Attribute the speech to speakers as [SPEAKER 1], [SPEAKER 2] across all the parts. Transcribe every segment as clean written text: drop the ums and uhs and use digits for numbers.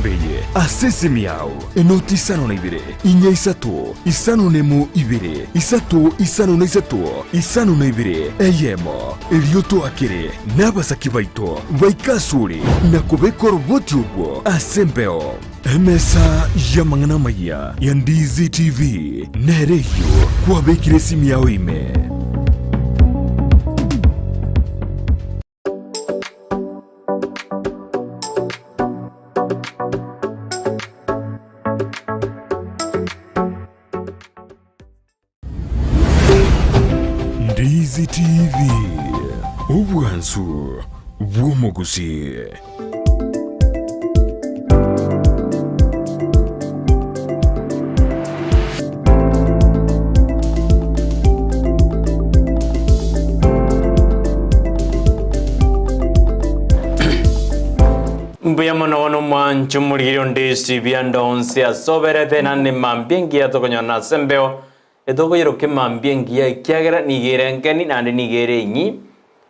[SPEAKER 1] enamba eye ase esimi yao, enoti isano na ibere, inya isato, isano nemo ibere, isato isano na isato, isano na ibere, eyemo. Erio toakere nabasaki baito baike asore na kobeka oroboti orwo ase embeo. Emesa y'amang'ana amayia ya Ndizi TV nere eyio kwabekire esimi yao ime. Ndizi TV, obwansu bw'omogusii.
[SPEAKER 2] Mbuya mono bono omwancho omorigeri onde esibia ndonsi asoberete naende mambia engiya tokonyora ase embeo etokoyeroka emambia engiya ekiagera nigo ere enkeni naende nigo ere enyi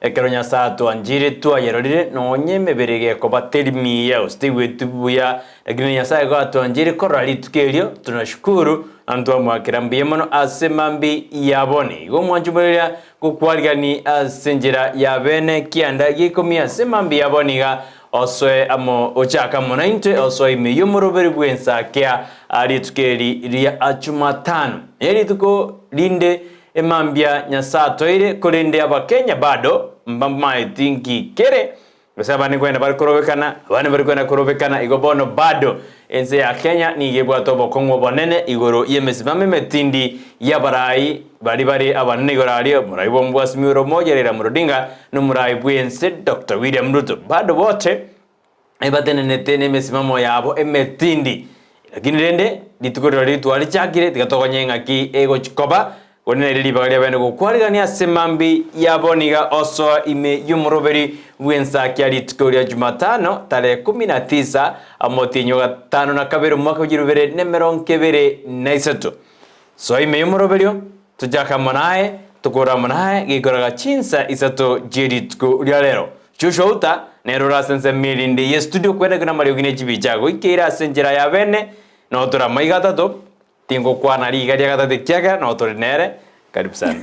[SPEAKER 2] Ekero Nyasae atwanchire twayerorire, nonya emebere gekoba teri miya gose teigweti buya, lakini Nyasae igo atwanchire korora rituko erio, tunashukuru na ntwamoakera mbuya mono ase mambia ya bono. Igo omwancho moreria ngokwarigani ase enchera ya bene kianda gia ikomi ase mambia ya bono iga osoe amo ochake amo naintwe osoe ime y'omoroberi bw'ensakia rituko eri ria Jumatano. Ne rituko rinde Emambia Nyasae atoire, korende Abakenya bado mbamaeti nki kere, gose abande nkoenda bare korobekana, abande mbari koenda korobekana, igo bono bado ense ya Kenya nigo ebwate obokong'u obonene igoro y'emesimamo emetindi y'abarai baria bare abanene igoro aria, omorai bw'omobwasimi ore omoja Raila Amolo Odinga na omorai bw'ense Doctor William Ruto bado boche ebatenenete nemesimamo yabo emetindi. Lakini rende, rituko rirorio twarichakire, tiga togonye ng'aki egochi koba, korende nario ribaga riabene gokwarigania ase mambia yabo niga osoa ime y'omoroberi bw'ensakia rituko ria Jumatano tarehe kumi na tisa omotienyi o gatano na kabere omwaka bwe chilifu ibere na emerongo ebere na isato. Soa ime y'omoroberio, tochake amo naye, tokore amo naye gekoraga chinsa isato chie rituko ria rero. Joshua Uta nere ore ase ensemo erinde ye studio kwenekwa namariogi ne chibicha goikeire ase enchera ya bene, notore amaiga atato, tingokwana riga ria gatato ekiagera notore nere. Karibu sana.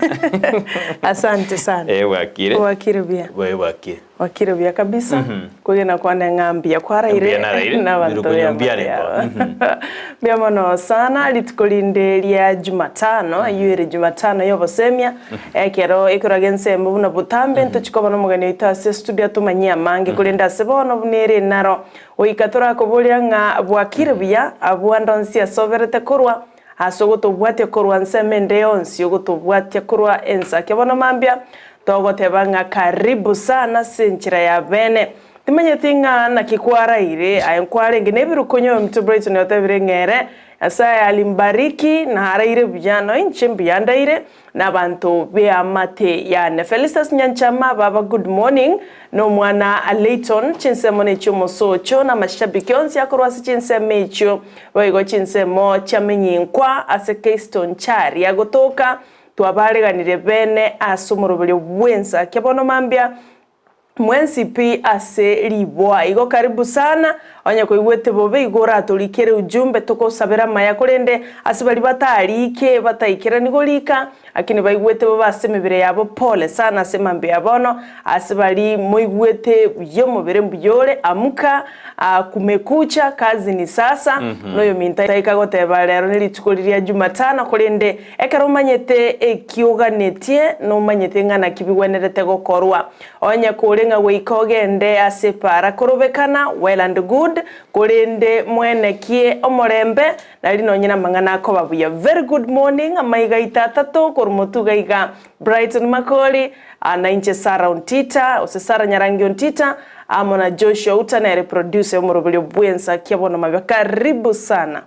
[SPEAKER 3] Asante sana.
[SPEAKER 2] Eh, bwakire.
[SPEAKER 3] Bwakire buya.
[SPEAKER 2] Bwaye bwakire.
[SPEAKER 3] Bwakire buya kabisa. Kwegena kwane ng'a mbuya kwaraire
[SPEAKER 2] Mbuya naraire,
[SPEAKER 3] n'abanto
[SPEAKER 2] biruko nyombi are
[SPEAKER 3] b'amate
[SPEAKER 2] ko.
[SPEAKER 3] yabo. Mbuya mono sana rituko rinde ria Jumatano, eyio ere Jumatano y'obosemia, ekero ekoraga ensemo buna botambe ntochi koba nomogeni oito ase estudio atomanyie amange korende ase bono buna ere naro goika torakoboria ng'a bwakire buya abwo ande onsi ase oberete korwa Ase ogotobwatia korwa ensemo ende yonsi, ogotobwatia korwa ensake bono mambia, togoteba ng'a karibu sana ase enchera ya bene. Timanyeti ng'a naki kwaraire, aye nkwarenge nebirukonyo ominto Brighton otebire ng'a ere, Nyasae alimbariki, naraire buya, nonya inche mbuya ndaire, na abanto b'eamate yane. Felistus Nyanchama, baba good morning, na omwana Layton, chinsemo nechi'omosocho, na amashabiki onsi akorwa ase chinsemo echio, boigo chinsemo chiamenyinkwa ase Keiston Charia gotoka, twabareganire bene ase omoroberio bw'ensakia bono mambia, Mwensi pi ase riboa. Igo karibu sana, onye koigwete bobe igo oratorikere ujumbe togosabera amaya korende ase baria batarike bataikerani gorika lakini baigwete bobe ase emebere yabo pole sana ase mambia ya bono ase baria moigwete buya omobere mbuya ore amuka kumekucha kazi ni sasa noyominto taika goteba rero nerituko riria jumatano korende ekero omanyete eki oganetie nomanyete ng'a naki bigwenerete gokorwa. Onye kore ng'a goika ogende ase epaara korobekana, well and good, korende mwenekie omorembe, nari nonye namang'ana akoba buya. Very good morning, amaiga aito atato korwa motuga iga, Brighton Makori, na inche Sarah Ontita, gose Sarah Nyarangi Ontita, amo na Joshua Uta nere producer omoroberio bwensa kia bono mabia. Karibu sana.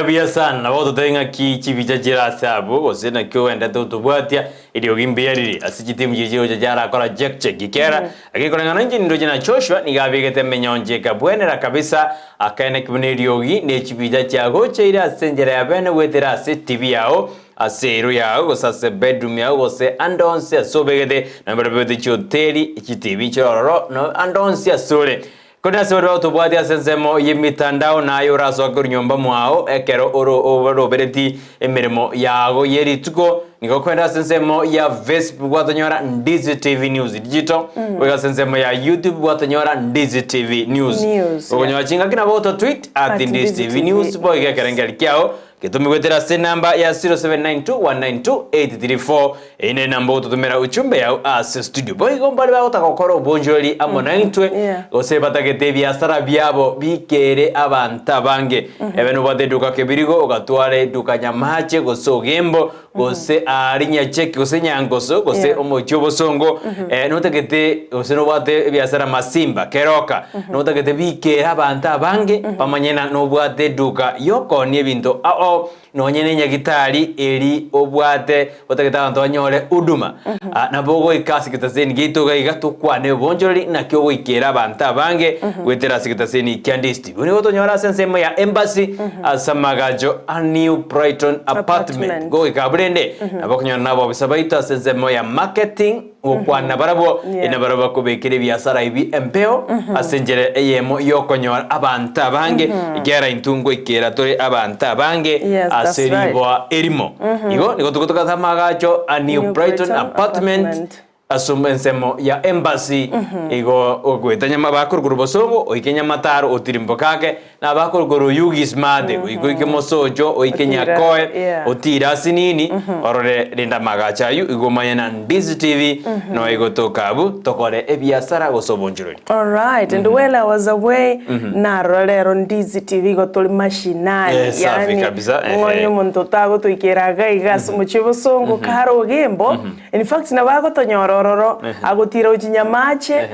[SPEAKER 2] Buya sana, nabo ototebie ng'aki chibicha chire ase abwo, gose naki ogendete gotobwatia, eriogi mbuya rire ase chitimu chiria chigocha chiarakora check check kera. Lakini koreng'ana inche nindoche na Joshua nigo abegete emenyoncho ekabwenera kabisa, akaeneki buna eriogi ne chibicha chiagocheire ase enchera ya bene goetera ase TV yao, ase ero yao, gose ase bedroom yao, gose ande onsi ase obegete, nabo barabegete chihoteli, chitibi chire ororo, no ande onsi ase ore. Korende ase baria bagotobwatia ase ensemo y'emitandao naye orasoke korwa nyomba mwao ekero oro orobereti emeremo yago ye rituko, nigo okoenda ase ensemo ya Facebook gwatonyora Ndizi TV News Digital, goika ase ensemo ya YouTube gwatonyora Ndizi TV News.
[SPEAKER 3] News,
[SPEAKER 2] Okonyora chingaki nabo oto tweet at
[SPEAKER 3] At
[SPEAKER 2] Ndizi
[SPEAKER 3] Ndizi
[SPEAKER 2] TV
[SPEAKER 3] TV
[SPEAKER 2] News boigo ekerengeri kiao Getome goetera ase enamba ya 0792192834. Eyio nere enamba ogototomera uchumbe yao ase studio. Boigo mbare bagotaka gokora obonchoreri amo naintwe
[SPEAKER 3] Yeah.
[SPEAKER 2] gose batagete ebiasara biabo bikere abanto abange. Ebe nobwate eduka Kebirigo ogatwara eduka Nyamache gose Ogembo gose aria Nyacheki gose Nyangoso gose
[SPEAKER 3] Yeah.
[SPEAKER 2] omochie Obosongo eh, notagete gose nobwate ebiasara Masimba, Keroka Notagete bikere abanto abange bamanye ng'a nobwate eduka y'okoonia ebinto ao nonye ne enyagitari eri obwate otagete abanto banyore huduma. Ah, nabo ogoika ase egetaseni giaito iga iga tokwane obonchoreri naki ogoikera abanto abange goetera ase egetaseni kia Ndizi TV. Nigo otonyore ase ensemo ya Embassy ase amagacho a New Brighton Apartment.
[SPEAKER 3] Apartment.
[SPEAKER 2] Goika abwo rende nabo okonyora nabobisa baito ase ensemo ya marketing Gokwana barabwo,
[SPEAKER 3] Yeah.
[SPEAKER 2] ina barabwo bakobekera ebiasara ebi empeo ase enchera eyemo y'okonyora abanto abange, ekiagera intwe ngoikera tore abanto abange
[SPEAKER 3] Yes, that's
[SPEAKER 2] ase
[SPEAKER 3] right.
[SPEAKER 2] riboa erimo. Igo nigo togotoka ase amagacho a New
[SPEAKER 3] New
[SPEAKER 2] Brighton
[SPEAKER 3] Brighton
[SPEAKER 2] Apartment
[SPEAKER 3] Apartment.
[SPEAKER 2] ase ensemo ya Embassy igo ogoeta nyama bakorokora obosongo oike nyamataro otirimboke ake Na abakorokora Oyugis mate, goika oike mosocho, oike
[SPEAKER 3] Otira,
[SPEAKER 2] nyakoe,
[SPEAKER 3] yeah.
[SPEAKER 2] otire asinini, orore rende amagacho ayio, igo omanye na Ndizi TV noe igotoka abwo, tokore ebiasara gose obonchorori.
[SPEAKER 3] Alright, and while I was away, narora rero Ndizi TV igo tori mashinani.
[SPEAKER 2] Eh, safi kabisa, ehe.
[SPEAKER 3] ng'onye omonto otagotoikera iga iga ase omochie bosongo kare ogembo, In fact nabo agotonyora ororo, agotira gochia Nyamache,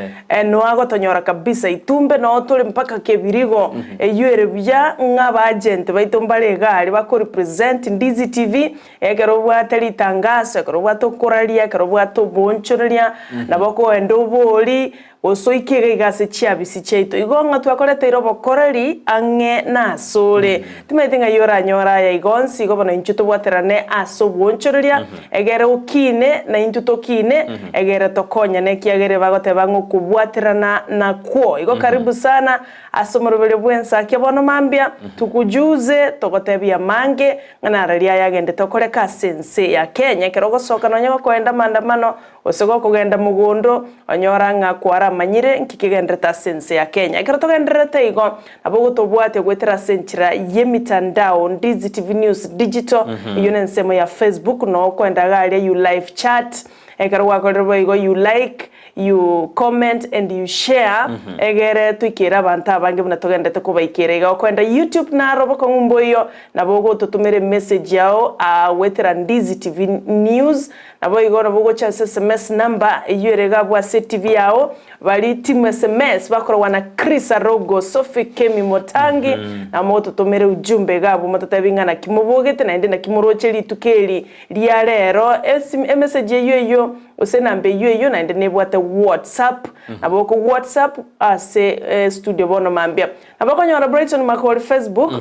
[SPEAKER 3] noo agotonyora kabisa Itumbe noo tore mpaka Kebirigo, eyio ere buya ng'a aba agent baito mbare iga aria bako represent Ndizi TV, ekero obwate ritangaso, ekero obwate okoraria, ekero obwate oboonchoreria, nabo okogenda obori, Gose oike iga iga ase chiabisi chiaito. Igo ng'a twakoreteire obokoreri ang'e nasore. Timaeti ng'ai oranyore aya igo onsi, igo bono intwe tobwaterane ase obwoonchoreria, egere okine, na intwe tokine, egere tokonyane, ekiagera ebagoteba ng'a okobwaterana nakwo. Igo karibu sana ase omoroberio bw'ensakia bono mambia, tukujuze, togotebie amange, ng'a nararia ayagendete okoreka ase ense ya Kenya, ekero ogosoka nonya gokoenda maandamano, Gose gokogenda mogondo, onyora ng'a kwaramanyire nki kegendererete ase ense ya Kenya. Ekero togendererete igo, nabo ogotobwatia goetera ase enchera y'emitandao, Ndizi TV News Digital, eyio nensemo ya Facebook, noo okoenda iga aria you live chat, ekero gwakorire boigo you like, you comment and you share, egere toikere abanto abange buna togenderete kobaikera iga. Okoenda YouTube naro bokong'u mboiyo, nabo ogototomera emessage yao aa goetera Ndizi TV News, Naboigo nabo ogocha ase sms number eyio ere iga abwo ase etibi yao, baria team sms bakorogwa na Chris Arogo, Sophie Kemi Motangi, nabo mogototomera ujumbe iga abwo mototebi ng'a naki mobogete naende naki moroche rituko eri ria rero. Esi emessage eyio eyio gose enamba eyio eyio naende nebwate whatsapp, nabo oko whatsapp ase estudio bono mambia. Nabo okonyora Brighton Makori Facebook,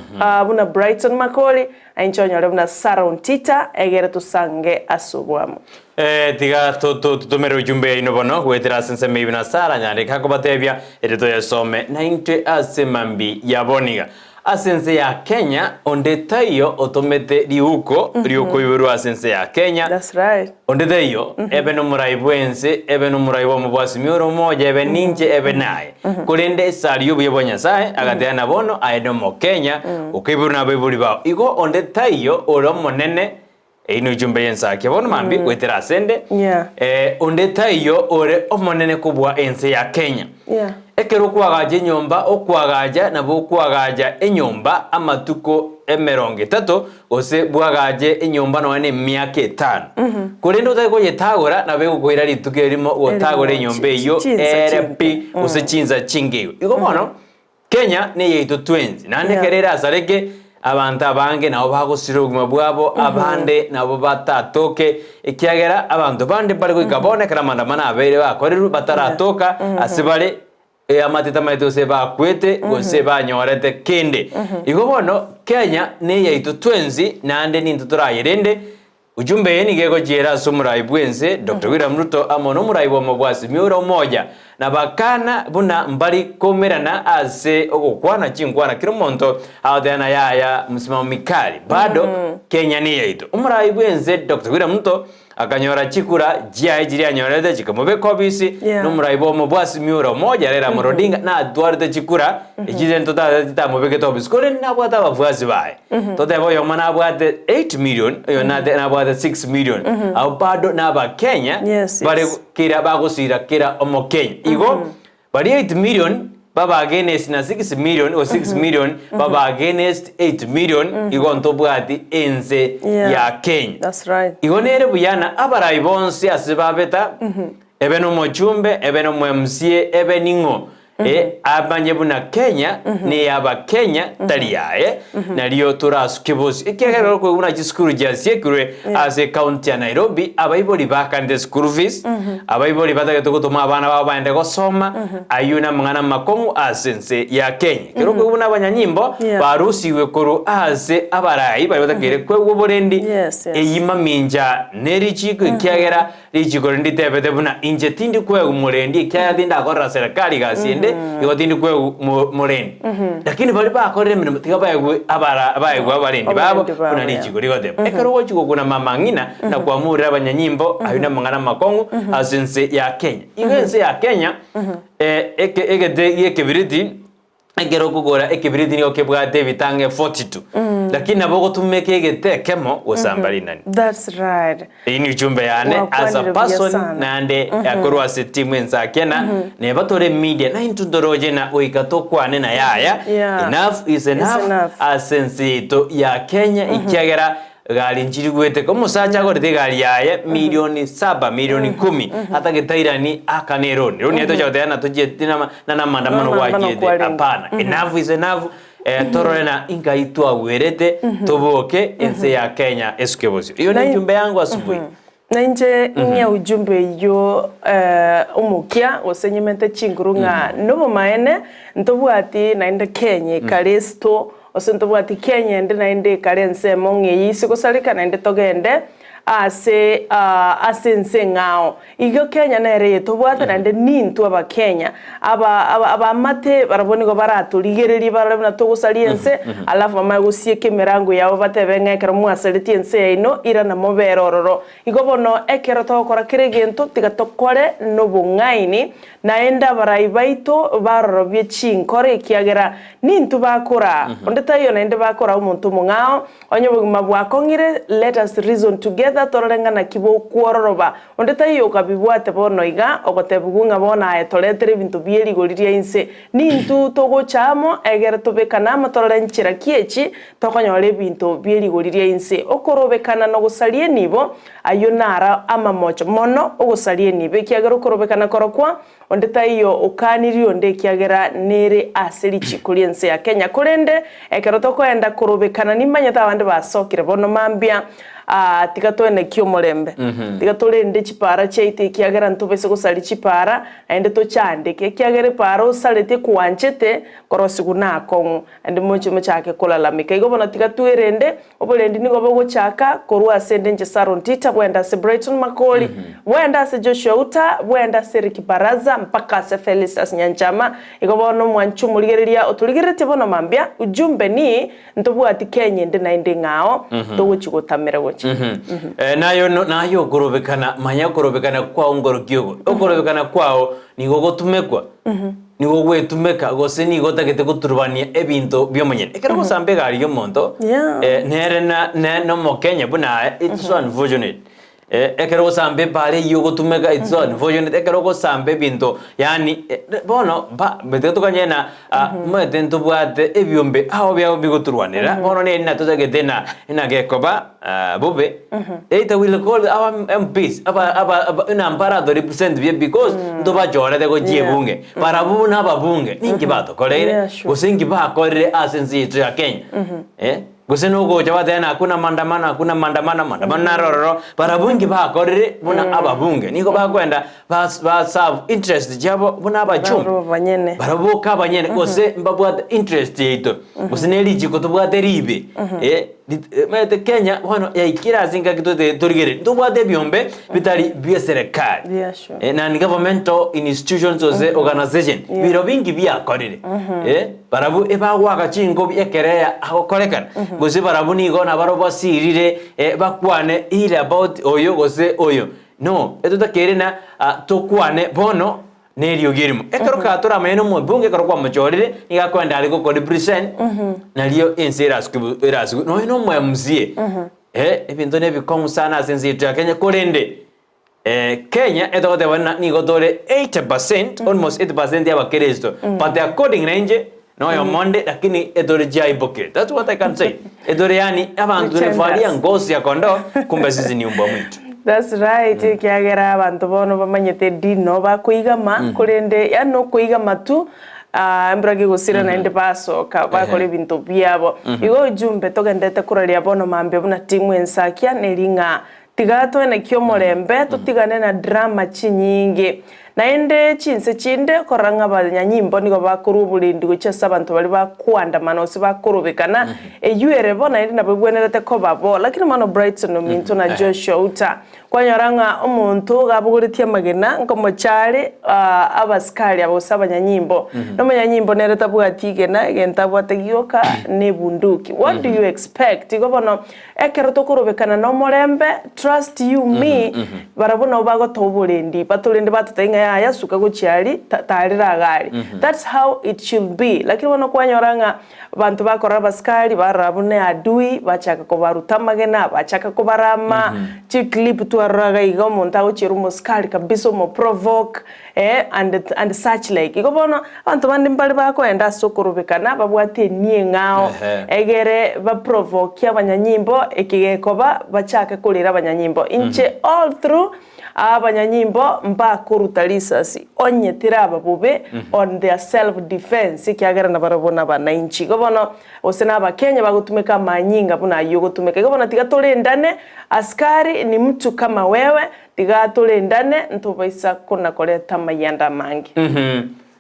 [SPEAKER 3] buna Brighton Makori, Na inche onyore buna Sara ontita, egere tosange ase oboamo.
[SPEAKER 2] Eh, tiga totomere ujumbe yaino bono goetera ase ensemo eyio buna Sara nyareke akobatebia, erio toyesome naintwe ase mambi ya boniga. Ase ense ya Kenya onde taiyo otomete riuko riokoiborwa ase ense ya Kenya.
[SPEAKER 3] That's right.
[SPEAKER 2] Onde taiyo, ebe nomorai bw'ense, ebe nomorai bw'omobwasimi ore omoya, ebe ninche, ebe naye. Korende esari y'obuya bwa Nyasae agateba na bono aye nomokenya, okaiborwa nabaibori bao. Igo onde taiyo ore omonene, eyio nochumbe y'ensakia bono mambia goetera asende,
[SPEAKER 3] Yeah.
[SPEAKER 2] eh, onde taiyo ore omonene kobua ense ya Kenya.
[SPEAKER 3] Yeah.
[SPEAKER 2] Ekero okoagacha enyomba, okoagacha nabo okoagacha enyomba amatuko emerongo etato, gose bwagache enyomba nonya nemiaka etano. Korende otari koyetagora, nabo egokoira rituko erimo gotagora
[SPEAKER 3] Erimo,
[SPEAKER 2] enyomba eyio
[SPEAKER 3] chinsa
[SPEAKER 2] ere
[SPEAKER 3] chinke.
[SPEAKER 2] pi, gose chinsa chinke igo. Igo bono, Kenya neyaito twensi, naende
[SPEAKER 3] Yeah.
[SPEAKER 2] ekero erasareke, abanto abange nabo bagosira obogima bwabo, abande nabo batatoke, ekiagera abanto bande mbare goika bono ekero amaandamano abeire bakorirwe bataratoka ase bare eamate tamaete gose bakwete gose banyorete kende. Igo bono Kenya neyaito twensi naende nintwe torayerende. Ujumbe eye nigo egochiera ase omorai bw'ense Doctor William Ruto amo nomorai bw'omobwasi Miura Umoja na bakana buna mbari koumerana ase ogokwana chinkwana kera omonto agoteba na yaya msimamo mikali bado Kenya neyaito. Omorai bw'ense Doctor William Ruto akanyora chikura chiaye chiria anyorete chikamobeka obisi
[SPEAKER 3] Yeah.
[SPEAKER 2] nomorai bw'omobwasi Miura Umoja Raila Amolo Odinga natwarete chikura echi totamobekete obisi korende nabwate abafuasi baye. Totebe oyomo nabwate 8 million, oyo nate nabwate 6 million. Abwo bado nabakenya
[SPEAKER 3] Yes,
[SPEAKER 2] bare
[SPEAKER 3] yes.
[SPEAKER 2] kera bagosira kera omokenya. Igo baria 8 million baba against na 6 million o 6 million baba against 8 million igo ntobwati ense
[SPEAKER 3] Yeah.
[SPEAKER 2] ya Kenya.
[SPEAKER 3] That's right.
[SPEAKER 2] Igo nere buya na abarai bonsi ase babeta ebe nomochumbe ebe nomo MCA ebe ning'o Eh, amanye buna Kenya ney'Abakenya tari yaye, nario torasuke bosio. Ekiagera orokoigwa buna chisukuru chiasiekirwe ase ecounty ya Nairobi, abaibori bakanete school fees, abaibori batagete gotoma abana babo baende gosoma, ayio namang'ana amakong'u ase ense ya Kenya. Ekero okoigwa buna abanyanyimbo
[SPEAKER 3] Yeah.
[SPEAKER 2] barusigwe korwa ase abarai baria batakeire koegwa oborendi,
[SPEAKER 3] Yes, yes.
[SPEAKER 2] eyio mamincha nerichiko ekiagera Richiko rinde ritebete buna, Inche tindi kwegwa morendi, ekiagera tindakorera serikali egasi ende, igo tindi kwegwa mo- morendi. Lakini baria bakorire emeremo tiga baegwe abara baegwe abarendi babo
[SPEAKER 3] Abarendi babo,
[SPEAKER 2] buna
[SPEAKER 3] yeah.
[SPEAKER 2] richiko rigoteba. Ekero ogochia gokuna amang'ina na kwamurera abanyanyimbo, ayio namang'ana amakong'u ase ense ya Kenya. Igo ense ya Kenya, eh, eke egete gi'ekebiriti, Ekero okogora ekebiriti nigo kebwate ebitang'e 42, lakini nabo ogotumeka egete ekemo gosamba rinani.
[SPEAKER 3] That's right.
[SPEAKER 2] Eyio ni ujumbe yane as a
[SPEAKER 3] Wakwanire buya
[SPEAKER 2] person
[SPEAKER 3] sana.
[SPEAKER 2] naende korwa ase timu ensake na neba tore media na intwe ntoroche na goika tokwane na yaya
[SPEAKER 3] Yeah.
[SPEAKER 2] enough is enough
[SPEAKER 3] enough.
[SPEAKER 2] ase ense yaito ya Kenya ekiagera Egari nchiri goeteka. Omosacha agorete egari yaye milioni saba, milioni kumi, atagete airani akane eroni. Eroni yaito tocha goteba ng'a tochieti nama na namandamano
[SPEAKER 3] Namandamano
[SPEAKER 2] gwachiete.
[SPEAKER 3] kwarenge.
[SPEAKER 2] Hapana. Enough is enough. Eh, torore na inkai twagwerete, toboke ense ya Kenya esuke bosio. Iyo
[SPEAKER 3] Na-
[SPEAKER 2] ne ujumbe yangu asubuhi.
[SPEAKER 3] Na inche ng'e ujumbe oyio eh, omokia gose nyimete chinguru ng'a nobomaene ntobwati naende Kenya ekare esito gose ntobwati Kenya ende naende ekare ensemo ng'a eye ise gosareka naende togende ase ase ense eng'ao. Igo Kenya nere eye tobwate naende nintwe abakenya aba aba abaamate barabwo nigo baratorigererie barore buna togosaria ense alafu bamanye gosieka emerango yabo batebe ng'a ekero mwasaretie ense yaino irana mobere ororo. Igo bono ekero togokora kera egento tiga tokore nobong'aini, naende abarai baito barorobie chinkoro ekiagera nintwe bakoraa, onde taiyo naende bakoraa omonto omong'ao, Onye obogima bwakong'ire, let us reason together torore ng'a naki bokwororoba. Onde taiyo okabibwate bono iga, ogotebigwa ng'a bono aye toretere ebinto bie rigori ria inse. Nintwe togocha amo, egere tobekane amo torore nchera ki echi tokonyora ebinto bie rigori ria inse. Okorobekana na ogosaria enibo, ayio naro amamocho mono ogosaria enibo, ekiagera okorobekana korokwo Onde taiyo okanirie onde ekiagera nere ase richiko ri'ense ya Kenya. Korende ekero tokoenda korobekana nimanyete abande basokire bono mambia aah tiga toenekie omorembe. Tiga torende chipaara chiaito ekiagera ntobese gosaria chipaara naende tochandeke ekiagera epaara osaretie kwanchete korosigwa nakong'u naende moche mochake kolalamika. Igo bono tiga twerende Oborendi nigo bogochaka korwa ase ende inche Saron Tita, bwende ase Brighton Makori, bwende ase Joshua Uta, bwende ase Eric Baraza, mpaka ase Felistus Nyanchama. Igo bono omwanche omorigereria otorigereretie bono mambia, ujumbe ni, ntobwati Kenya ende naende ng'ao, togochi gotamera gocha.
[SPEAKER 2] Eh, nayo no- naye okorobekana manya okorobekana kwao nkoroki ogo okorobekana kwao nigo ogotumekwa Nigo ogwetumeka gose nigo otagete goturubania ebinto bi'omonyene. Ekero ogosamba egari y'omonto,
[SPEAKER 3] Yeah.
[SPEAKER 2] eh, nere na ne nomokenya buna aye, it's so unfortunate. Eh, ekero ogosamba ebara eyio ogotumeka, it's so unfortunate. Ekero ogosamba ebinto, yaani eh, bono ba tiga tokanye na ah, omanyete ntobwate ebiombe ao biabo bigoturwanera, bono neri natotagete na nagekoba ah, bobe, Either will call our MPs aba aba aba ng'a mbarato represent buya because ntobachorete gochia
[SPEAKER 3] Yeah.
[SPEAKER 2] ebunge. Barabwo buna ababunge ninki batokoreire
[SPEAKER 3] Yeah, sure.
[SPEAKER 2] gose inki bakorire ase ense yaito ya Kenya. Eh, gose nogocha bateba ng'a hakuna maandamano hakuna maandamano maandamano naro ororo, barabwo inki bakorire buna ababunge. Nigo bakoenda bas ba serve interest chiabo buna abachumbe.
[SPEAKER 3] Barabwo abanyene.
[SPEAKER 2] Barabwo boka abanyene gose mbabwate interest yaito gose ne richiko tobwate ribe eh. Omanyete Kenya bono yaikire ase engaki tote torigereria, ntobwate ebiombe bitari bia eserekari.
[SPEAKER 3] Yeah, sure.
[SPEAKER 2] Eh, non governmental institutions gose organization biro bingi biakorire. Eh, barabwo ebagoaka chinkobi ekero aya agokorekana, gose barabwo nigo nabarobwo basirire eh, bakwane ill about oyo gose oyo. No, etotakeire na ah, tokwane bono Neriogi erimo. Ekero kaa toramanye nomobunge ekero kwamochorire, nigo akoenda are goko represent, nario ense erasuke bu erasukwe. Nonye na omo MCA, eh, ebinto na ebikong'u sana ase ense yaito ya Kenya, korende Kenya etogoteba buna nigo tore 80%, almost 80% ya abakeresto, but according na inche, na oyomo onde, lakini etore chiaibokire. That's what I can say. Etore yaani abanto
[SPEAKER 3] Pretenders.
[SPEAKER 2] tunavalia ngozi ya kondoo, kumbe sisi ni umbwa mwitu.
[SPEAKER 3] That's right, ekiagera abanto bono bamanyete edini nabo bakoigama, korende yaani nokoigama tu, ah, embura gegosira naende basoka bakora ebinto biabo. Igo ujumbe togenderete koraria bono mambia buna timu ensakia neri ng'a tiga toenekie omorembe, totigane na drama chinyinge. Naende chinse chinde korora ng'a abanyanyimbo nigo bakorua oborendi gochia ase abanto baria bakoandamana gose bakorobekana, eyio ere bo naende nabo egwenerete koba bo. Lakini bono Brighton ominto na Joshua Uta, kwanyora ng'a omonto iga abogoretie amagena nkomocha are abasikari aba gose abanyanyimbo, na omonyanyimbo nere tabwati igena, egento abwate gioka na ebunduki. What do you expect? Igo bono Ekero tokorobekana nomorembe, trust you me, barabwo nabo bagotoa oborendi, batorende batotebia ng'a yaya suka gochia aria, ta tarera iga aria. That's how it should be. Lakini bono kwanyora ng'a abanto bakorora abasikari, barora buna adui, bachaka kobaruta amagena, bachaka kobarama, chiclip twarora iga iga omonto agochiera omosikari kabisa omoprovoke, eh, and and such like. Igo bono, abanto bande mbare bakoenda ase okorobekana, babwate enia eng'ao,
[SPEAKER 2] Ehe.
[SPEAKER 3] egere baprovokie abanyanyimbo, eke gekoba, bachake korera abanyanyimbo. Inche all through, abanyanyimbo mbakoruta risasi, onye tiraba bobe on their self defense, ekiagera nabarabwo nabananchi. Igo bono, gose na abakenya bagotumeka amanyinga buna ayio ogotumeka. Igo bono tiga torendane, askari ni mtu kama wewe, Tiga torendane, ntobaisa kona-koreta amayianda amange.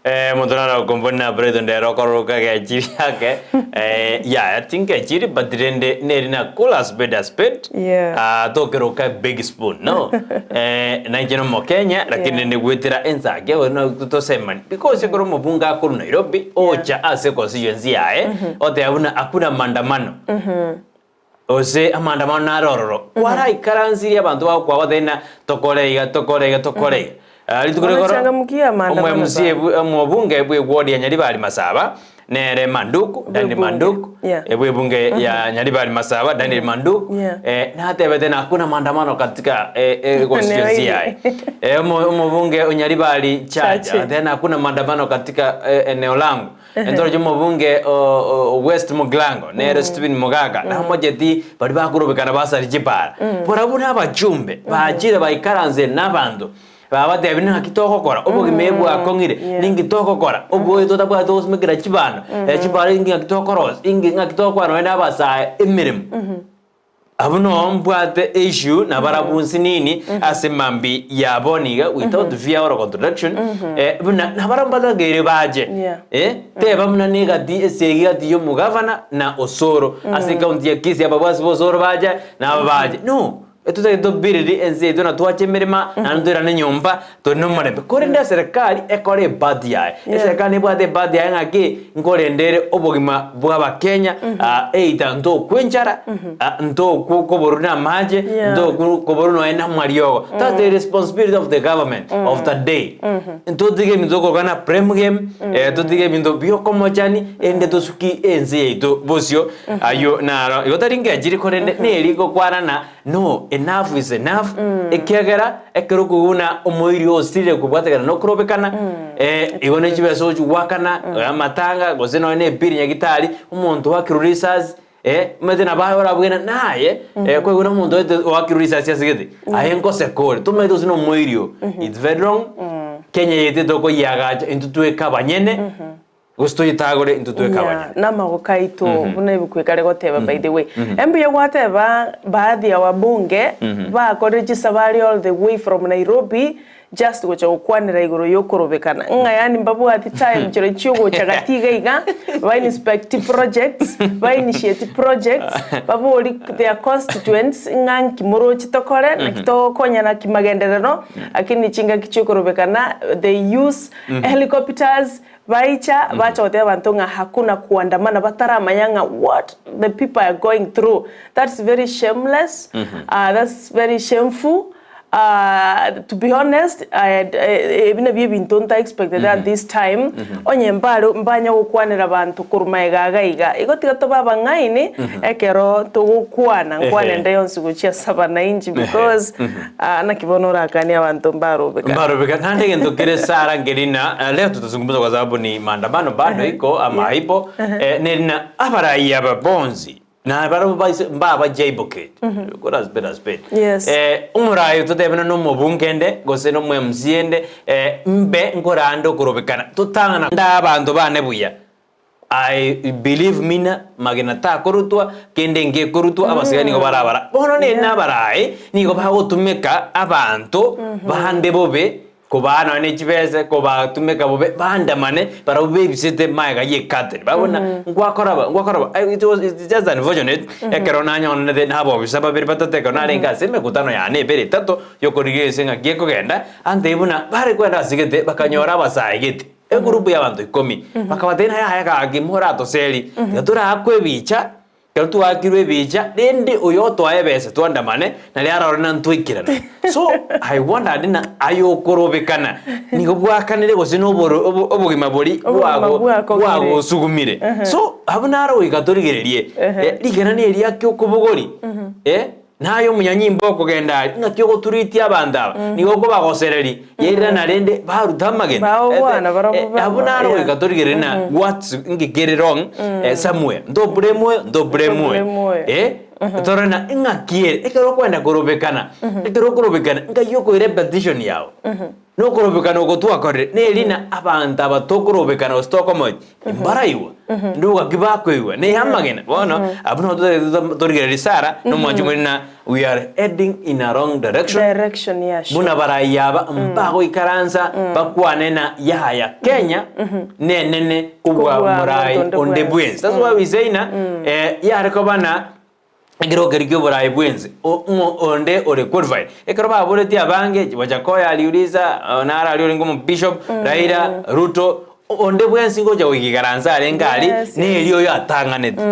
[SPEAKER 2] Eh, omonto nare okombonera Brighton rero okororoka gechiri ake eh, yaya tingechiri but rende neri na call a spade a spade
[SPEAKER 3] Yeah.
[SPEAKER 2] ah, tokeroka big spoon no eh, nainche nomokenya lakini
[SPEAKER 3] Yeah.
[SPEAKER 2] rende gwetera ensake ore no tosemani because ekero omobunge akorwa Nairobi ocha ase constituency yaye oteba buna hakuna maandamano Gose amaandamano nare ororo, kwaraikaransirie abanto bagokwa batari na tokore iga, tokore iga, tokore iga. Ah, rituko
[SPEAKER 3] Bono
[SPEAKER 2] rigoro
[SPEAKER 3] changamukia amaandamano
[SPEAKER 2] omo MC
[SPEAKER 3] bana.
[SPEAKER 2] bwe- omobunge bw'eward ya Nyaribari Masaba nere Manduku, Daniel
[SPEAKER 3] Bw'ebunge,
[SPEAKER 2] Manduku,
[SPEAKER 3] yeah.
[SPEAKER 2] eh, bw'ebunge ya Nyaribari Masaba Daniel Manduku,
[SPEAKER 3] Yeah.
[SPEAKER 2] eh, natebete na hakuna maandamano katika eh, eh, constituency yaye. Eh, omo- omobunge o Nyaribari Chacha,
[SPEAKER 3] Chache.
[SPEAKER 2] tena hakuna maandamano katika eh, eneo langu. Entoro chi'omobunge o West Mugrango, nere Stephen Mogaka, namocheti baria bakorobekana basari chipara. Barabwo nabachumbe, bachire baikaranse nabanto, babatebia naki togokora, obogima obo bwakong'ire, ninki togokora, oboyo totabwati togosimekera chibando, chibando inki ng'aki tokorosia, inki ng'aki togokora nonye na abasae emeremo. Abwo noo mbwate issue nabarabwo nsinini ase mambia ya bono iga without fear or contradiction eh, buna nabarabwo mbatakeire bache
[SPEAKER 3] Yeah.
[SPEAKER 2] eh, teba buna na egati esegi gati ya omogavana na Osoro ase ecounty ya Kisii ababwasi ba Osoro bache na aba bache no etotagete tobiriri ense yaito na twache emerema naende toirane nyomba tore nomorembe korende eserekari ekore epart yaye
[SPEAKER 3] Yeah.
[SPEAKER 2] eserekari nebwate epart yaye ng'aki nkorenda ere obogima bwa abakenya ah, either ntokwa enchara ah, ntokwa koborwa na amache
[SPEAKER 3] Yeah.
[SPEAKER 2] ntokwa koborwa nonya na amariogo that's the responsibility of the government of the day ntotige ebinto tokorokana na prem game eh, totige ebinto biokomochani erinde tosuki ense yaito bosio aywo naro igo tari ngechiri korende neri gokwanana No, enough is enough, ekiagera ekero okobuna omoiri osirire kobwatekana na okorobekana, eh, igo ne chibesa ochi goakana, amatanga, gose nonye na epiri nyagitari, omonto oakirwe risasi, eh, omanyete nabo aye orabwene naye, eh, kwaigure omonto oete oakirwe risasi ase gete, aye nkoseka ore, tomanyete gose na omoiri oo, it's very wrong, Kenya yaito tokoyiagacha intwe tweka abanyene. Gose toyetagore intwe tweka
[SPEAKER 3] Yeah,
[SPEAKER 2] abanyene.
[SPEAKER 3] namagoko aito buna ebuku ekare goteba by the way. Embuya gwateba baadhi ya wabunge bakorire chisabari all the way from Nairobi Just gocha gokwanera igoro yokorobekana ng'a yaani mbabwati time chire chiogocha gati iga iga ba inspect projects, ba initiate projects, babori their constituents ng'a nki moroche tokore naki togokonyana kimagenderero, lakini chingaki chiokorobekana they use helicopters baicha bacha gotebia abanto ng'a hakuna kuandamana bataramanya ng'a what the people are going through. That's very shameless, that's very shameful. To be honest, ebi nabio ebinto nta expected at this time, onye mbare mbanya gokwanera abanto korwa magega iga iga, igo tiga tobe abang'aini ekero togokwana, nkwane ende yonsi gochia ase abanainchi because naki bono orakanie abanto mbarobekana.
[SPEAKER 2] Mbarobekana. Naende egento kere Sarah nkerina, leo tutazungumza kwa sababu ni maandamano bado iko ama haipo, nerina abarai aba bonsi Na barabwo baise mbabajaibokete. God has paid has paid.
[SPEAKER 3] Yes.
[SPEAKER 2] Eh, omoraai totebe buna nomobunge ende gose nomo MC ende eh, mbe nkorande okorobekana totang'ana nda abanto bane buya. I believe me na magena takorutwa kende ngekorutwa abasiga nigo barabara. Bono nere
[SPEAKER 3] Yeah.
[SPEAKER 2] nabaraai nigo bagotumeka abanto bande bobe Kobaa nonya ne chibese, kobatumeka bobe, baandamane, barabwo bebisete magega ye curtain. Babona, ngwakora aba, ngwakora aba. Eh, it was, it's just unfortunate, ekero nanyonete na abobisa babere batato ekero narenge ase emekutano yane ebere etato, yokorigia ase ng'aki ekogenda, antebia buna bare kwenda ase gete, bakanyora abasae gete, egroup ya abanto ikomi, bakabatebia naye aye gaki moratoseri, tiga torakwe ebicha, Ekero twaakirwe ebicha, rende oyo otoa ebesa twandamane, naria arore na ntwaikerana. So, I wondered ng'a aye okorobekana nigo bwakanire gose na oboro obo obogima boria
[SPEAKER 3] Obogima
[SPEAKER 2] bwago
[SPEAKER 3] bwakong'ire.
[SPEAKER 2] bwagosugumire. So, abwo naro goika torigererie, eh, rigena neria ki okobogori, eh, naye omonyanyimbo okogenda aria, ng'aki ogoturuitia abanto aba, nigo okobagosereria, Yairana rende baruta amagena.
[SPEAKER 3] Baogwana barabwo
[SPEAKER 2] Eh, eh, abwo naro
[SPEAKER 3] yeah.
[SPEAKER 2] goika torigererie na what's ngikere wrong eh, somewhere. Nto blame oyo, nto blame oyo.
[SPEAKER 3] Nto blame oyo.
[SPEAKER 2] Eh, torore na ing'aki ere ekero okwenda korobekana, ekero okorobekana nkai okoira epetition yao. Nokorobekana oko twakorire neri na abanto aba tokorobekana gose tokomochia mbaraigwa, ndogaki bakoigwa ne amagena. Bono abwo nabo totagete torigererie Sarah na omwanchi omoriri na We are heading in a wrong direction.
[SPEAKER 3] Direction, yeah, sure.
[SPEAKER 2] Buna barai aba mbagoikaransa bakwane na yaya Kenya nenene kobua
[SPEAKER 3] Kobua
[SPEAKER 2] morai
[SPEAKER 3] monto onde
[SPEAKER 2] onde
[SPEAKER 3] bwensi.
[SPEAKER 2] bwensi. That's why we say na eh, yare koba na ekero keria kia oborai bwensi o- ng'o onde ore qualified. Ekero baboretie abange Wajackoyah aliuliza, eh, naro aria orenge omobishop, Raila, Ruto, onde bwensi ngocha goikaransa arenge aria,
[SPEAKER 3] Yes, yes.
[SPEAKER 2] neri oyo atang'anete.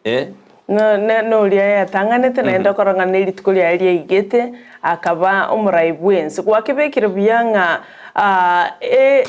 [SPEAKER 2] Eh.
[SPEAKER 3] Noria yatang'anete, naende okorora ng'a nerituko riaye riaigete, akaba omorai bw'ense. Gwakebekire buya ng'a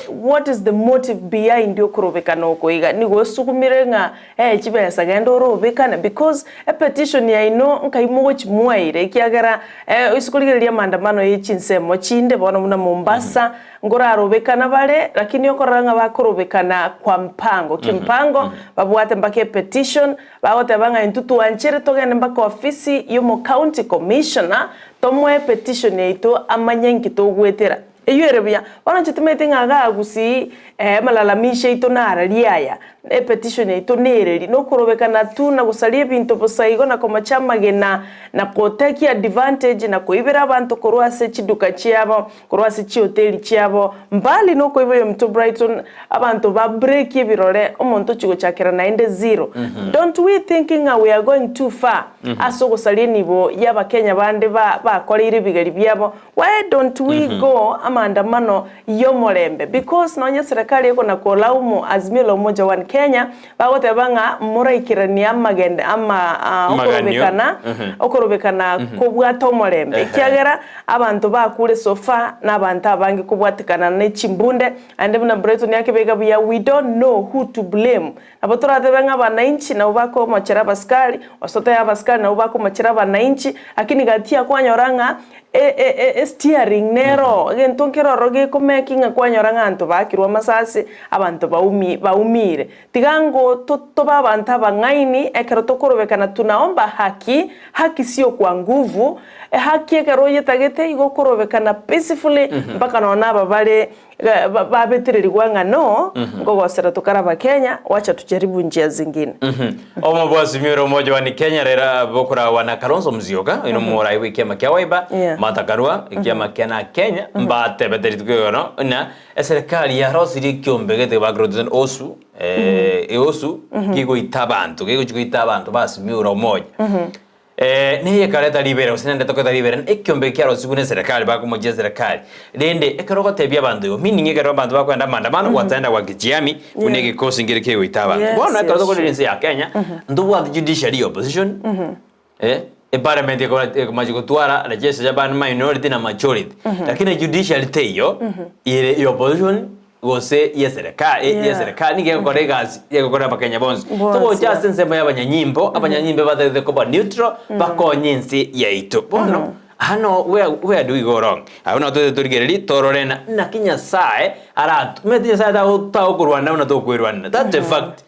[SPEAKER 3] what is the motive behind okorobekana oko iga? Nigo osugumire ng'a eh chibesa genda orobekane because epetition yaino nkai mogochimwaire ekiagera ase korigereria amaandamano ye chinsemo chinde bono buna Mombasa, Nkorarobekana bare, lakini okorora ng'a bakorobekana kwa mpango kimpango, babwate mpaka epetition, bagoteba ng'a intwe twanchere togende mpaka ofisi y'omo county commissioner, tomoe epetition yaito amanye nki togwetera. Eyio ere buya. Bono inche timanyeti ng'a igaa gusii amalalamisho aito nararia aya, epetition yaito nereri, nokorobekana tu na gosaria ebinto bosa igo na komocha amagena, na gotake advantage, na koibera abanto korwa ase chiduka chiabo. Korwa ase chihoteli chiabo, mbali nokoiba oyominto Brighton, abanto ba break ebirore, omonto ochia gochakera naende zero. Don't we think ng'a we are going too far ase ogosaria enibo y'abakenya bande ba bakoreire ebigeri biabo? Why don't we go amaandamano y'omorembe? Because nonye serikali ekona kolaumu Azimio la Umoja One Kenya, bagoteba ng'a moraikeranie amagende ama
[SPEAKER 2] Amaganio.
[SPEAKER 3] okorobekana okorobekana kobwate omorembe, ekiagera Abanto bakure so far nabanto abange kobwatekana ne chimbunde, naende buna Brighton akebeka buya we don't know who to blame. Nabo toratebe ng'a abanainchi nabo bakomochera abasikari, gose totebe abasikari nabo bakomochera abanainchi, lakini gati ya kwanyora ng'a e steering nero egento nkere ororo gekomeki ng'a kwanyora ng'a abanto baakirwe amasasi, abanto baumi baumire. Tiga ngo tobe abanto abang'aini ekero tokorobekana tunaomba haki, haki sio kwa nguvu, ehaki ekero oyetagete igo okorobekana peacefully mpaka nonya aba bare Babetererigwa ng'a no, nkogosera tokare Abakenya, wacha tujaribu njia zingine.
[SPEAKER 2] Omobwasimi ore omoja wa Kenya rera bokorawa na Kalonzo Musyoka oyo nomorai bw'ekiama kia Wiper
[SPEAKER 3] Yeah.
[SPEAKER 2] Martha Karua ekiama kia na Kenya mbatebete rituko igono ng'a eserikali yarosirie ekiombe gete bakorotete osu eosu kegoita abanto kegochi goita abanto basimia ore omoja. Neye ekareta ribera, gose nende tokoreta ribera, ekiombe kiarosigwe na eserekari, bakomochia eserekari. Rende ekero ogotebia abanto igo, meaning ekero abanto bakoenda maandamano, gwataenda gwa kichiami, buna egekosi nkere kegoita abanto.
[SPEAKER 3] Yes,
[SPEAKER 2] Bono ekero
[SPEAKER 3] yes,
[SPEAKER 2] tokorera ense ya Kenya, ntobwate judiciary ya opposition, eparliament ekora ekomachi gotwara legislature abande minority na majority. Lakini judiciary teiyo, ere ya opposition gose y'eserekari
[SPEAKER 3] Yeah.
[SPEAKER 2] y'eserekari nigo egokora egasi egokora abakenya bonsi.
[SPEAKER 3] Bonsi,
[SPEAKER 2] Togocha
[SPEAKER 3] yeah.
[SPEAKER 2] ase ensemo y'abanyanyimbo, abanyanyimbo batagete koba neutral, bakonye ense yaito. Bono, hano where, where do we go wrong? Abwo nabo tote torigererie torore na naki Nyasaye aratu omanyete Nyasaye tago tagokorwanera buna tokwerwanera, that's a fact.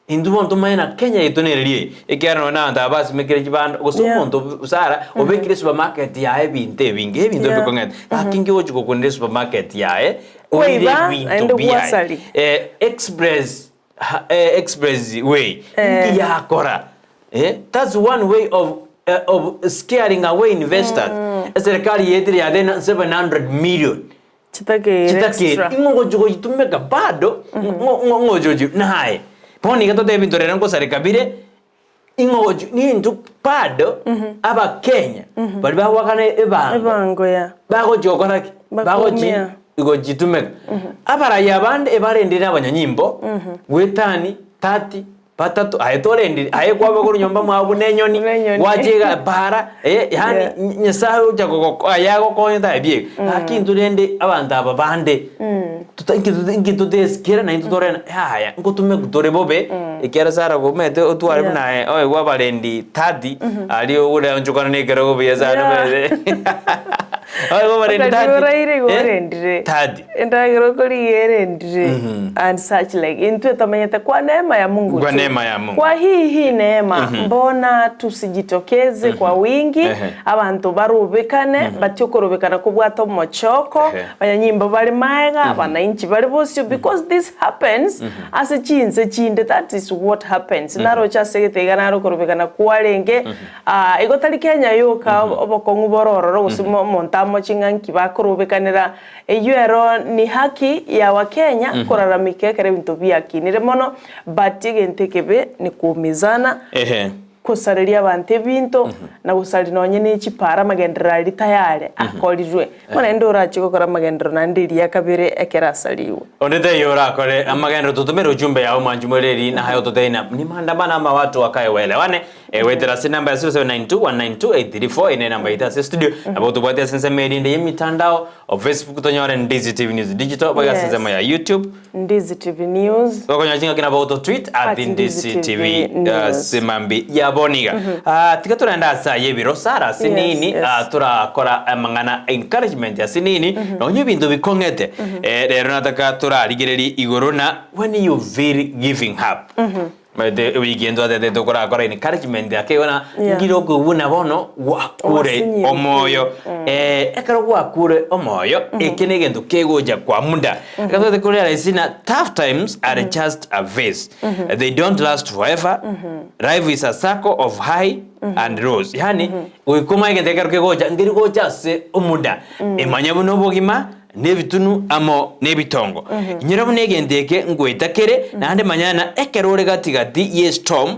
[SPEAKER 2] Intwe bono tomanye na Kenya yaito nereri eye, ekiagera nonye na abanto aba basimekire chibando, gose
[SPEAKER 3] Yeah.
[SPEAKER 2] omonto Sarah obekire esupermarket yaye ebinto ebinge, ebinto
[SPEAKER 3] Yeah.
[SPEAKER 2] mbikong'ete, gaki nki ogochi gokunera esupermarket yaye, oire
[SPEAKER 3] Kwaiba,
[SPEAKER 2] ebinto
[SPEAKER 3] naende
[SPEAKER 2] biaye.
[SPEAKER 3] gwasari.
[SPEAKER 2] Eh, express ha eh, express way,
[SPEAKER 3] Eh.
[SPEAKER 2] nki yakora? Eh, that's one way of eh, of scaring away investors. Eserikari yetire yathena 700 million.
[SPEAKER 3] Chitakeire
[SPEAKER 2] Chitakeire
[SPEAKER 3] extra.
[SPEAKER 2] ing'o ogochi gochitumeka bado ng'o ng'o ng'ochochi naye. Bono iga totebe ebinto rero nkosareka bire, ing'o ogochi nintwe bado abakenya baria bagoakana ebango,
[SPEAKER 3] Ebango ya.
[SPEAKER 2] bagochi gokora ki? Bagochi
[SPEAKER 3] Bakoumia.
[SPEAKER 2] gochitumeka. Abarai abande ebarendire abanyanyimbo, goetani 30. Batato, aye torendire, aye kwaba korwa nyomba mwao buna enyoni,
[SPEAKER 3] Buna enyoni.
[SPEAKER 2] gwacha iga para, eh, yaani
[SPEAKER 3] Yeah.
[SPEAKER 2] Nyasaye ocha kogoko aye agokonye taye bieka. Gaki intwe rende abanto aba bande, tota inki tota inki totesikera naintwe torena yaya, nkotumekwa tore bobe, ekiagera Sarah omanyete otware
[SPEAKER 3] Yeah.
[SPEAKER 2] buna aye oegwe abarendi 30, aria ogure onchokana na ekerogo buya sana
[SPEAKER 3] Yeah.
[SPEAKER 2] omanyete. Oegwe abarendi
[SPEAKER 3] Okari
[SPEAKER 2] 30,
[SPEAKER 3] oraire igo
[SPEAKER 2] eh,
[SPEAKER 3] orendire.
[SPEAKER 2] 30.
[SPEAKER 3] Endagera okorigia erendire and such like. Intwe tomanyete kwa neema ya Mungu
[SPEAKER 2] Kwa
[SPEAKER 3] tu.
[SPEAKER 2] neema ya Mungu.
[SPEAKER 3] Kwa hii hii neema mbona tusijitokeze kwa wingi
[SPEAKER 2] Ehe.
[SPEAKER 3] abanto barobekane batie okorobekana kobwate omochoko
[SPEAKER 2] Ehe.
[SPEAKER 3] abanyanyimbo bare maega abananchi bare bosio because this happens ase chinse chinde that is what happens. Naroche ase egete iga naro okorobekana kwarenge Aa, igo tari Kenya yoka obokong'u bore ororo gose omonto amoche ng'a nki bakorobekanera, eyio ero ni haki ya Wakenya koraramika ekero ebinto biakinire mono, but egento ekebe ni kuumizana,
[SPEAKER 2] Ehe.
[SPEAKER 3] kosareria abanto ebinto, na gosaria nonye ne chipara amagenderero aria tayare akorirwe. Bono naende orache gokora amagenderero naende eria kabere ekero asariwe.
[SPEAKER 2] Onde taiyo orakore amagenderero totomere ujumbe yao mwanchi mwereri naye ototebie ng'a ni maandamano ama watu wakae waelewane. Goetera ase enamba ya 0792192834 eye nenamba yaito ase estudio. Nabo otobwate ase ensemo erinde y'emitandao o Facebook tonyore Ndizi TV News Digital boigo ase
[SPEAKER 3] Yes.
[SPEAKER 2] ensemo ya YouTube
[SPEAKER 3] Ndizi TV News.
[SPEAKER 2] Okonyora chingaki nabo oto tweet at
[SPEAKER 3] At
[SPEAKER 2] Ndizi
[SPEAKER 3] Ndizi
[SPEAKER 2] TV
[SPEAKER 3] TV News.
[SPEAKER 2] ase mambi ya boniga. Ah, tiga torende ase aye ebiro Sarah ase
[SPEAKER 3] Yes,
[SPEAKER 2] nini
[SPEAKER 3] yes.
[SPEAKER 2] ah, torakora amang'ana encouragement ase nini nonye ebinto bikong'ete eh, rero nataka torarigererie igoro na when you feel giving up Omanyete ewiki eye ntwatete tokorakora encouragement ake igo na
[SPEAKER 3] Yeah.
[SPEAKER 2] ngire okoigwa bono gwakure
[SPEAKER 3] Gwasinyire.
[SPEAKER 2] omoyo Eh, ekero gwakure omoyo eke na egento kegocha kwa muda ekero twatete korealize ng'a tough times are just a phase they don't last forever life is a circle of high and lows yaani goika omanye egento ekero kegocha nkeri gocha ase omuda emanya buna obogima nebitunu amo nebitongo. Inyora buna egento eke ngoeta kere, naende manya ng'a ekero ore gati-gati y'estorm,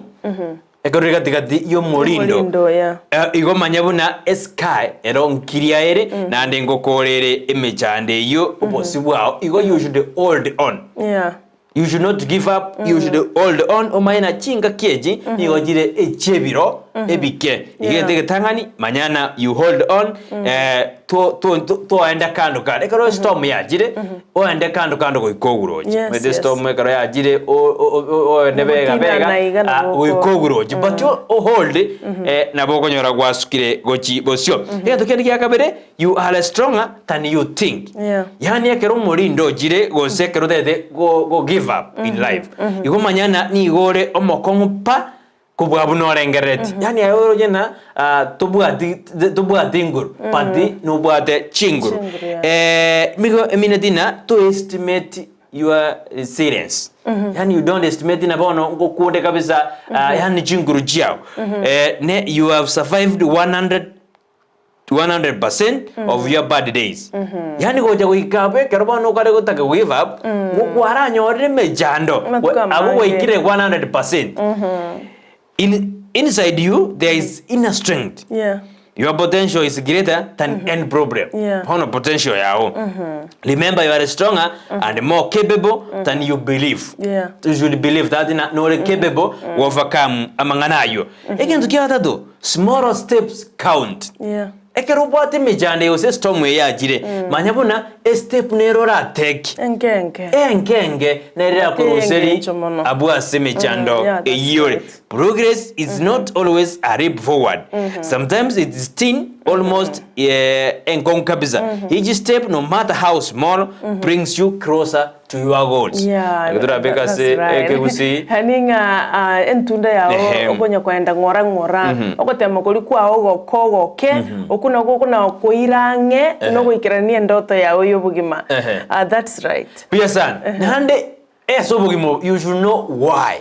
[SPEAKER 2] ekero ore gati-gati y'omorindo,
[SPEAKER 3] Omorindo, yeah.
[SPEAKER 2] eh, igo manya buna esky ero nkiria ere, naende ngokora ere emechando eyio obosio bwao, igo you should hold on.
[SPEAKER 3] Yeah.
[SPEAKER 2] You should not give up, you should hold on omanye na chingaki echi nigo chire echiebiro ebike. Iga egento egetang'ani manya na you hold on eh, to- to- to- toenda kando kando. Ekero storm yachire, oende kando kando goika oguroche.
[SPEAKER 3] Yes,
[SPEAKER 2] Omanyete
[SPEAKER 3] yes.
[SPEAKER 2] storm ekero yachire o- o- o- oende bega
[SPEAKER 3] Gotinana
[SPEAKER 2] bega,
[SPEAKER 3] iga
[SPEAKER 2] ah,
[SPEAKER 3] nabo
[SPEAKER 2] goika
[SPEAKER 3] oko-
[SPEAKER 2] oguroche. But o- ohold eh, nabo okonyora gwasukire gochi bosio. Egento kende gia kabere, You are stronger than you think.
[SPEAKER 3] Yeah.
[SPEAKER 2] Yaani ekero omorinde ochire gose ekero otagete go, go give up in life. Igo manya ng'a nigo ore omokong'u pa Kobua buna orengerereti. Yaani aye oroche ng'a ah, tobwati tobwati nguru but nobwate chinguru.
[SPEAKER 3] Chinguru, yeah.
[SPEAKER 2] Nigo emineti ng'a to estimate your resilience. Yaani you don't estimate ng'a bono ngokunde kabisa ah, yaani chinguru chiao. Ne you have survived 100 100% of your bad days. Yaani gocha goika abwo ekero bono okare gotaka go give up, gokwaranyorire emechando,
[SPEAKER 3] Amatuko
[SPEAKER 2] abwo
[SPEAKER 3] amange.
[SPEAKER 2] gwaikire 100%. In, inside you there is inner strength.
[SPEAKER 3] Yeah.
[SPEAKER 2] Your potential is greater than any problem.
[SPEAKER 3] Yeah.
[SPEAKER 2] Bono potential yao. Remember you are stronger and more capable than you believe.
[SPEAKER 3] Yeah.
[SPEAKER 2] You should believe that na nore capable overcome amang'ana ayio. Egento kia gatato, Small steps count.
[SPEAKER 3] Yeah.
[SPEAKER 2] Ekero obwate emechando eye gose estorm eye yachire, manya buna estep nere oratake.
[SPEAKER 3] Enke enke.
[SPEAKER 2] Enke enke nere erakoroseri
[SPEAKER 3] Engencho mono.
[SPEAKER 2] abwo ase emechando
[SPEAKER 3] Mm, yeah, that's
[SPEAKER 2] eyio ore.
[SPEAKER 3] right.
[SPEAKER 2] Progress is not always a leap forward. Sometimes it is thin, almost eh, enkong'u kabisa. Each step, no matter how small, brings you closer To your goals.
[SPEAKER 3] Yeah,
[SPEAKER 2] Ekero torabeke
[SPEAKER 3] that's
[SPEAKER 2] ase
[SPEAKER 3] right.
[SPEAKER 2] ekegusii.
[SPEAKER 3] Yaani ng'a ah, entunda yao
[SPEAKER 2] Ehe.
[SPEAKER 3] okonya koenda ng'ora ng'ora ogotema koria kwao ogoka ogoke okwo nabo okona koira ang'e nogoikerania endoto yao ya obogima.
[SPEAKER 2] Ehe.
[SPEAKER 3] Ah, that's right.
[SPEAKER 2] Buya sana. Naende ase obogima obo you should know why.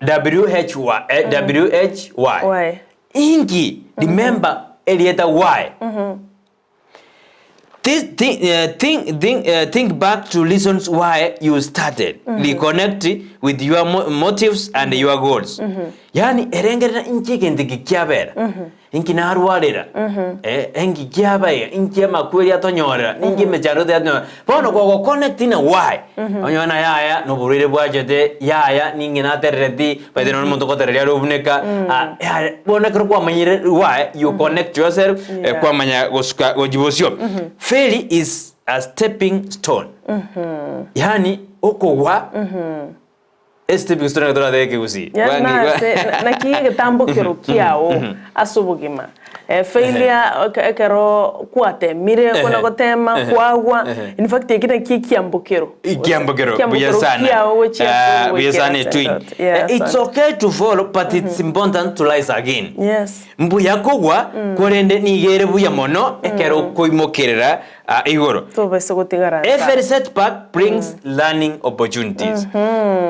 [SPEAKER 2] W-H-Y, eh, W-H-Y.
[SPEAKER 3] Why?
[SPEAKER 2] Inki, remember erieta why. This think, think, think, think back to reasons why you started. Reconnect with your motives and your goals. Yaani erengerera inki egento eke kiabera, inki narwarera, eh, enki kiaba iga, inki amakweri atonyorera, ninki emechando yatonyorera. Bono gogo connect na why, onyore na yaya na oborwaire bwachete, yaya ning'e naterereti, by the way nonye omonto ogotereria are obuneka, ah, yaya bono ekero kwamanyire why, you connect yourself,
[SPEAKER 3] Yeah.
[SPEAKER 2] kwamanya gosuka gochia bosio. Failure is a stepping stone. Yaani okogwa estepping stone ekero toratebe ekegusii.
[SPEAKER 3] Yaani
[SPEAKER 2] Gwangi- gwa-
[SPEAKER 3] nase naki egetambokero kiao ase obogima. Failure ekero kwatemire kona gotema kwagwa in fact eki nakio ekiambokero.
[SPEAKER 2] Ekiambokero buya sana.
[SPEAKER 3] kiao gochia ase
[SPEAKER 2] Ah, buya
[SPEAKER 3] ogoikera
[SPEAKER 2] sana
[SPEAKER 3] ase
[SPEAKER 2] etwin.
[SPEAKER 3] endoto. Yeah,
[SPEAKER 2] It's
[SPEAKER 3] asante.
[SPEAKER 2] okay to fall but it's important to rise again.
[SPEAKER 3] Yes.
[SPEAKER 2] Mbuya kogwa korende nigo ere buya mono ekero okoimokerera igoro.
[SPEAKER 3] Tobaisa gotigara nsa.
[SPEAKER 2] Every setback brings learning opportunities.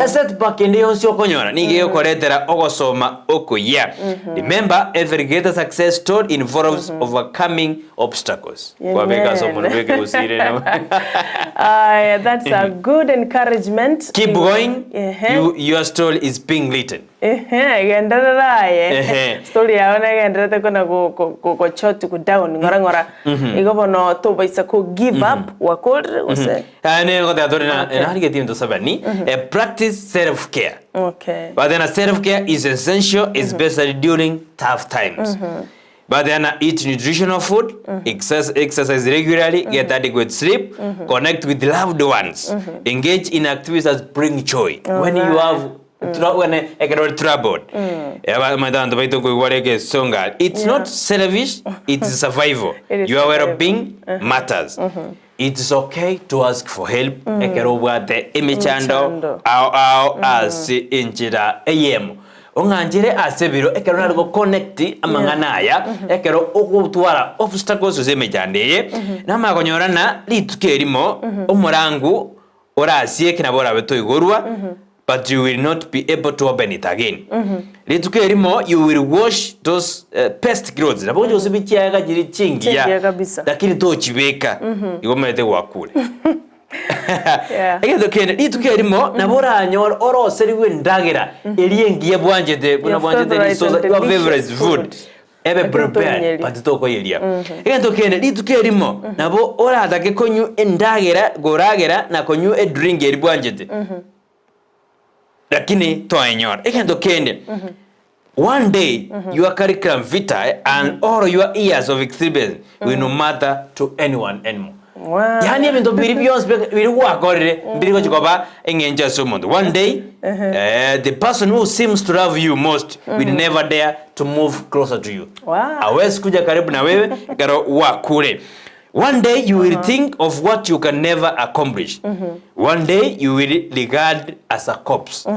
[SPEAKER 2] Esetback ende yonsi okonyora nigo egokoretera ogosoma okuya. Remember, every greater success story involves overcoming obstacles. Kwabeka ase omonwa bw'ekegusii no.
[SPEAKER 3] Aya, that's a good encouragement.
[SPEAKER 2] Keep going.
[SPEAKER 3] Ehe.
[SPEAKER 2] You, your story is being written.
[SPEAKER 3] Ehe, genderera aye.
[SPEAKER 2] Ehe.
[SPEAKER 3] Story yao negenderete kona go- go- go- gochoti go down ng'ora ng'ora. Igo bono tobaisa ko give up wakorire gose.
[SPEAKER 2] Ah, ne ngoteba tore na
[SPEAKER 3] Okay.
[SPEAKER 2] narigetie ebinto sabani. Eh, practice self care.
[SPEAKER 3] Okay.
[SPEAKER 2] But self care is essential especially during tough times. But then eat nutritional food, exercise, exercise regularly, get adequate sleep, connect with loved ones, engage in activities that bring joy. When you have when ekero ore troubled, omanyete abanto baito nkoigwa bare egesonga. It's not selfish, it's survival.
[SPEAKER 3] It is
[SPEAKER 2] Your
[SPEAKER 3] survival.
[SPEAKER 2] well-being matters. It's okay to ask for help ekero obwate emechando
[SPEAKER 3] Emechando.
[SPEAKER 2] ao ao ase enchera eyemo. Ong'anchere ase ebiro ekero nare go connect amang'ana aya, ekero ogotwara obstacles gose emechando eye, namanya konyora ng'a rituko erimo omorangu orasieke nabo orabe toigorwa, but you will not be able to open it again. Rituko erimo you will wash those best clothes, nabo ogocha gosibia chiaga chiria
[SPEAKER 3] Chingiya
[SPEAKER 2] chingiya,
[SPEAKER 3] kabisa.
[SPEAKER 2] lakini tochibeka, igo omanyete gwakure.
[SPEAKER 3] Yeah.
[SPEAKER 2] Egento kende, rituko erimo nabo oranyore oroserigwe endagera eria engiya bwanchete buna
[SPEAKER 3] Your
[SPEAKER 2] bwanchete
[SPEAKER 3] favorite
[SPEAKER 2] risosa,
[SPEAKER 3] and
[SPEAKER 2] your
[SPEAKER 3] delicious
[SPEAKER 2] favorite food
[SPEAKER 3] food.
[SPEAKER 2] ebe
[SPEAKER 3] Lakini
[SPEAKER 2] prepared
[SPEAKER 3] toyeria.
[SPEAKER 2] but tokoyeria. Egento kende, rituko erimo nabo oratake konywa endagera koragera na konywa edrink eria bwanchete lakini toenyora. Egento kende, one day your curriculum vitae and all your years of experience will no matter to anyone anymore.
[SPEAKER 3] Wow.
[SPEAKER 2] Yaani ebinto biria bionsi biria gwakorire mbiri gochi koba eng'encho ase omonto. One day eh, the person who seems to love you most will never dare to move closer to you.
[SPEAKER 3] Wow.
[SPEAKER 2] Hawezi kuja karibu na wewe ekero gwakure. One day you will think of what you can never accomplish. One day you will regard as a corpse.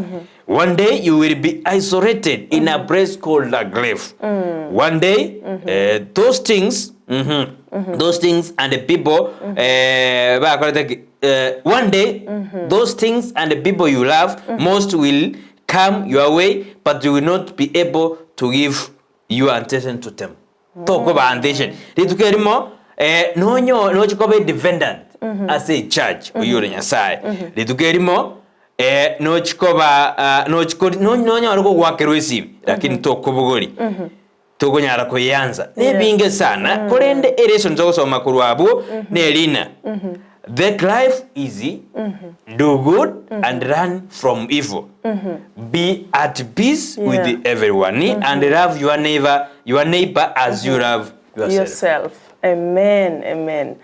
[SPEAKER 2] One day you will be isolated in a place called a grave. One day eh, those things mhm, those things and the people eh, bakorete ki- eh, one day those things and the people you love most will come your way but you will not be able to give your attention to them. Tokoba attention. Rituko erimo eh, nonyo nochi koba a defendant ase echurch oyio ore Nyasaye. Rituko erimo eh, nochi koba ah, nochi kori no- nonyore gogoakerwa esimi lakini tokobogori tokonyara koyeansa nebinge sana korende eresoni togosoma korwa abwo nerina Take life easy, do good and run from evil. Be at peace with
[SPEAKER 3] Yeah.
[SPEAKER 2] everyone and love your neighbor, your neighbor as you love yourself.
[SPEAKER 3] yourself amen amen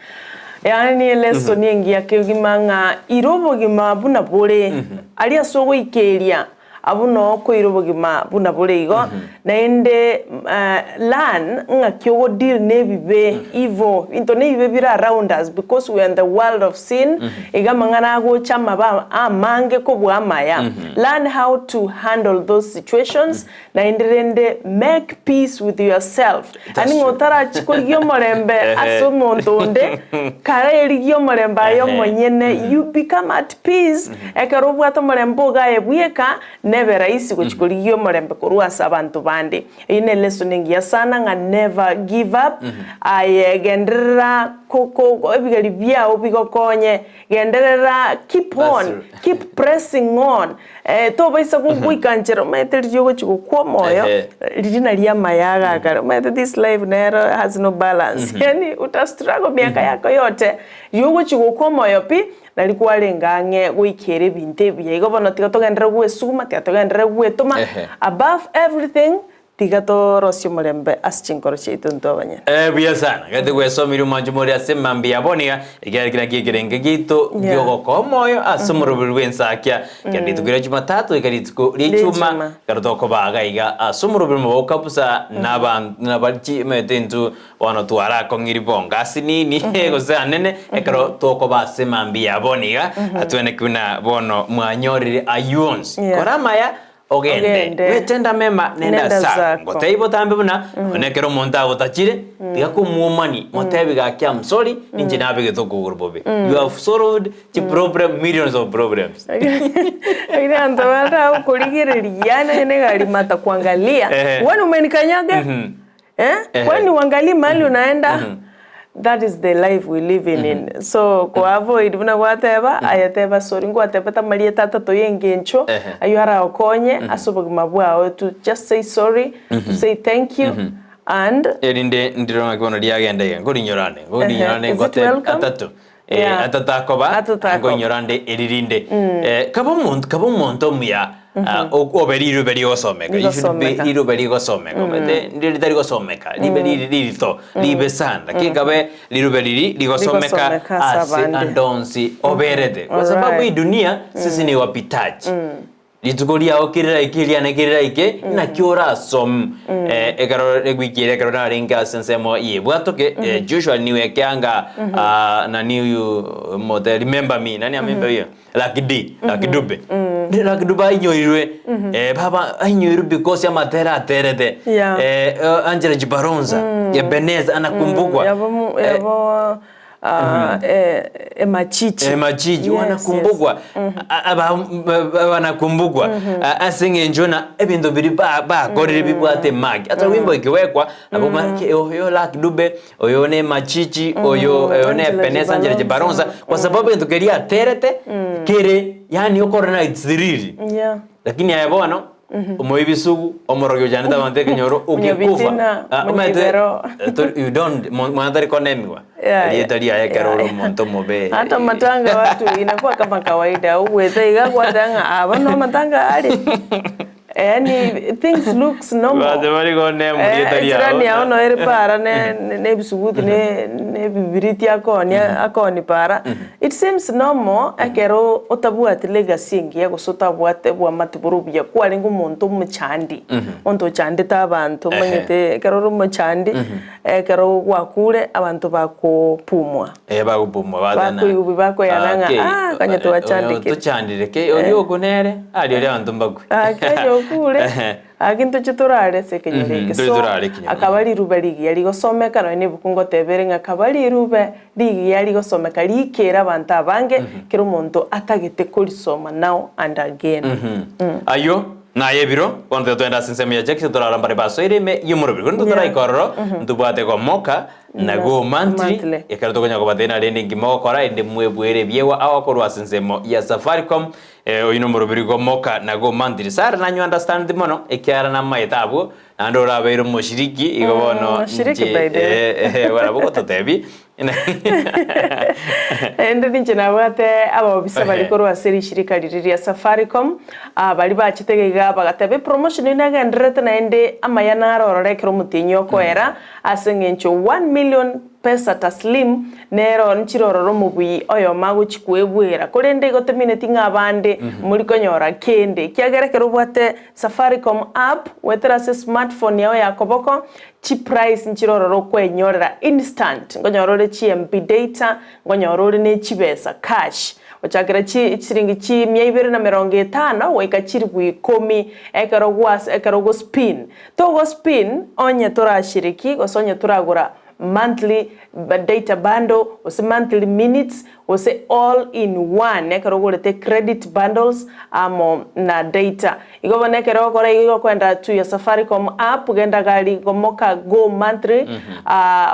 [SPEAKER 3] yaani lesson engiya kegima ng'a ira obogima buna bore aria ase ogoikeria Abwo noo koira obogima buna bore igo, naende learn ng'aki ogo deal na ebibe, evil, into na ebibe bire around us because we are in the world of sin, iga amang'ana agocha amabe amange kobua amaya. Learn how to handle those situations, naende rende make peace with yourself.
[SPEAKER 2] That's
[SPEAKER 3] Yaani ng'a
[SPEAKER 2] true.
[SPEAKER 3] otarachia korigia omorembe ase omonto onde, kare erigie omorembe aye omonyene, you become at peace, ekero obwate omorembe ogo aye bweka, nebe rahisi gochia korigia omorembe korwa ase abanto bande. Eyio ne lesson engiya sana ng'a never give up, aye genderera ko ko ebigeri biao bigokonye, genderera keep
[SPEAKER 2] That's
[SPEAKER 3] on,
[SPEAKER 2] true.
[SPEAKER 3] keep pressing on, tobaisa goika nchera omanyete riria ogochia gokwa omoyo,
[SPEAKER 2] Ehe.
[SPEAKER 3] riria nario amaya agakare, omanyete this life nero has no balance, yaani uta struggle miaka yako yote, riria ogochia gokwa omoyo pi, Nari kwarenge ang'e goikera ebinto ebiya. Igo bono tiga togenderere gwesuguma, tiga togenderere gwetoma,
[SPEAKER 2] Ehe.
[SPEAKER 3] above everything, tiga torosie omorembe ase chinkoro chiaito intwe abanyene.
[SPEAKER 2] Eh, buya sana. Gete gwesomirie omwancho more ase mambia ya bono iga, ekiagera kera naki ekerenge giaito
[SPEAKER 3] Yeah.
[SPEAKER 2] giogokoa omoyo ase omoroberi bw'ensakia. Ekero rituko ria Jumatatu goika rituko ria
[SPEAKER 3] Ria
[SPEAKER 2] Ijumaa,
[SPEAKER 3] Ijumaa.
[SPEAKER 2] ekero tokobaga iga ase omoroberi mogoka busa naban nabachi omanyete intwe Bono twarakong'irie bonga asinini gose anene ekero tokoba ase mambia ya bono iga, atweneki buna bono mwanyorire ayio onsi.
[SPEAKER 3] Yeah.
[SPEAKER 2] Kora amaya ogende,
[SPEAKER 3] Ogende.
[SPEAKER 2] wetenda mema nenda
[SPEAKER 3] Nenda
[SPEAKER 2] zako.
[SPEAKER 3] zako.
[SPEAKER 2] Ngotebie botambe buna nonye ekero omonto agotachire, tiga komwomani, motebi gaki I'm sorry, ninche nabegete okogoro bobe. You have solved chiproblem, millions of problems.
[SPEAKER 3] Lakini abanto bande agokorigereria yaani onye na egari mata kuangalia,
[SPEAKER 2] Ehe.
[SPEAKER 3] wewe umenikanyaga? Eh? Kwani uangalii mahali unaenda? That is the life we living in. So ko avoid buna gwateba, aye teba sorry ngwatebete amarieta atato ya engencho,
[SPEAKER 2] Ehe.
[SPEAKER 3] aywo aragokonye ase obogima bwao to just say sorry, to say thank you and
[SPEAKER 2] Erinde ndire ng'aki bono riagenda iga, nkorinyorane, nkorinyorane
[SPEAKER 3] Ehe. Is it
[SPEAKER 2] ngote
[SPEAKER 3] welcome?
[SPEAKER 2] atato. Eh,
[SPEAKER 3] Yeah.
[SPEAKER 2] atato akoba,
[SPEAKER 3] Atato akoba.
[SPEAKER 2] nkoinyorande eririnde. Eh, kaba omonto, kaba omonto omuya, ah, o- obe riruba rigosomeka. You should be
[SPEAKER 3] Rigosomeka.
[SPEAKER 2] riruba rigosomeka. Omanyete, ndire ritari gosomeka, ribe riri ririto, ribe sana. Lakini kabe riruba riri rigosomeka
[SPEAKER 3] Rigosomeka ase
[SPEAKER 2] ase
[SPEAKER 3] abande.
[SPEAKER 2] ande onsi oberete. Kwa sababu
[SPEAKER 3] Alright.
[SPEAKER 2] hii dunia, sisi ni wapitaji. Rituko riao keriraike riane keriraike, naki orasom eh, ekero ewiki eria ekero narenge ase ensemo yebwatoke eh, Joshua niweke anga ah, nani huyu mote remember me nani amembe huyo Lucky D Lucky Dube mm Lucky Dube ainyoirwe eh, baba ainyoirwe because amatera aterete
[SPEAKER 3] Yeah.
[SPEAKER 2] eh, eh, Angela Jibaronza Ebeneza anakumbukwa
[SPEAKER 3] Yabo mu-
[SPEAKER 2] Eh,
[SPEAKER 3] yabo ah, eh, emachichi.
[SPEAKER 2] Emachiji
[SPEAKER 3] Yes,
[SPEAKER 2] wanakumbukwa A- aba- ba- ba- wanakumbukwa A- ase eng'encho na ebinto biria ba- bakorire bibwate emaki ata wimbo ekiwekwa nabo omanyete oyo Lucky Dube oyo ne Machichi oyo oyo ne
[SPEAKER 3] Angela
[SPEAKER 2] Ebeneza Angela
[SPEAKER 3] Jibaronza.
[SPEAKER 2] Jibaronza kwa sababu egento keria aterete kere yaani okorora na it's real
[SPEAKER 3] yes. Yeah.
[SPEAKER 2] Lakini aye bono omoibisugu omorogi ochanete abanto ekenyoro
[SPEAKER 3] Mwenye
[SPEAKER 2] ogekufa
[SPEAKER 3] bitina,
[SPEAKER 2] Ah,
[SPEAKER 3] mwenye
[SPEAKER 2] omanyete,
[SPEAKER 3] bibero.
[SPEAKER 2] eh, you don't mwana tari konemiwa
[SPEAKER 3] Yeah,
[SPEAKER 2] erieta
[SPEAKER 3] yeah.
[SPEAKER 2] riaye ekero ore
[SPEAKER 3] Yeah.
[SPEAKER 2] omonto omobe
[SPEAKER 3] Hata matanga watu inakuwa kama kawaida ugwete iga gwatanga aba no matanga ari. Yaani things looks normal.
[SPEAKER 2] Banto bari konema erieta riao.
[SPEAKER 3] Echirani yao noyo ere para ne ne ebisuguti ne ne ebibiriti akoonia akoonia para. It seems normal ekero otabwati legacy engiya gose otabwate obwamate bore obuya kwarenge omonto omochandi, omonto ochandete abanto omanyete ekero ore omochandi, ekero gwakure abanto bakopumwa.
[SPEAKER 2] Eh, bagopumwa batana.
[SPEAKER 3] Bakoigwa bakoyana ng'a,
[SPEAKER 2] Kei,
[SPEAKER 3] "Ah, konya twachandekire."
[SPEAKER 2] Tochandire kei, oria okwo nere, aria oria abanto mbakwe.
[SPEAKER 3] Gaki oyo okure, gaki ntoche torare ase ekenyoro
[SPEAKER 2] Mhm,
[SPEAKER 3] eke.
[SPEAKER 2] ntoche
[SPEAKER 3] So,
[SPEAKER 2] torare ekenyoro.
[SPEAKER 3] akaba rirube rigiya rigosomeka nonya na ebuku ngoteba ere ng'a kaba rirube rigiya rigosomeka rikere abanto abange, kera omonto atagete korisoma now and again.
[SPEAKER 2] Ayio naye ebiro, bono tiga togende ase ensemo ya Jackson torara mbare basoire ime y'omoroberi. Korende totoraika ororo, ntobwate gomoka na go monthly, ekero tokonya kobatebia rende inki mogokora erinde mwebuere ebiegwa ao korwa ase ensemo ya Safaricom. Oyio nomoroberi gomoka na go monthly. Sarah nanywe understand mono ekiagera namaete abwo, naende orabeire omoshiriki igo bono
[SPEAKER 3] Moshiriki
[SPEAKER 2] inche
[SPEAKER 3] by the way.
[SPEAKER 2] barabwo gototebia.
[SPEAKER 3] Naende ninche nabwate abaofisa baria korwa ase rishirika riria ria Safaricom, baria bachete iga iga bagateba epromotion eyio negendererete naende amaya naro ororo ekero omotienyi okoera, ase eng'encho one million pesa taslim nero nchire ororo omobui oyomo agochia kwebwera. Korende igo temineti ng'a abande mori konyora kende, ekiagera ekero obwate Safaricom app goetera ase smartphone yao ya koboko, Chiprice nchire ororo okwenyorera instant, nkonyora ore chi MB data, nkonyora ore ne chibesa cash, gochakera chi chiringi chi mia ibere na merongo etano goika chiribu ikomi ekero gwas ekero ogo spin. Togo spin onye torashiriki gose onye toragora monthly data bundle gose monthly minutes gose all in one ekero ogorete credit bundles amo na data. Igo bono ekero ogokora igo igo okoenda to your Safaricom app genda gari gomoka go monthly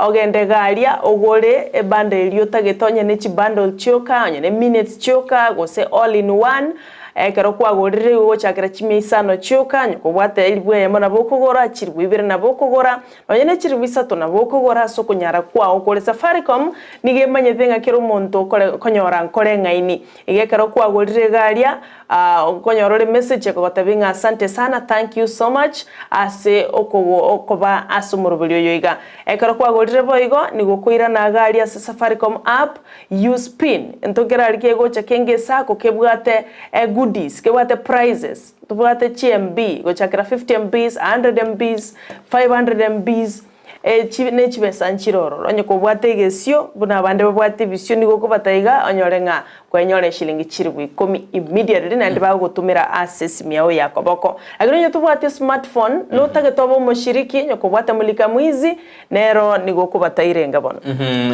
[SPEAKER 3] ogende garia ogore ebundle eria otagete onye ne chibundle chioka onye ne minutes chioka gose all in one. Ekero kwagorire igo ogochakera chimia isano chioka onye kobwate elifu eyemo nabo okogora, chilifu ibere nabo okogora. Nonya ne chilifu isato nabo okogora ase okonyara kwao kore Safaricom nigo emanyete ng'a kera omonto okore okonyora nkore eng'aini. Iga ekero kwagorire iga aria okonyora ore message ekogotebia ng'a asante sana, thank you so much ase okogo okoba ase omoroberi oyo iga. Ekero kwagorire boigo nigo okoirana iga aria ase Safaricom app, use pin, ento kera aria kegocha kenge esako kebwate goodies, kebwate prizes. Tobwate chi MB gochakera 50 MBs, 100 MBs, 500 MBs, echi ne chibesa nchire ororo. Onye kobwate egesio buna abande babwate ebisio nigo okobata iga onyore ng'a kwenyora eshilingi chilifu ikomi immediately naende bagogotomera ase esimi yao ya koboko. Lakini onye tobwati esmartphone notagete obe omoshiriki onye kobwate mulika mwizi nero nigo okobata irenga bono.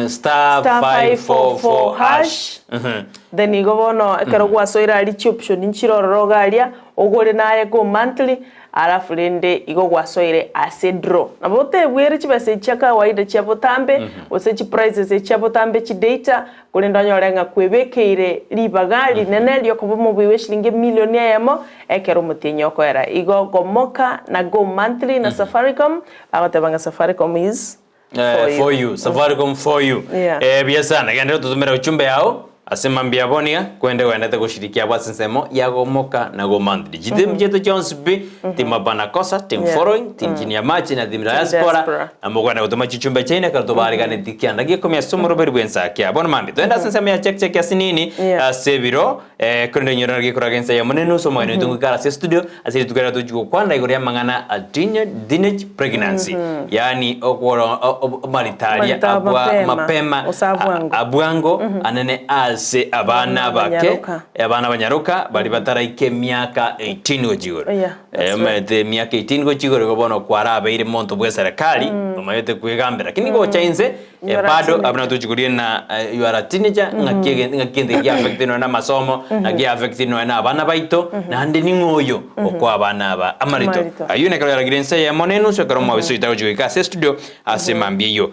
[SPEAKER 2] Star
[SPEAKER 3] Star
[SPEAKER 2] 544
[SPEAKER 3] 544
[SPEAKER 2] hash.
[SPEAKER 3] hash. Then igo bono ekero gwasoire aria chioption nchire ororo iga aria, ogore naye go monthly, alafu rende igo gwasoire ase draw. Nabo otebwere chibesa echi chia kawaida chia botambe, gose chiprices echi chia botambe chidata, korende onyore ng'a kwebekeire ribaga rinene riokoba omobui bwe eshilingi emilion eyemo, ekero omotienyi okoera. Igo gomoka na go monthly na Safaricom, bagoteba ng'a Safaricom is
[SPEAKER 2] Eh, for you Safaricom for you
[SPEAKER 3] Yeah.
[SPEAKER 2] Eh, buya sana genda ototomere ujumbe yao ase mambia bonia kwende oendete goshirikia abwo ase ensemo ya gomoka na go monthly chitimu chiaito chionsi pi team hapana kosa team
[SPEAKER 3] Yeah.
[SPEAKER 2] following team chini ya machi na team diaspora
[SPEAKER 3] diaspora.
[SPEAKER 2] na mokwenda gotoma chichumbe chiaino ekero tobariganeti kianda gia ikomi ase omoroberi bw'ensakia bono mambia toende ase ensemo ya check check ase nini
[SPEAKER 3] Yeah.
[SPEAKER 2] ase ebiro eh, korende onyore gekoraga ensa ya monene ase omogeni oito ngoikara ase studio ase rituko riria tochi gokwana igoro y'amang'ana a teenage pregnancy yaani okworo maritaria
[SPEAKER 3] Marita
[SPEAKER 2] abwa
[SPEAKER 3] mapema,
[SPEAKER 2] mapema
[SPEAKER 3] gose abwango.
[SPEAKER 2] abwango anene ase abana
[SPEAKER 3] Abana
[SPEAKER 2] bake
[SPEAKER 3] banyaroka.
[SPEAKER 2] abana banyaroka bari bataraika emiaka 18 gochia igoro.
[SPEAKER 3] Yeah, that's right.
[SPEAKER 2] Omanyete emiaka 18 gochia igoro igo bono kwarabeire monto bwa eserekari omanyete kwegambera lakini gocha inse
[SPEAKER 3] You are a
[SPEAKER 2] bado
[SPEAKER 3] teenager.
[SPEAKER 2] abuna tochikoria na you are a teenager ng'aki ng'aki egento gia affect nonya na amasomo ng'aki affect nonya na abana baito naende ning'o oyo okoa abana aba amarito.
[SPEAKER 3] Amarito.
[SPEAKER 2] Ayio nekero yaragire ense eyemo na enusu ekero omwabisa oito agochia goika ase estudio ase mambia eyio.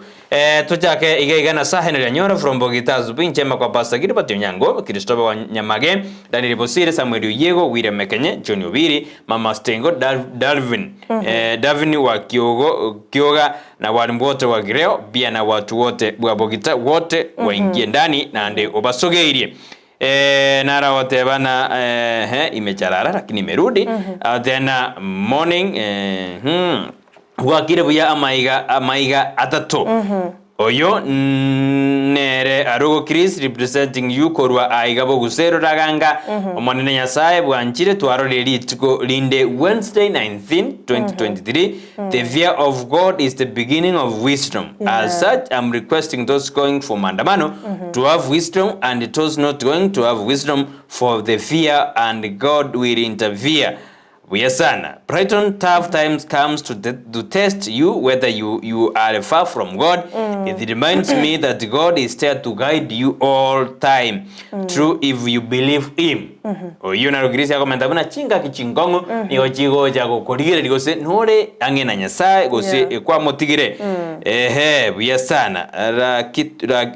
[SPEAKER 2] Tochake iga iga na Sir Henry Anyoro from Bogita Asubuhi njema kwa Pastor Gilbert Onyango, Christopher wa Nyamage, Daniel Bosire, Samuel Oyiego, William Mekenye, John Obiri, Mama Stengo, Dalvin, Davin wa Kiogo, Kioga na walimu wote wa Gireo, pia na watu wote wa Bogita wote waingie ndani naende obasogeirie. Eh, nara goteba na eh, imecharara lakini imerudi mm tena morning eh, hmm. Gwakire buya amaiga amaiga atato oyo nere arugo Chris representing you korwa aiga bogusero raganga omonene Nyasaye bwanchire twarorire rituko rinde Wednesday 19 2023 The fear of God is the beginning of wisdom. As such, I'm requesting those going for maandamano to have wisdom and those not going to have wisdom for the fear and God will interfere. Buya sana. Brighton tough times comes to, te- to test you whether you, you are far from God. It reminds me that God is there to guide you all time. True if you believe him. Oyio narugirisia akomenta buna chingaki chingong'u nigo chigocha gokorigereria gose nore ang'e na Nyasaye gose
[SPEAKER 3] Yeah.
[SPEAKER 2] kwamotigire. Ehe, buya sana.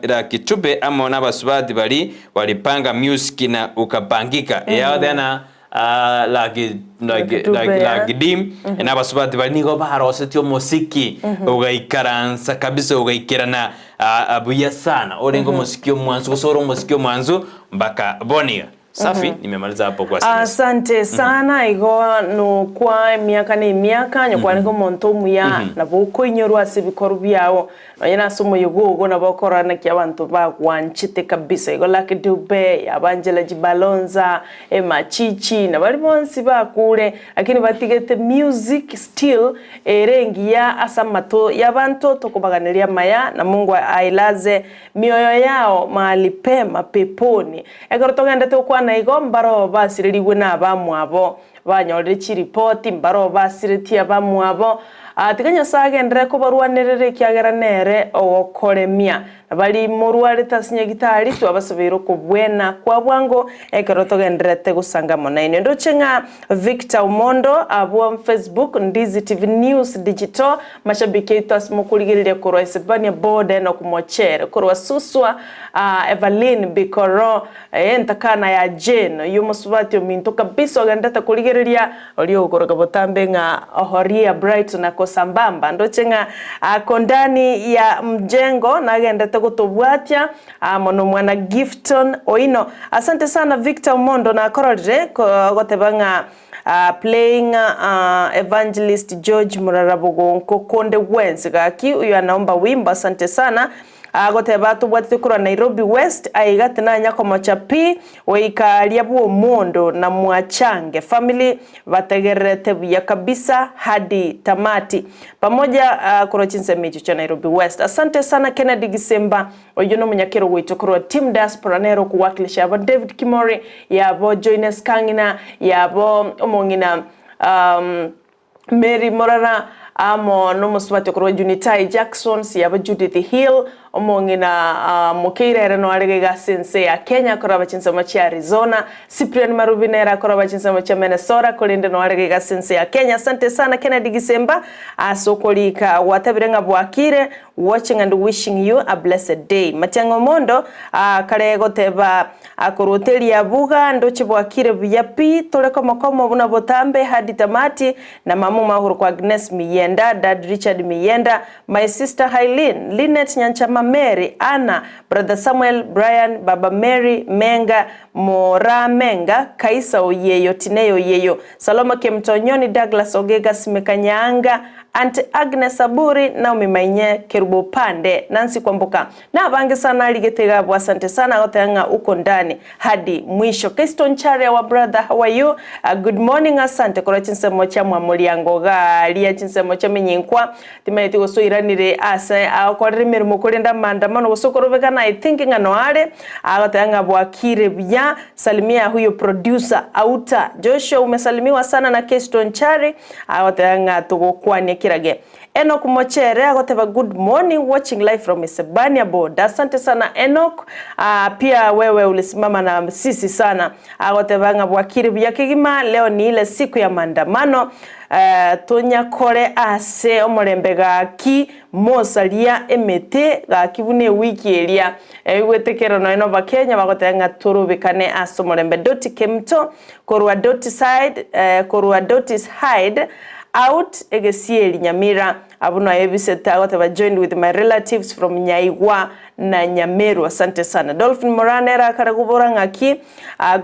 [SPEAKER 2] Rakitube amo n'abasubati bari walipanga music na ukapangika. Yao tena laki
[SPEAKER 3] Lucky
[SPEAKER 2] laki
[SPEAKER 3] Dube,
[SPEAKER 2] laki
[SPEAKER 3] yeah.
[SPEAKER 2] laki dim n'abasubati bari nigo barosetie omosiki ogaikaransa kabisa ogaikerana buya sana orenge omosiki omwansu gose ore omosiki omwansu mpaka boniga safi nimemaliza hapo kwa SMS.
[SPEAKER 3] Asante sana igo nokwa emiaka na emiaka nyokwaneka omonto omuya nabo okoinyorwa ase ebikorwa biago nonye nase omoyega ogo nabo okorora naki abanto bagwanchete kabisa igo Lucky Dube Abangela Jibalonza Emachichi nabari bonsi bakure lakini batigete music still ere engiya ase amato ya abanto tokobaganeria amaya na Mungu ailaze mioyo yao mahali pema peponi. Ekero togendete gokwana igo mbaro basirerigwe na abamwabo banyorire chiripoti mbaro basiretie abamwabo tiga Nyasaye agendere kobarwanerera ekiagera nere ogokoremia bari morwarete ase nyagitari twabasabeire okobwena kwa bwango ekero togenderete gosanga mono ndoche ng'a Victor Omondo abwo Facebook Ndizi TV News Digital mashabiki aito ase mokorigereria korwa Isebania Boda Enock Mochere korwa Suswa Evelyn Bikoro entakana ya Jane oyo omosubati ominto kabisa ogendete korigereria oria ogokoroka botambe ng'a Ohoria Brighton ako sambamba ndoche ng'a ako ndani ya mjengo nagendete gotobwatia mono mwana Gifton Oino. Asante sana Victor Omondo nakororire goteba ng'a playing Evangelist George Murarabogonko konde wensi gaki uyo anaomba wimbo. Asante sana agoteba tobwatete korwa Nairobi West aiga tinanya komocha pi goikaria bwa omondo na mwachange family bategererete buya kabisa hadi tamati pamoja korwa chinsemo echo chia Nairobi West. Asante sana Kennedy Gisemba oyo no omunyakero gwaito korwa Team Diaspora nero okuwakilisha yabo David Kimori yabo Joynes Kang'ina yabo omong'ina Mary Morara amo nomosubati okorwa Junitai Jackson yabo Judith Hill omong'ina Mokeira ere noarege iga ase ense ya Kenya akoraba chinsemo chia Arizona Cyprian Marubi nere akoraba chinsemo chia Minnesota korende noarege iga ase ense ya Kenya. Asante sana Kennedy Gisemba ase okorika gwatabire ng'a bwakire watching and wishing you a blessed day. Matiang'o Omondo kare goteba akoroteria buga ndoche bwakire buya pi tore komokomo buna botambe hadi tamati na mamu mahuru kwa Agnes Miyenda, Dad Richard Miyenda, my sister Hailin, Linet Nyanchama Mary, Anna, Brother Samuel, Brian, Baba Mary, Menga, Mora Menga, Kaisa Oyeyo, Tineyo Oyeyo, Saloma Kemtonyoni, Douglas Ogega Simekanyanga, Aunt Agnes Aburi, Naomi Mainye, Kerubo Pande, Nancy Kwamboka. Na bange sana aligetega asante sana wote anga uko ndani hadi mwisho. Keston Charia wa brother, how are you? Good morning, asante kora chinsemo cha mwamuliango galia chinsemo cha minyinkwa timaiti gosoiranire ase akorire mirimo kurenda maandamano gosokorobekana I think ng'ano are agotanga bwakire buya. Salimia huyo producer Auta Joshua, umesalimiwa sana na Keston Chari agotanga tugokwania kirage. Enoch Mochere agoteba good morning watching live from Isebania board. Asante sana Enoch. Pia wewe ulisimama na sisi sana. Agoteba nga bwakire buya kigima leo ni ile siku ya maandamano. Tonyakore ase omorembe gaki mosaria emete gaki bune wiki eria egwetekero no eno bakenya bagoteba turubikane ase omorembe. Doti Kemto korwa Doti side, korwa Dotis hide Out Egesieri Nyamira abwo noyo ebisete agoteba joined with my relatives from Nyaigwa na Nyameru asante sana. Dolphin Moraa nere akare gobora ng'aki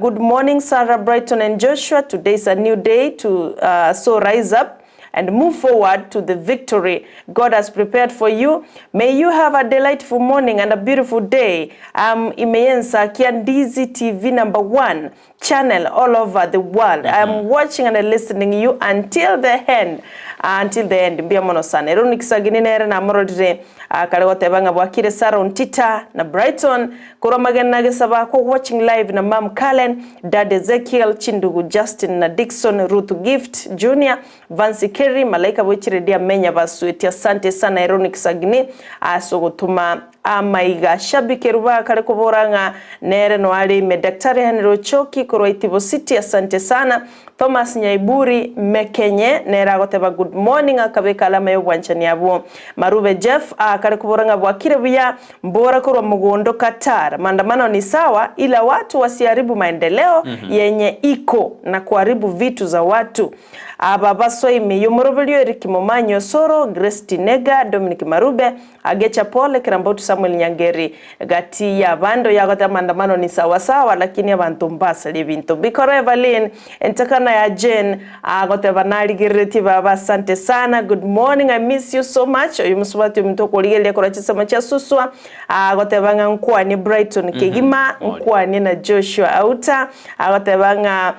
[SPEAKER 3] Good morning Sarah Brighton and Joshua today is a new day to so rise up and move forward to the victory God has prepared for you. May you have a delightful morning and a beautiful day. I'm Imeyensakia Ndizi TV number one channel all over the world. I am watching and listening you until the end. Until the end. Mbuya mono sana. Ero Nikisagini nere namororire akare goteba ng'a bwakire Sarah Ontita na Brighton korwa magena gesaba ko watching live na Mam Kalen, Dad Ezekiel, Chindugu Justin na Dickson, Ruth Gift Junior, Vancy Kerry, Malaika bw'echiredio amenya Basweti asante sana ero Nikisagini ase ogotoma amaiga. Shabiki Eruba akare kobora ng'a nere noare ime Daktari Henry Ochoki korwa Itibo City asante sana. Thomas Nyaiburi Mekenye nere agoteba good morning akabeka alama y'obwanchani abwo. Marube Jeff akare kobora ng'a bwakire buya mbora korwa mogondo Qatar maandamano ni sawa ila watu wasiharibu maendeleo yenye iko na kuharibu vitu za watu. Aba basoa ime y'omoroberio Eric Momanyi Osoro, Grace Tinega, Dominic Marube, Agecha Paul, Ekerambauti Samuel Nyangeri gati y'abande. Oyo agoteba maandamano ni sawa sawa lakini abanto mbasarie ebinto bikoro. Evaline Entakana ya Jane agoteba narigereretie baba asante sana good morning I miss you so much. Oyo mosubati ominto okorigereria korwa chinsemo chia Suswa agoteba ng'a nkwanie Brighton kegima nkwanie na Joshua Auta agoteba ng'a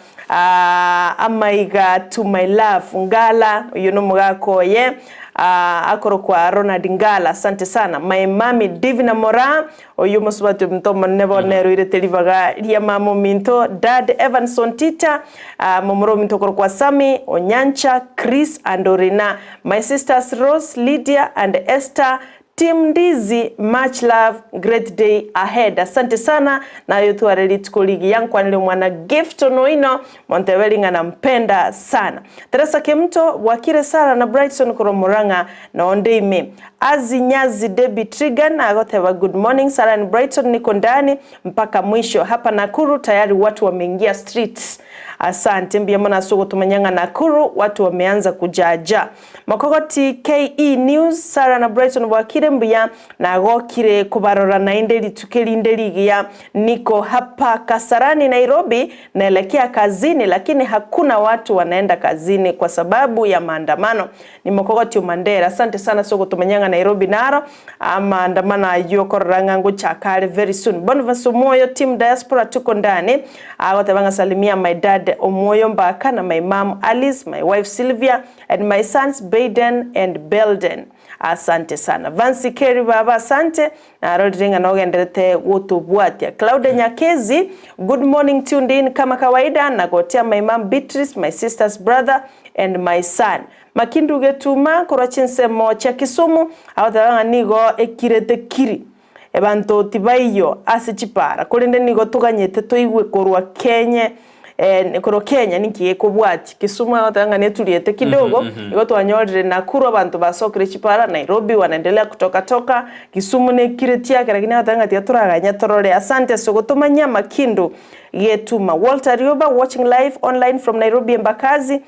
[SPEAKER 3] Amaiga to my love Ngala, oyio nomogaka oye akorokwa Ronald Ngala, asante sana. My mummy Divina Moraa, oyio omosubati ominto omonene bono nere oirete ribaga ria mama ominto, Dad Evanson Tita, momura ominto okorokwa Sammy, Onyancha, Chris and Orina, my sisters Rose, Lydia and Esther, Team Ndizi much love great day ahead asante sana naye otware rituko rigiya nkwanere omwana Gift Onoino montebe ring'ana mpenda sana Teresa Kemuto bwakire Sarah na Brightson korwa Murang'a nonde ime Azi Nyazi Debbie Trigan agoteba good morning Sarah and Brighton niko ndani mpaka mwisho hapa Nakuru tayari watu wameingia streets Asante mbuya mono ase ogotomanya ng'a Nakuru watu wameanza kujaja. Mokogoti KE News, Sarah na Brighton bwakire mbuya nagokire kobarora naende rituko erinde rigiya. Niko hapa Kasarani Nairobi naelekea kazini lakini hakuna watu wanaenda kazini kwa sababu ya maandamano. Ni Mokogoti o Mandera. Asante sana ase ogotomanya ng'a Nairobi naro amaandamano ayio okorora ng'a ngochaka are very soon. Boniface Omoyo team diaspora tuko ndani. Agoteba ng'a salimia my dad Omwoyo Mbaka na my mum Alice, my wife Sylvia and my sons Bayden and Belden. Asante sana. Vancy Kerry baba asante, narorire ng'a nogenderete gotobwatia. Claudia Nyakezi, good morning tuned in kama kawaida, nagotia my mum Beatrice, my sister's brother and my son. Makindu Getuma korwa chinsemo chia Kisumu, agoteba ng'a nigo ekirete kiri. Abanto tibaiyo ase chipara, korende nigo toganyete toigwe korwa Kenya korwa Kenya ninki gekobwatia. Kisumu agoteba ng'a neturiete kidogo, igo twanyorire Nakuru abanto basokire chipara, Nairobi wanaendelea kutoka toka, Kisumu nekire tiake lakini agoteba ng'a tiga toraganye torore. Asante ase ogotomanyia amakindu getuma. Walter Rioba watching live online from Nairobi Embakasi,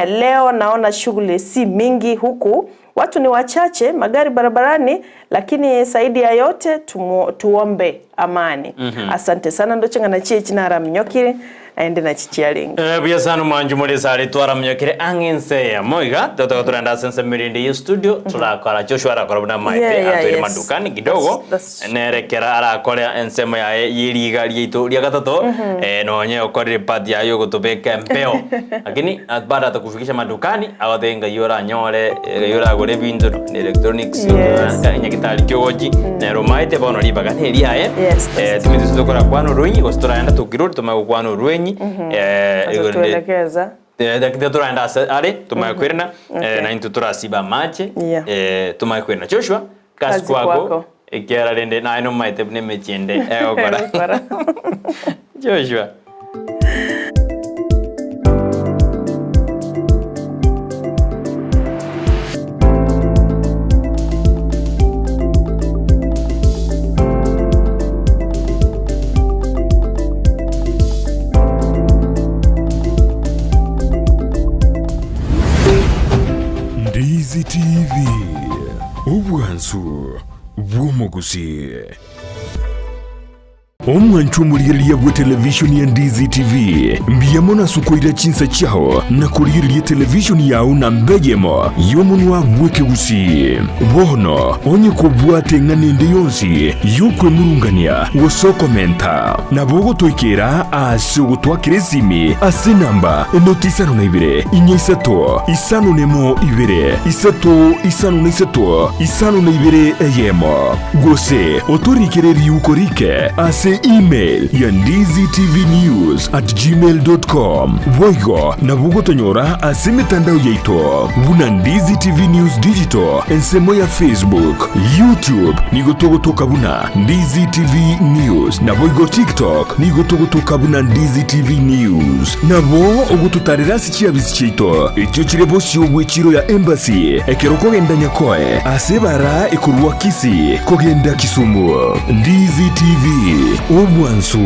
[SPEAKER 3] leo naona shughuli si mingi huku Watu ni wachache, magari barabarani, lakini zaidi ya yote tumu, tuombe amani. Asante sana ndoche ng'a nachi echi naraminyokire naende nachi chiarenge.
[SPEAKER 2] Eh, buya sana omwanchi more sare twaraminyokire ang'e ense eyemo iga totoka torende ase ensemo erinde ye studio torakora Joshua arakora buna amaete
[SPEAKER 3] Yeah, yeah,
[SPEAKER 2] atoire
[SPEAKER 3] yes.
[SPEAKER 2] madukani kidogo
[SPEAKER 3] That's- that's
[SPEAKER 2] nere kera arakore ensemo yaye ye riga riaito ria gatato eh, nonye okorire part yaye ogotobeka embeo lakini baada atakufikisha madukani agotebia ngai oranyore ngai oragore ebinto na electronics
[SPEAKER 3] Yes.
[SPEAKER 2] nyagitari kiogochi nere omaete bono ribaga neriaye
[SPEAKER 3] Yes, that's
[SPEAKER 2] eh, timeti tokorakwana orwenyi gose toraenda tokirori tomanye gokwana orwenyi eh, igoro rinde
[SPEAKER 3] Atatuelekeza.
[SPEAKER 2] Eh, dakika toraenda ase are tomanye kwerena eh,
[SPEAKER 3] Okay.
[SPEAKER 2] naintwe torasiba amache
[SPEAKER 3] Yeah.
[SPEAKER 2] eh, tomanye kwerena Joshua kasi
[SPEAKER 3] Kazi
[SPEAKER 2] kwako
[SPEAKER 3] kwako.
[SPEAKER 2] ekiagera rende naye nomaete buna emechie ende egokora
[SPEAKER 3] Egokora.
[SPEAKER 2] Joshua.
[SPEAKER 1] Ndizi TV, obwansu bw'omogusii. Omwanchwa omorigereria bw'etelevishoni ya Ndizi TV, mbuya mono ase okoira chinsa chiao na korigereria etelevishoni yao namba eyemo y'omonwa bw'ekegusii. Bono onye kobwate eng'ana ende yonsi y'okwemurungania gose okomenta, nabo ogotoikera ase ogotwakera esimi ase enamba enoti isano na ibere, inya isato, isano nemo ibere, isato isano na isato, isano na ibere eyemo. Gose otorikere riuko rike ase email ya ndizitvnews@gmail.com. Boigo nabo ogotonyora ase emetandao yaito buna Ndizi TV News Digital ensemo ya Facebook, YouTube nigo togotoka buna Ndizi TV News naboigo TikTok nigo togotoka buna Ndizi TV News. Nabo ogototarera ase chiabisi chiaito echio chire bosio bw'echiro ya Embassy ekero okogenda Nyakoe ase ebara ekorwa Kisii kogenda Kisumu. Ndizi TV, obwansu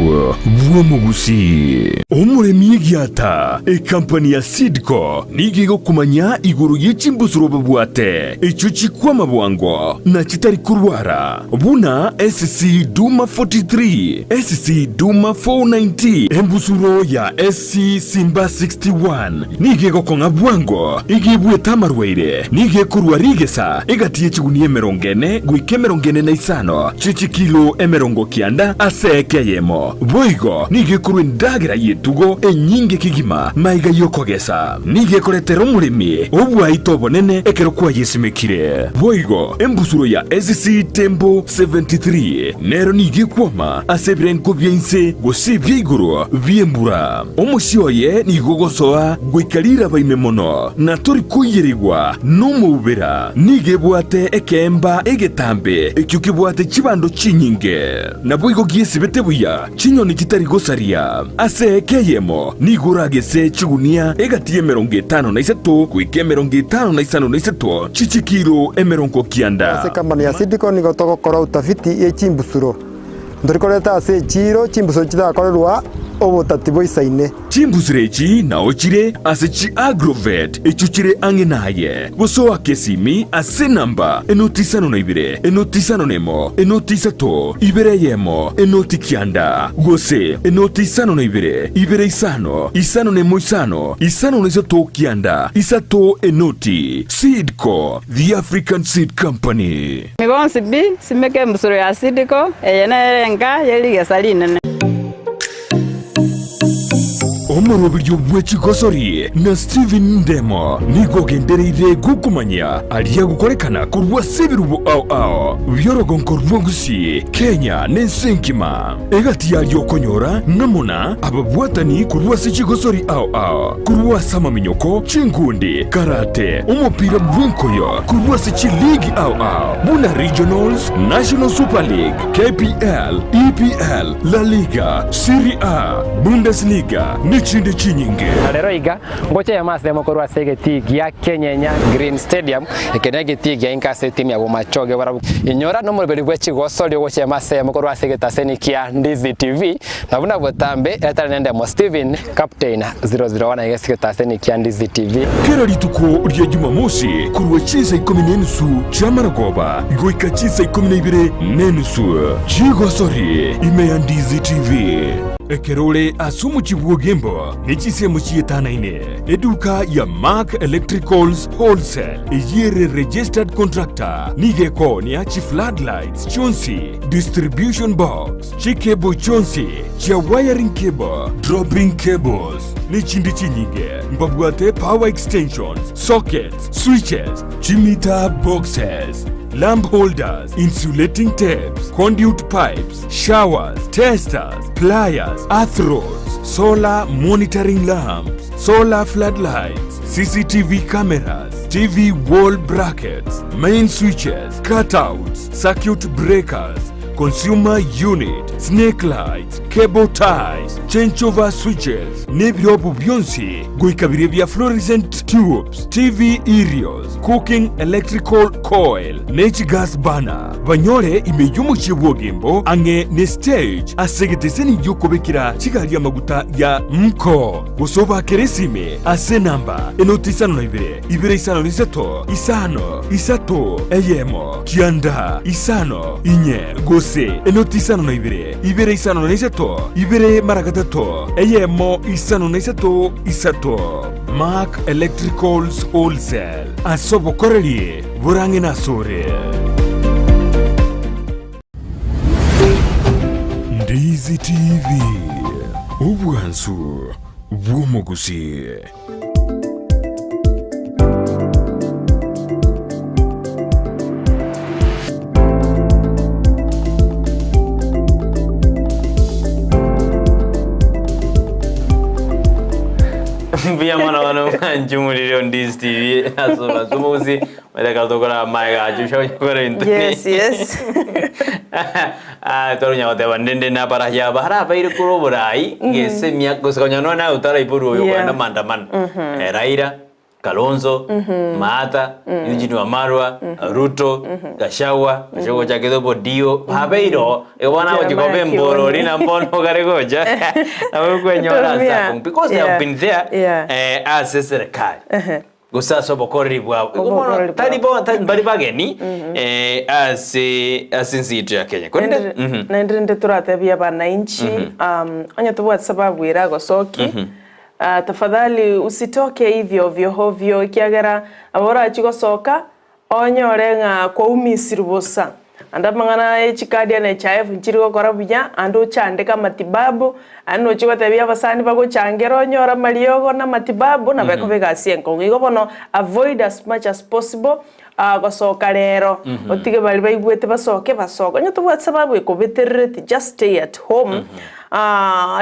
[SPEAKER 1] bw'omogusii. Omoremi egiata, ekampani ya Seedco nigo egokomanya igoro ye chimbusuro babwate echio chikwama bwango na chitari korwara buna SC Duma 43, SC Duma 490, embusuro ya SC Simba 61 nigo egokong'a bwango, igo ebuete amarwaire, nigo ekorua rigesa egati ye chigunia emerongo ene goika emerongo ene na isano chie chikilo emerongo kianda ase eka eyemo. Boigo nigo ekorua endagera y'etugo enyinge kegima maiga y'okogesa. Nigo ekoretera omoremi obwaito obonene ekero kwayesimekire. Boigo embusuro ya SC Tembo 73 nero nigo ekwoma ase ebirengo bia inse gose ebia igoro bi'embura. Omosie oye nigo ogosoa goika riraba ime mono, na tori koiyerigwa nomoubera. Nigo ebwate ekeemba egetambe ekio kebwate chibando chinyinge. Naboigo giesibete buya chinyoni chitari gosaria. Ase eka eyemo nigo oragese chigunia egati y'emerongo etano na isato goika emerongo etano na isano na isato chi'chikilo emerongo kianda.
[SPEAKER 4] Ase ekampani ya Sidco nigo togokora utafiti ye chimbusuro. Ntori koreta ase echiiro chimbusuro chitakorerwa obotati boisaine.
[SPEAKER 1] Chimbusuro echi nao chire ase chi Agrovet echio chire ang'e naye. Gose oake esimi ase enamba enoti isano na ibere, enoti isano na emo, enoti isato, ibere eyemo, enoti kianda, gose enoti isano na ibere, ibere isano, isano na emo isano, isano na isato kianda, isato enoti. Seedco, the African Seed Company.
[SPEAKER 5] Bonsi pi, simeka embusuro ya Sidiko, eye nere enka ye rigesa rinene.
[SPEAKER 1] Omoroberio bwe chigosori na Stephen Ndemo nigo ogendereire gokomanyia aria agokorekana korwa ase ebirubo ao ao bi'orogonko rwa Gusii, Kenya na ense engima. Egati yaria okonyora ng'amo na ababwatani korwa ase chigosori ao ao, korwa ase amaminyoko, chinkundi, karate, omopira bw'enkoyo, korwa ase chiligi ao ao buna Regionals, National Super League, KPL, EPL, La Liga, Serie A, Bundesliga, nechinde chinyinge.
[SPEAKER 6] Na rero iga, ngocha eyemo ase eyemo korwa ase egetii gia kenyenya Green Stadium, eke negetii gia inka ase etimu ya Bomachoge barabwo. Inyora nomoroberi bwe chigosori ogocha eyemo ase eyemo korwa ase egetaseni kia Ndizi TV, na buna botambe eretare nendemo Steven Captain 001 aiga ase egetaseni kia Ndizi TV.
[SPEAKER 1] Kera rituko ria Jumamosi korwa chinsa ikomi na enusu chi'amaragoba goika chinsa ikomi na ibere na enusu chigosori ime ya Ndizi TV. Ekero ore ase omochie bw'Ogembo ne chinsemo chietanaine, eduka ya Mark Electricals Wholesale eyio ere registered contractor nigo ekoonia chifloodlights chionsi, distribution box, Chicable chionsi chia wiring cable, dropping cables, ne chinde chinyinge. Mbabwate power extensions, sockets, switches, chimeter boxes, lamp holders, insulating tapes, conduit pipes, showers, testers, pliers, earth rods, solar monitoring lamps, solar floodlights, CCTV cameras, TV wall brackets, main switches, cutouts, circuit breakers, consumer unit, snake lights, cable ties, change over switches, na ebirobu bionsi goika biria bia fluorescent tubes, TV aerials, cooking electrical coil, ne chigas burner. Banyore ime y'omochie bw'Ogembo ang'e ne stage ase egeteseni gi'okobekera chigari amaguta ya Mko, gose obakere esime ase enamba enoti isano na ibere, ibere isano na isato, isano, isato, eyemo, kianda, isano, inye, gose enoti isano na ibere, ibere isano na isato, ibere mara gatato, eyemo, isano na isato, isato. Mark Electricals Wholesale, ase obokoreri borang'e nasore. Ndizi TV, obwansu bw'omogusii.
[SPEAKER 2] Mbuya mono bono mwanche omoriri o Ndizi TV ase obwansu bw'omogusii. Reka tokore amaye gacho sha onyakora ebinto
[SPEAKER 3] Yes, yes.
[SPEAKER 2] Ah, twaronya goteba ndende nabarahia aba harabaire korwa oborai gese emiaka gose konya nonya naye otaraiborwa oyo
[SPEAKER 3] Yeah.
[SPEAKER 2] okogenda maandamano. Eh, Raila, Kalonzo, Martha, Eugene Wamalwa, Ruto, Gachagua, Gachagua ochakete obodio, babeire oo, igo bono agochi koba
[SPEAKER 3] Jeremiah
[SPEAKER 2] emborori
[SPEAKER 3] Kioni.
[SPEAKER 2] na mbono okare gocha, nabo okwenyora ase
[SPEAKER 3] Tumia.
[SPEAKER 2] akong'u because they have
[SPEAKER 3] Yeah.
[SPEAKER 2] been there
[SPEAKER 3] Yeah.
[SPEAKER 2] eh, ase eserekari. Gose ase obokoreri bwabo. Igo bono
[SPEAKER 3] Obokoreri
[SPEAKER 2] tari
[SPEAKER 3] bwabo.
[SPEAKER 2] bo tari mbari bageni eh, ase ase ense yaito ya Kenya. Korende
[SPEAKER 3] Naende
[SPEAKER 2] mhm.
[SPEAKER 3] naende rende toratebie abananchi um, onye tobwati sababu eragosokie ah, tafadhali usitoke hivyo ovyo ovyo ekiagera nabo orachie gosoka onyore ng'a kwaumisirwe bosa. Ande amang'ana ye chikadi ya NHIF nchiri gokora buya, ande ochandeke amatibabu, aye nochie gotebia abasani bagochangere onyore amariogo na amatibabu nabo ekoba egasi enkong'u. Igo bono avoid as much as possible gosoka rero, otige baria baigwete basoke basoke. Onye tobwati sababu ekobeterereti just stay at home.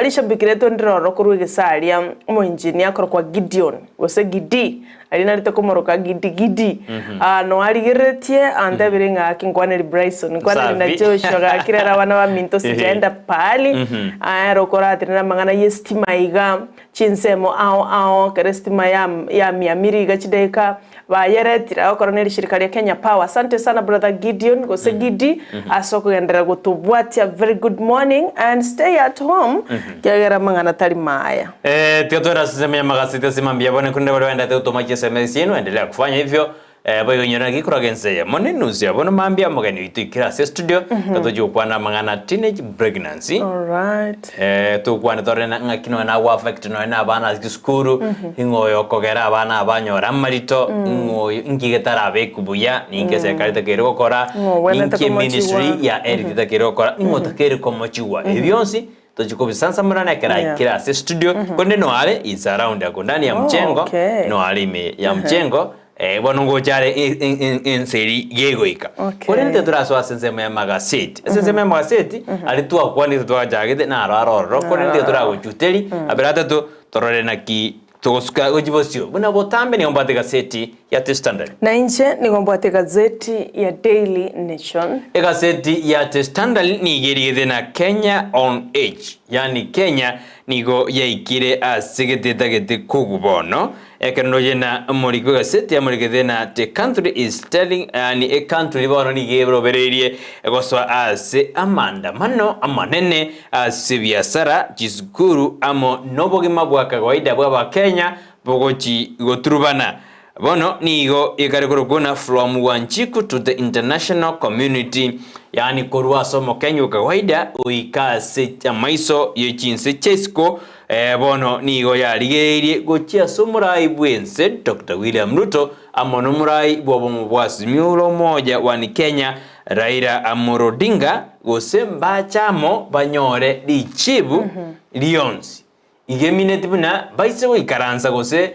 [SPEAKER 3] Rishabiki riaito ndire ororo korwa egesa aria omoengineer akorokwa Gideon gose Gidi. Aria narete komoroka gidi gidi. Ah, noarigereretie antebire ng'a gaki nkwaneri Bryson, nkwaneri na
[SPEAKER 2] Safi.
[SPEAKER 3] Joshua gaki rero abana baminto sijaenda pahali. Ah, ere okoratenena amang'ana y'estima iga, chinsemo ao ao, ekero estima yam yamiamire iga chidaeka bayeretire agokora ne rishirika ria Kenya Power. Asante sana brother Gideon gose Gidi ase okogenderera gotobwatia very good morning and stay at home ekiagera amang'ana tari maya.
[SPEAKER 2] Eh, tiga twende ase ensemo y'amagaseti ase mambia bono korende baria baendete gotoma chiSMS chiaino endelea kufanya hivyo eh, boigo inyore naki koraga ense eye mono enusu ya bono mambia omogeni oito oikire ase estudio totochi gokwana amang'ana teenage pregnancy
[SPEAKER 3] Alright.
[SPEAKER 2] Eh, tokwane tore na ng'aki nonya nago affect nonya na abana ase chisukuru ing'o oyo okogera abana aba banyore amarito ing'o oyo inki getarabekwa buya ninki eserikari etakeire gokora
[SPEAKER 3] Ng'o obwenerete
[SPEAKER 2] ninki eministry
[SPEAKER 3] komochigwa.
[SPEAKER 2] ya health etakeire gokora ning'o otakeire komochigwa ebi bionsi Tochia kobisansamorana ekero
[SPEAKER 3] Yeah.
[SPEAKER 2] aikire ase studio konde noare is around ako ndani ya
[SPEAKER 3] Oh,
[SPEAKER 2] mchengo
[SPEAKER 3] okay.
[SPEAKER 2] noare ime ya mchengo eh, bono ngocha are e- e- e- ense eri gegoika
[SPEAKER 3] Okay.
[SPEAKER 2] korende torasoa ase ensemo ya magaseti ase ensemo ya magaseti aria twakwanete twachagete naro aro ororo korende toragochuteri abere atato torore naki Togosuka gochia bosio buna botambe nigo mbwate egaseti ya The Standard.
[SPEAKER 3] Na inche nigo mbwate egazeti ya Daily Nation.
[SPEAKER 2] Egaseti ya The Standard nigo erigete na Kenya on Edge, yaani Kenya nigo yaikire ase egeteta gete kogu bono. Ekero ndoche na omoriki bw'egaseti amorikete na The country is telling, yaani ecountry bono nigo erobereirie gosoa ase amaandamano amanene Ase ebiasara, chisukuru amo nobogima bwa kawaida bw'Abakenya bogochi goturubana. Bono nigo ekare korokwa buna From Wanjiku to the International Community, yaani korwa ase Omokenya o kawaida goika ase amaiso ye chinse chia isiko. Bono nigo yarigereirie gochia ase omorai bw'ense Doctor William Ruto amo nomorai bw'obomo bwa Azimio la Umoja One Kenya Raila Amolo Odinga gose mbache amo banyore richibu rionsi. Igo emineti buna baise goikaransa gose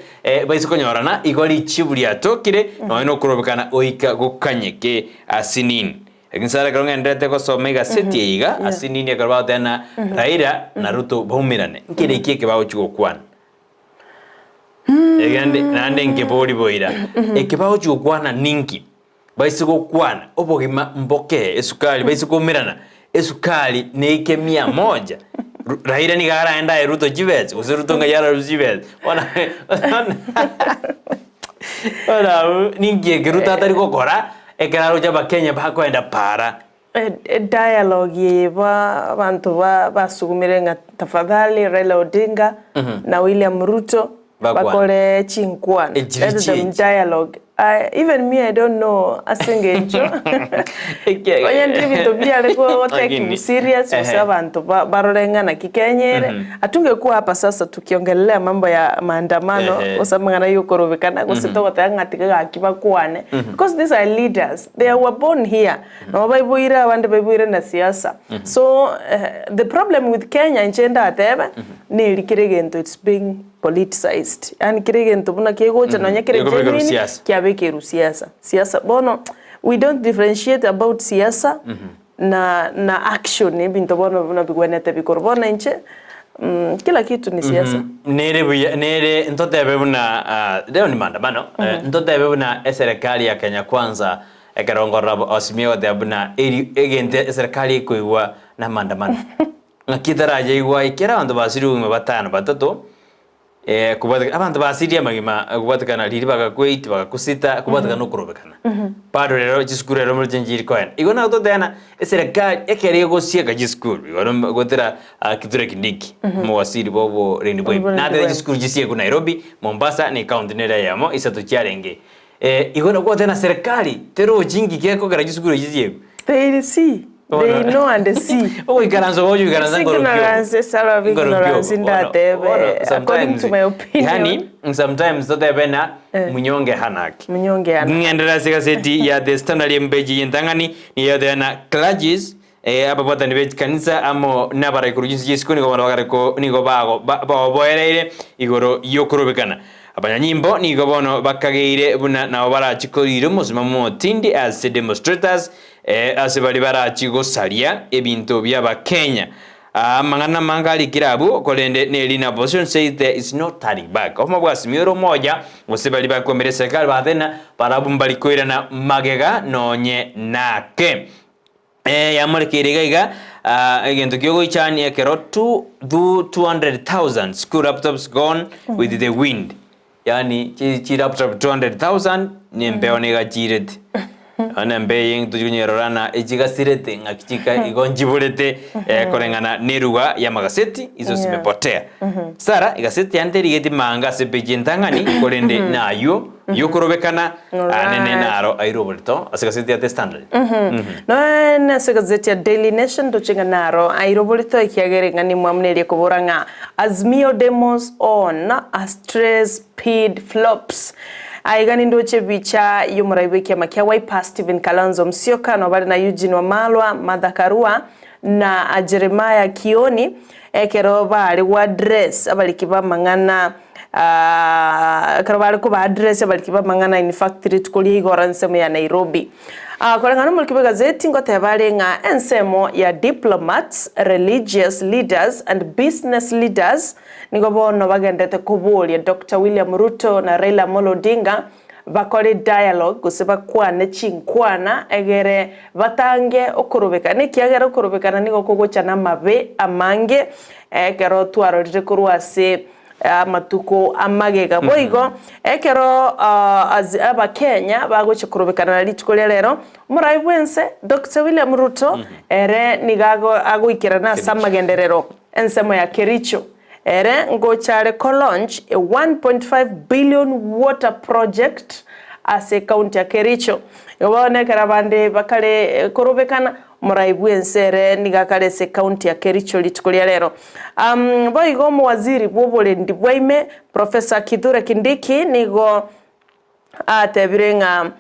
[SPEAKER 2] baise konyorana igo richibu riatokire nonya nokorobekana goika gokanyeke asinini. Lakini sara ekero ng'enderete gosoma egaseti eye iga asinini ekero bagoteba na Raila na Ruto baumerane nkere eki eke bagochia gokwana. Egende naende nkebori boira eke bagochia gokwana ninki? Baise gokwana, obogima mboke, esukari, baise koumerana, Esukari neike mia moja, Ru- Raila nigo araende ae Ruto chibesa, gose Ruto ng'ai ararusie chibesa. Bono bono abwo ninki eke Ruto atari gokora, ekero aroche abakenya bakoenda para.
[SPEAKER 3] Edialogue eye ba abanto ba basugumire ng'a tafadhali Raila Odinga na William Ruto
[SPEAKER 2] Bakwane.
[SPEAKER 3] bakore chinkwana.
[SPEAKER 2] Echiri
[SPEAKER 3] Let them
[SPEAKER 2] chiachi.
[SPEAKER 3] dialogue. I, even me I don't know ase eng'encho onye ndire ebinto biare go take
[SPEAKER 2] Lakini,
[SPEAKER 3] serious gose
[SPEAKER 2] ehe.
[SPEAKER 3] abanto ba- barore ng'a naki Kenya ere. Atungekuwa hapa sasa tukiongelelea mambo ya maandamano
[SPEAKER 2] Ehe.
[SPEAKER 3] gose amang'ana ya okorobekana gose togoteba ng'a tiga gaki bakwane because these are leaders they were born here nabo baiboire abande baiboire na siasa so the problem with Kenya inche ndatebe neri kera egento it's being politicized yaani kera egento buna kegocha nonya kere
[SPEAKER 2] Gekobekerwa
[SPEAKER 3] genuine
[SPEAKER 2] siasa.
[SPEAKER 3] kiabekerwa siasa siasa bono we don't differentiate about siasa na na action ebinto bono buna bigwenerete bikorwa bono inche kila kitu ni siasa.
[SPEAKER 2] Nere buya nere ntotebe buna ah, leo ni maandamano eh, ntotebe buna eserekari ya Kenya Kwanza ekero nkorora bo Azimio egoteba buna eri egento eserekari ekoigwa na maandamano. Ng'aki etarayaigwa ekero abanto basirwe obogima batano batato eh, kobwatekana abanto basirie amagima kobwatekana riria bagakwa eight bagakwa sita kobwatekana okorobekana. Bado rero chisukuru rero moroche nchiri koenda. Igo nabo toteba eserekari ekero egosieka chisukuru igo ro gotera Kithure Kindiki omowaziri bwa oborendi bwa
[SPEAKER 3] Oborendi
[SPEAKER 2] natebe
[SPEAKER 3] bwa
[SPEAKER 2] chisukuru chisiekwe Nairobi, Mombasa na ecounty nere eyemo isato chiarenge. Igo nabo goteba na serikali terochi inki gekogera chisukuru echi chisiekwe.
[SPEAKER 3] They see, they know and see.
[SPEAKER 2] Ogoikaransa ogocha goikaransa
[SPEAKER 3] It's
[SPEAKER 2] nkoro kiogo.
[SPEAKER 3] ignorance, it's a lot of
[SPEAKER 2] Nkoro kiogo.
[SPEAKER 3] ignorance
[SPEAKER 2] Bono,
[SPEAKER 3] ndatebe,
[SPEAKER 2] bono,
[SPEAKER 3] according to
[SPEAKER 2] sometimes,
[SPEAKER 3] my opinion.
[SPEAKER 2] Yani, sometimes totebe na munyonge hana haki.
[SPEAKER 3] Mnyonge hana.
[SPEAKER 2] Ng'enderera ase egaseti ya The Standard embeji y'entang'ani niyo egoteba na clergies eh, ababwatani be chikanisa amo n'abarai korwa chinse chi'isiko nigo bono bagare ko nigo bago ba- baoboereire igoro y'okorobekana. Abanyanyimbo nigo bono bakageire buna nabo barachi koriira omosimamo omotindi ase demonstrators eh, ase baria barachi gosaria ebinto bi'Abakenya. Amang'ana amange arikire abwo, korende neri na opposition says there is no turning back. Obomo bwa Azimio ore omoja, gose baria bakwemera eserekari bathena, barabwo mbari koirana magega nonye nake. Eh, yamorekeire iga iga, ah, egento kiogoichania ekero two, thu 200,000 school laptops gone with the wind. Yaani chi chi laptop 200,000 nembeo niga chirete. Bono embeo eye tochi konyerora ng'a echigasirete ng'aki chika igo nchiborete eh, koreng'ana na eruga y'amagaseti iso
[SPEAKER 3] Yeah.
[SPEAKER 2] zimepotea. Sara egaseti yane terigeti manga ase epeji entang'ani korende naywo yokorobekana anene
[SPEAKER 3] Alright.
[SPEAKER 2] naro aire oborito ase egaseti ya The Standard.
[SPEAKER 3] Nonya ase egazeti ya Daily Nation ndoche ng'a naro aire oborito ekiagera eng'ana emwamu neria ekobora ng'a Azimio demos on a stress speed flops. Aiga nindoche ebicha y'omorai bw'ekiama kia Wiper Stephen Kalonzo Musyoka nobare na Eugene Wamalwa, Martha Karua na Jeremiah Kioni ekero bare goaddress abariki b'amang'ana Ekero bare koba-address abariki b'amang'ana in fact rituko ria igoro ensemo ya Nairobi. Koreng'ana omoriki bw'egazeti ngoteba are ng'a ensemo ya diplomats, religious leaders and business leaders nigo bono bagendete koboria Doctor William Ruto na Raila Amolo Odinga bakore dialogue gose bakwane chinkwana egere batange okorobekana ekiagera okorobekana nigo kogocha namabe amange ekero twarorire korwa ase Amatuko amagega. Boigo ekero Abakenya bagochia korobekana na rituko ria rero, omorai bw'ense Doctor William Ruto ere nigo agoikerana ase amagenderero ensemo ya Kericho. Ere ngocha are ko launch a 1.5 billion water project ase ecounty ya Kericho. Igo bono ekero abande bakare korobekana, Omorai bw'ense ere nigo akare ase ecounty ya Kericho rituko ria rero. Boigo omowaziri bw'oborendi bwa ime Professor Kithure Kindiki nigo atebire ng'a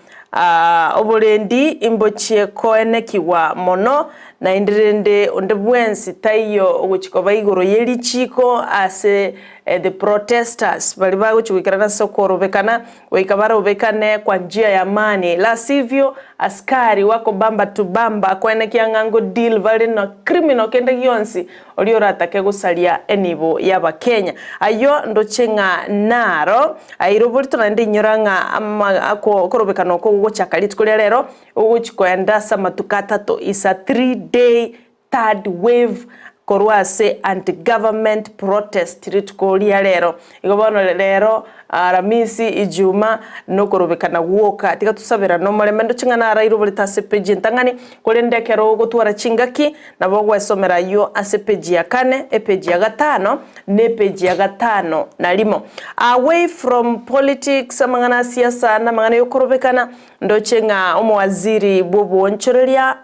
[SPEAKER 3] oborendi imbochie koenekigwa mono naende rende onde bwensi taiyo ogochia koba igoro ye richiiko ase the protesters baria bagochia goikerana ase okorobekana Goika barobekane kwa njia ya amani, la sivyo askari wako bamba to bamba koenekia ng'a ngo deal bare na criminal kende gionsi oria oratake gosaria enibo y'abakenya. Ayio ndoche ng'a naro aire oborito naende inyora ng'a ama okorobekana oko gogochaka rituko ria rero ogochi koenda ase amatuko atato is a 3 day. third wave korwa ase anti government protest rituko ria rero. Igo bono rero Aramisi, Ijuma, nokorobekana gwoka. Tiga tosaberane omorembe ndoche ng'a naraire oborito ase epeji entang'ani, korende ekero ogotwara chingaki nabo ogwesomera ayio ase epeji ya kane, epeji ya gatano, na epeji ya gatano na rimo. Away from politics, amang'ana a siasa na amang'ana yokorobekana, ndoche ng'a omowaziri bw'oboonchoreria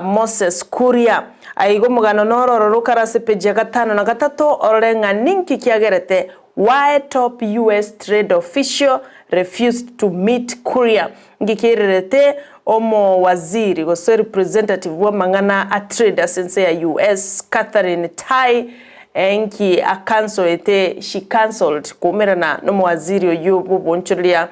[SPEAKER 3] Moses Kuria. Aiga omogano noro ororo okare ase epeji ya gatano na gatato orore ng'a ninki kiagerete Why top US trade official refused to meet Kuria. Nki kiairerete omowaziri gose representative bw'amang'ana a trade ase ense ya US Katherine Tai enki acancelete, she cancelled, koumerana nomowaziri oyio bw'oboonchoreria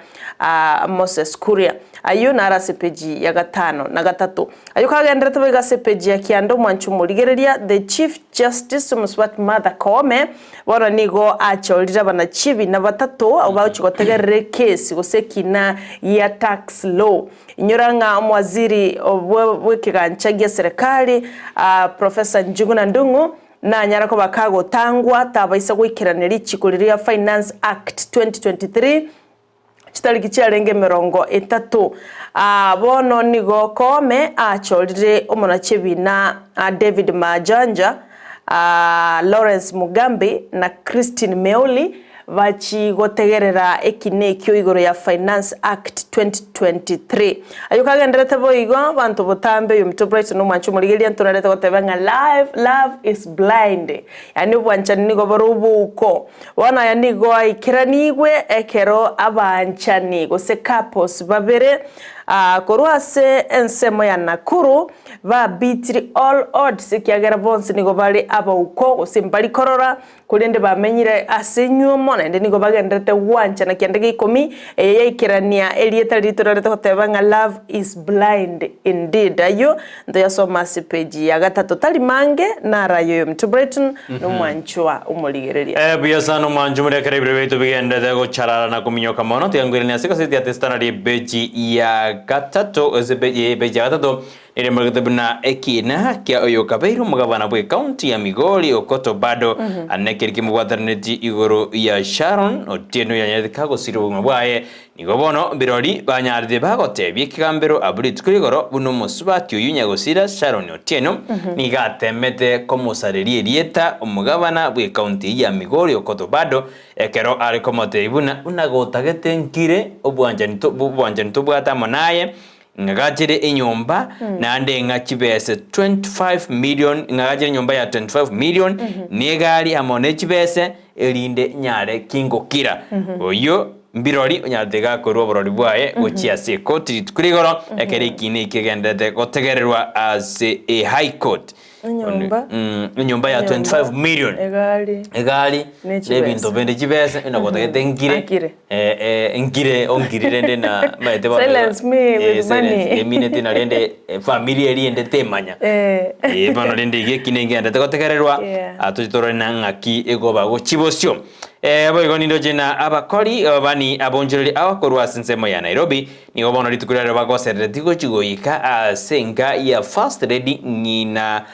[SPEAKER 3] Moses Kuria. Ayio naro ase epeji ya gatano na gatato. Ayio kagenderete boigo ase epeji ya kianda omwancho omorigereria, The Chief Justice Omosubaati Martha Koome bono nigo achorire abanachibi na batato abwo bagochia gotegerera ekesi gose ekina gia tax law. Inyora ng'a omowaziri bw'ekegancha gia serikali Professor Njuguna Ndung'u nanyara koba kagotangwa tabaisa goikerania richiko riria Finance Act 2023 chitariki chiarenge emerongo etato. Bono nigo Koome achorire omonachebina David Majanja, Lawrence Mugambi na Christine Meoli bachie gotegerera ekina ekio igoro ya Finance Act 2023. Ayio kagenderete boigo, abanto botambe oyominto Brighton omwanche omorigereria ntonarete goteba ng'a live love is blind, yaani obwanchani nigo bore obouko. Bono aya nigo aikeranigwe ekero abanchani gose couples babere korwa ase ensemo ya Nakuru babitire all odds ekiagera bonsi nigo bare abauko gose mbari korora korende bamenyire ase enyuomo naende nigo bagendererete gwanchana kianda gia ikomi eye yaikerania erieta riria torarete goteba ng'a love is blind indeed ayio ntoyasoma ase page ya gatato tari mange naro aye oyominto Brighton Nomwanchwa omorigereria.
[SPEAKER 2] Buya sana omwanchwa omoria ekero ebiro biaito bigenderete gocharara na kominyoka mono, tiga nkoiranie ase egaseti ya The Standard ebeji ya gatato ase ebeji ya gatato nere emorogete buna ekiina kia oyokabeire omogabana bw'ecounty ya Migori Okoto Bado ane ekeri kimobwataraneti igoro ya Sharon Otieno oyanyarete kagosiria obogima bwaye Nigo bono birori banyarire bagotebia ekegambero abwo rituko rigoro buna omosubati oyio nyagosira Sharon Otieno nigo atemete komosareria erieta omogabana bw'ecounty eyio ya Migori Okoth Obado ekero are komotebia buna buna gotagete nkire obwanchani obwanchani tobwate amo naye ng'agachere enyomba naende ng'a chibese 25 million ng'agachere enyomba ya 25 million na egari amo ne chibese erinde nyare kingokira. Oyio mbirori onyarete gakorwa oborori bwaye gochia ase ekoti rituko rigoro ekero ekiina eki kegenderete gotegererwa ase e High Court.
[SPEAKER 3] Enyomba.
[SPEAKER 2] Enyomba ya 25 million.
[SPEAKER 3] Egari.
[SPEAKER 2] Egari.
[SPEAKER 3] Ne chibesa.
[SPEAKER 2] Nebinto binde chibesa nagotagete nkire.
[SPEAKER 3] Akire.
[SPEAKER 2] Nkire onkire rende na maete bono.
[SPEAKER 3] Silence me with money.
[SPEAKER 2] Emineti na rende familia eria ende temanya. Bono rende iga eki nengendete gotegererwa
[SPEAKER 3] Yeah.
[SPEAKER 2] toche torore na ng'aki egoba gochia bosio. Boigo nindoche na abakori ababani abonchoreri abakorwa ase ensemo ya Nairobi Nigo bono rituko riarero bagosereretie gochia goika ase enka ya First Lady ng'ina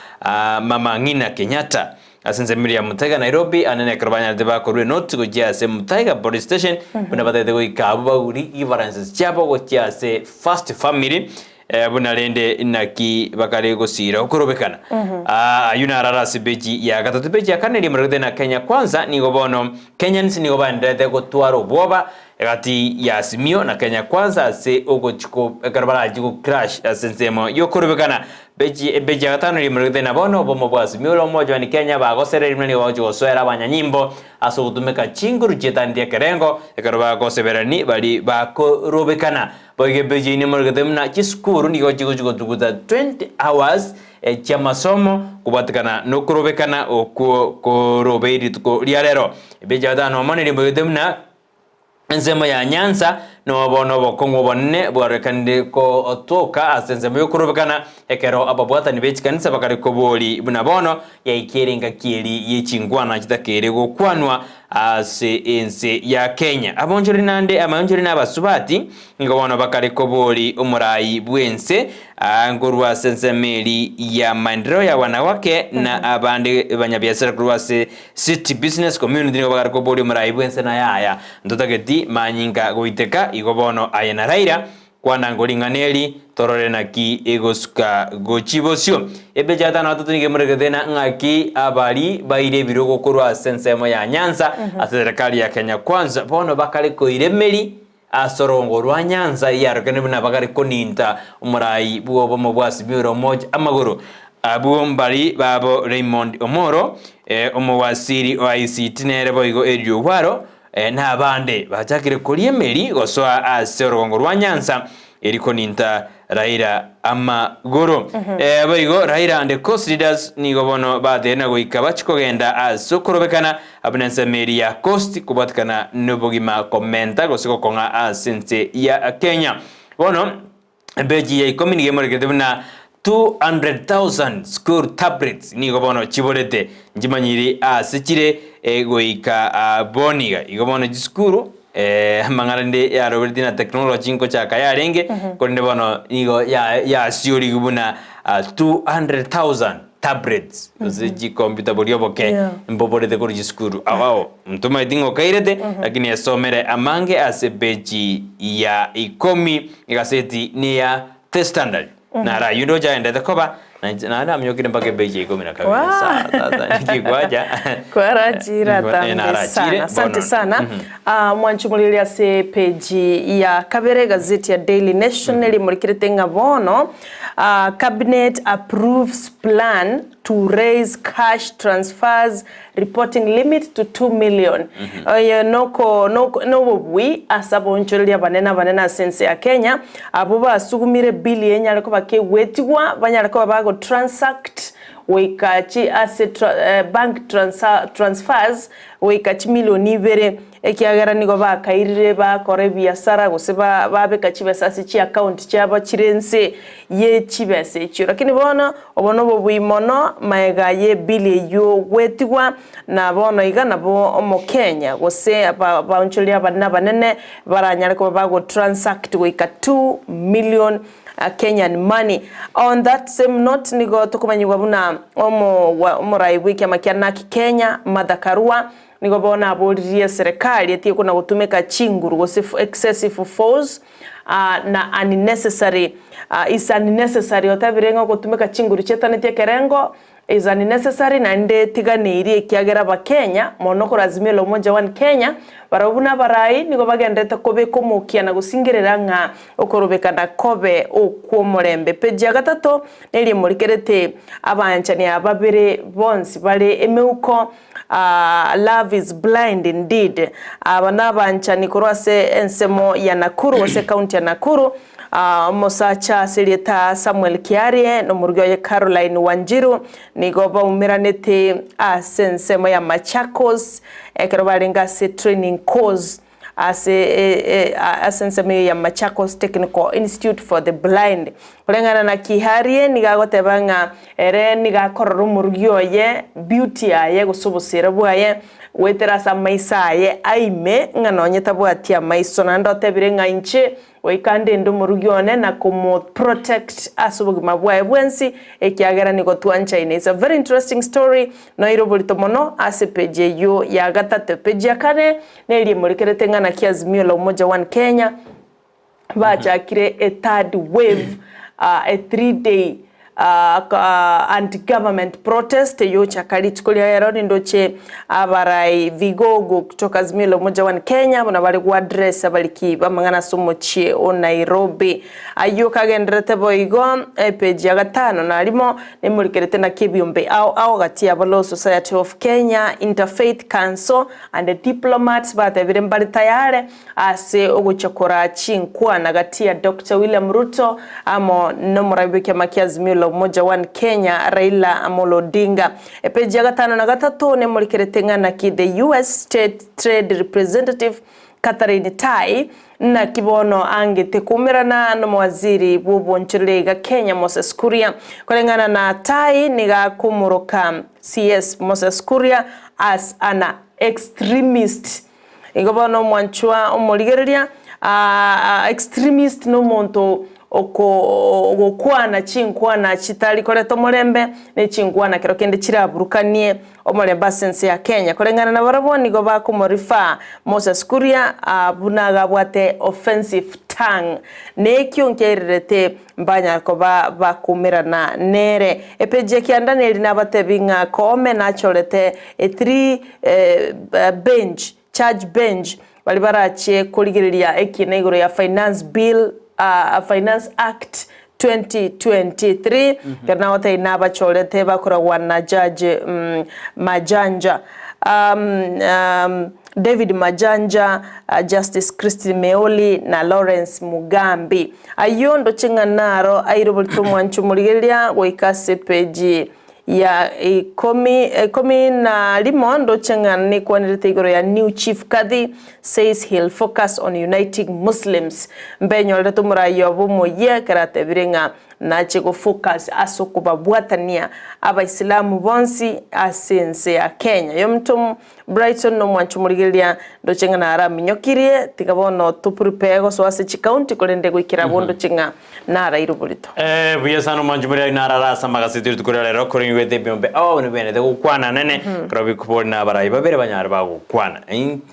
[SPEAKER 2] Mama Ng'ina Kenyatta ase ensemo ya Muthaiga Nairobi ande nekero banyarete bakorwa enoti gochia ase Muthaiga Police Station buna batagete goika abwo baguri references chiabo gochia ase First Family buna rende naki bakare gosira okorobekana. Ayio nararo ase peji ya gatato. Peji ya kane riamoregete na Kenya Kwanza nigo bono Kenyans nigo baendererete gotwara obwoba Egati ya Azimio na Kenya Kwanza ase ogochia ekero barachie go crash ase ensemo yokorubekana bechi ebechi ya gatano riamoregete na bono obomo bwa Azimio la Umoja One Kenya bagosereria buna nigo bagochia gosoera abanyanyimbo ase ogotumeka chinguru chietanitie ekerengo ekero bagoseberani bari bakorubekana. Boigo ebechi eyio nemoregete buna chisukuru nigo chigochia gotuguta 20 hours chi'amasomo kobwatekana nokorobekana okwo korobeiri rituko ria rero. Ebechi ya gatano omo neriamoregete buna Ensemo ya Nyanza Nobo nobokong'u obonene bwarorekanire gotoka ase ensemo y'okorobekana, ekero ababwatani be chikanisa bakare kobori buna bono yaikire engaki eri ye chinkwana chitakeire gokwanwa ase ense ya Kenya. Abonchoreri naende amaonchoreri na abasubati nigo bono bakare kobori omorai bw'ense nkorwa ase ensemo eri ya maendeleo ya wanawake na abande banyabiasara korwa ase City Business Community nigo bagare koboria omorai bw'ense na yaya ntotageti manyinga goiteka igo bono aye na Raila kwana ngo ring'ana eri torore naki egosuka gochi bosio. Epeji ya gatano na gatato nigo emoregete na ng'aki abari baire ebirogo korwa ase ensemo ya Nyanza ase serikali ya Kenya Kwanza bono bakare koira emeri ase orogongo rwa Nyanza eyarokeranire buna bagare koninta omorai bw'obomo bwa Azimio la Umoja amagoro. Abwo mbari babo Raymond Omoro, omowasiri o ICT nere boigo Eliud Ogwaro, na abande bachakire koria emeri gosoa ase orogongo rwa Nyanza eri koninta Raila amagoro. Boigo Raila and the Coast Leaders nigo bono bateire na goika bachie kogenda ase okorobekana abuna ensemo eria ya Coast kobwatekana nobogima komenta gose gokong'a ase ense ya Kenya. Bono epeji ya ikomi nigo emorekete buna 200,000 school tablets nigo bono chiborete nchimanyiri ase chire goika boniga. Igo bono chisukuru amang'ana rende yaroberetie na technology nkochaka yarenge korende bono nigo yasiorigwe buna 200,000 tablets gose chicomputer boria oboke mboborete korwa chisukuru ao ao ntomaeti ng'a okairete lakini esomere amange ase epeji ya ikomi egaseti neya The Standard. Naro ayio ndoche aendete koba, na inche naende naminyokire mpaka epeji ya ikomi na kabere.
[SPEAKER 3] Wow.
[SPEAKER 2] Sa- sasa niki kwacha.
[SPEAKER 3] Kwarachire
[SPEAKER 2] Eh,
[SPEAKER 3] atambe
[SPEAKER 2] narachire,
[SPEAKER 3] sana. Asante
[SPEAKER 2] bono.
[SPEAKER 3] sana.
[SPEAKER 2] Mhm.
[SPEAKER 3] Ah, mwanchumuriria ase peji ya kabere gazeti ya Daily Nation erimurikirete ng'a bono ah, cabinet approves plan to raise cash transfers reporting limit to 2 million. Oyo noko noko nobobui ase abonchoreria abanene abanene ase ense ya Kenya, abwo basugumire bill enyare koba kegwetigwa, banyare koba bago transact goika chi ase tra bank transa transfers goika chimilioni ibere, ekiagera nigo bakairire bakora ebiasara gose ba babeka chibesa ase chiaccount chiabo chire nse ye chibesa echio. Lakini bono obo nobobui mono maega ye bill eyio gwetigwa, na bono iga nabo omokenya gose abaonchoreria abanene abanene baranyare koba bago transact goika 2 million Kenyan money. On that same note nigo tokomanyigwa buna omorai bw'ekiama kia Narc Kenya Martha Karua nigo bono aboririe serikali etige kona gotumeka chinguru gose excessive force na unnecessary is unnecessary otabire ng'a ogotumeka chinguru chietanetie ekerengo is unnecessary naende etiganeirie ekiagera abakenya mono korwa Azimio la Umoja One Kenya barabwo buna abarai nigo bagenderete kobeka omokia na gosingerera ng'a okorobekana kobe okw'omorembe. Page ya gatato neria emorikerete abanchani aba babere bonsi bare emeuko Love is blind indeed. Aba nabanchani korwa ase ensemo ya Nakuru gose ekaunti ya Nakuru. Omosacha ase erieta Samuel Kiarie na omorugi oye Caroline Wanjiru nigo baumeranete ase ensemo ya Machakos ekero barenge ase training course ase ase ensemo eye ya Machakos Technical Institute for the Blind. Koreng'ana na Kiharie nigo agoteba ng'a ere nigo akorora omorugi oye, beauty yaye gose obosera bwaye goetera ase amaiso aye aime ng'a nonye tabwati amaiso. Naende otebire ng'a inche goika ndende omorugi one na komo protect ase obogima bwaye bwensi ekiagera nigo twanchaine. It's a very interesting story noire oborito mono ase page eyio ya gatato. Page ya kane neria emorekerete ng'a naki Azimio la Umoja One Kenya bachakire a third wave, a 3 day anti government protest eyochaka rituko ria rero nindoche abarai vigogo kutoka Azimio la Umoja One Kenya buna bare go address abariki b'amang'ana ase omochie o Nairobi. Ayio kagendererete boigo epage ya gatano na rimo nemorikerete naki ebiombe ao ao gati yabo Law Society of Kenya, Interfaith Council and the Diplomats batebire mbare tayare ase ogochia koraa chinkwana gati ya Doctor William Ruto amo nomorai bw'ekiama kia Azimio la Umoja One Kenya Raila Amolo Odinga. Epeji ya gatano na gatato nemorikerete ng'a naki the US State Trade Representative. Catherine Tai, Naki bono angete koumerana nomowaziri bw'obonchoreria iga Kenya Moses Kuria. Koreng'ana na Tai nigo akomoroka CS Moses Kuria as an extremist. Igo bono omwanchwa omorigereria extremist nomonto ogokwana chinkwana chitari koreta omorembe ne chinkwana kero kende chiraburukanie Omorembe ase ense ya Kenya. Koreng'ana nabarabwo nigo bakomorifaa Moses Kuria buna agabwate offensive tongue. Nekio nkiairerete mbanyare koba bakumerana nere. Epeji ya kianda neri nabatebi ng'a Koome nachorete a three bench, charge bench, baria barachie korigereria ekina igoro ya Finance Bill, Finance Act 2023, ekero nagotebia nabachorete bakoragwa na Judge Majanja, David Majanja, Justice Christine Meoli na Lawrence Mugambi. Ayio ndoche ng'a naro airoborete omwancho omorigereria goika ase epeji ya ikomi, ikomi na rimo ndoche ng'a nekwanerete igoro ya New Chief Kadhi says he'll focus on uniting Muslims. Mbenyorerete omoraia obo omoyia ekero atebire ng'a nache go focus ase okobabwatania abaisilamu bonsi ase ense ya Kenya. Yominto Brighton nomwancho omorigereria ndoche ng'a naraminyokirie tiga bono to prepare gosoa ase chicounty korende goikera abwo ndoche ng'a naraire oborito.
[SPEAKER 2] Eh, buya sana omwanchi moriari narara ase amagaseti rituko ria rero koreng'igwete ebiombe ao nibwenerete gokwana nene ekero bikobori na abarai babere banyare bagokwana.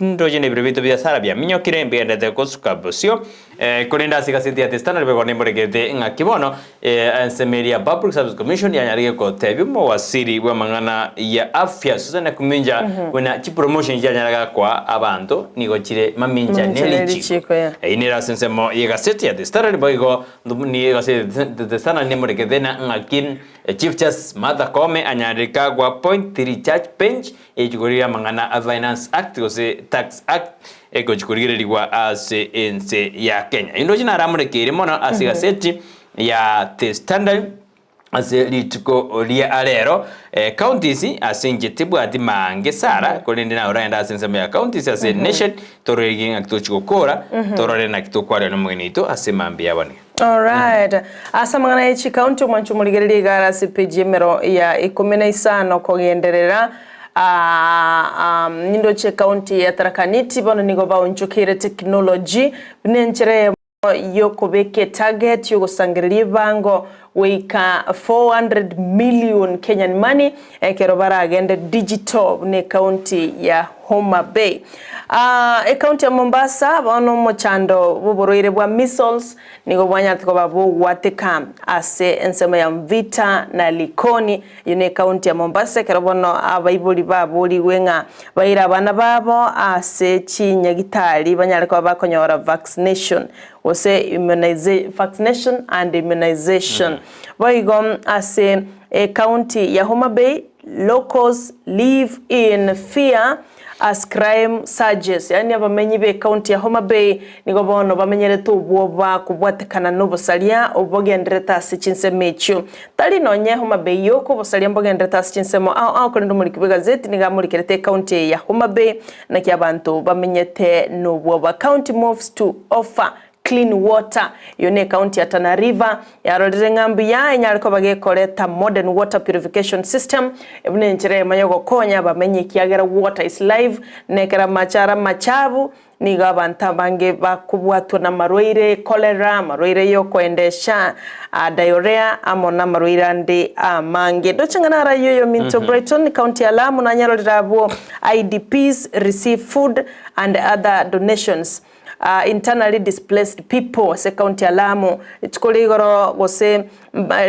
[SPEAKER 2] Ndoche na ebiro biaito biasara biaminyokire mbigenderete gosuka bosio. Eh, korende ase egaseti ya The Standard boigo nimborekerete ng'aki bono eh, ensemo eria ya Public Service Commission yanyarire gotebia omowasiri bw'amang'ana ya afya Susan Nakuminja buna chipromotion chianyare koa abanto nigo chire mamincha
[SPEAKER 3] Mamincha
[SPEAKER 2] ne
[SPEAKER 3] ne
[SPEAKER 2] richiko.
[SPEAKER 3] richiko, yeah.
[SPEAKER 2] Eyio nere ase ensemo y'egaseti ya The Standard boigo ni egaseti ya The Standard nemorekete na ng'aki Chief Justice Martha Koome anyarire kagwa appoint three judge bench egochi korigereria amang'ana a Finance Act gose Tax Act egochi korigererigwa ase ense ya Kenya. Eyio ndoche naramorekeire mono ase egaseti ya The Standard Ase rituko ria rero, counties ase inche tibwati maange Sarah, korende naye oraende ase ensemo ya counties ase nation, tororigie ng'aki tochi gokora, torore naki tokwarera nomogeni oito ase mambia ya bono.
[SPEAKER 3] Alright. Ase amang'ana ye chikaunti omwancho omorigereria iga are ase epeji emero ya ikomi na isano kogenderera ah, um, nindoche ekaunti ya Tharaka Nithi bono nigo baonchokeire technology buna enchera eyemo y'okobeka etarget y'ogosangereria ebango goika 400 million Kenyan money ekero baragende digital buna ecounty ya Homa Bay. Ecounty ya Mombasa bono omochando bw'oborwaire bwa measles nigo bwanyarete koba bogwateka ase ensemo ya Mvita na Likoni. Eyio ne county ya Mombasa ekero bono abaibori baborigwe ng'a baire abana babo ase chinyagitari banyare koba bakonyora vaccination gose immuniza vaccination and immunization. Boigo ase ecounty ya Homa Bay locals live in fear as crime surges, yaani abamenyi be county ya Homa Bay nigo bono bamenyerete obwoba kobwatekana nobosaria obogendererete ase chinsemo echio. Tari nonye Homa Bay yoka obosaria mbogendererete ase chinsemo ao ao korende omoriki bw'egazeti nigo amorikerete ecounty eye ya Homa Bay naki abanto bamenyete nobwoba. County moves to offer Clean water, Eyio ne county ya Tana River yarorire ng'a mbuya enyare koba gekoreta modern water purification system buna enchera eyemo yogokonya abamenyi ekiagera water is life na ekero amache are amachabu nigo abanto abange bakobwatwa namarwaire cholera, amarwaire yokoendesha, diarrhea amo namarwaire ande amange. Ndoche ng'a naro ayio oyominto Brighton, county ya Lamu nanyarorire abwo IDPs receive food and other donations. Internally displaced people ase county ya Lamu rituko ria igoro gose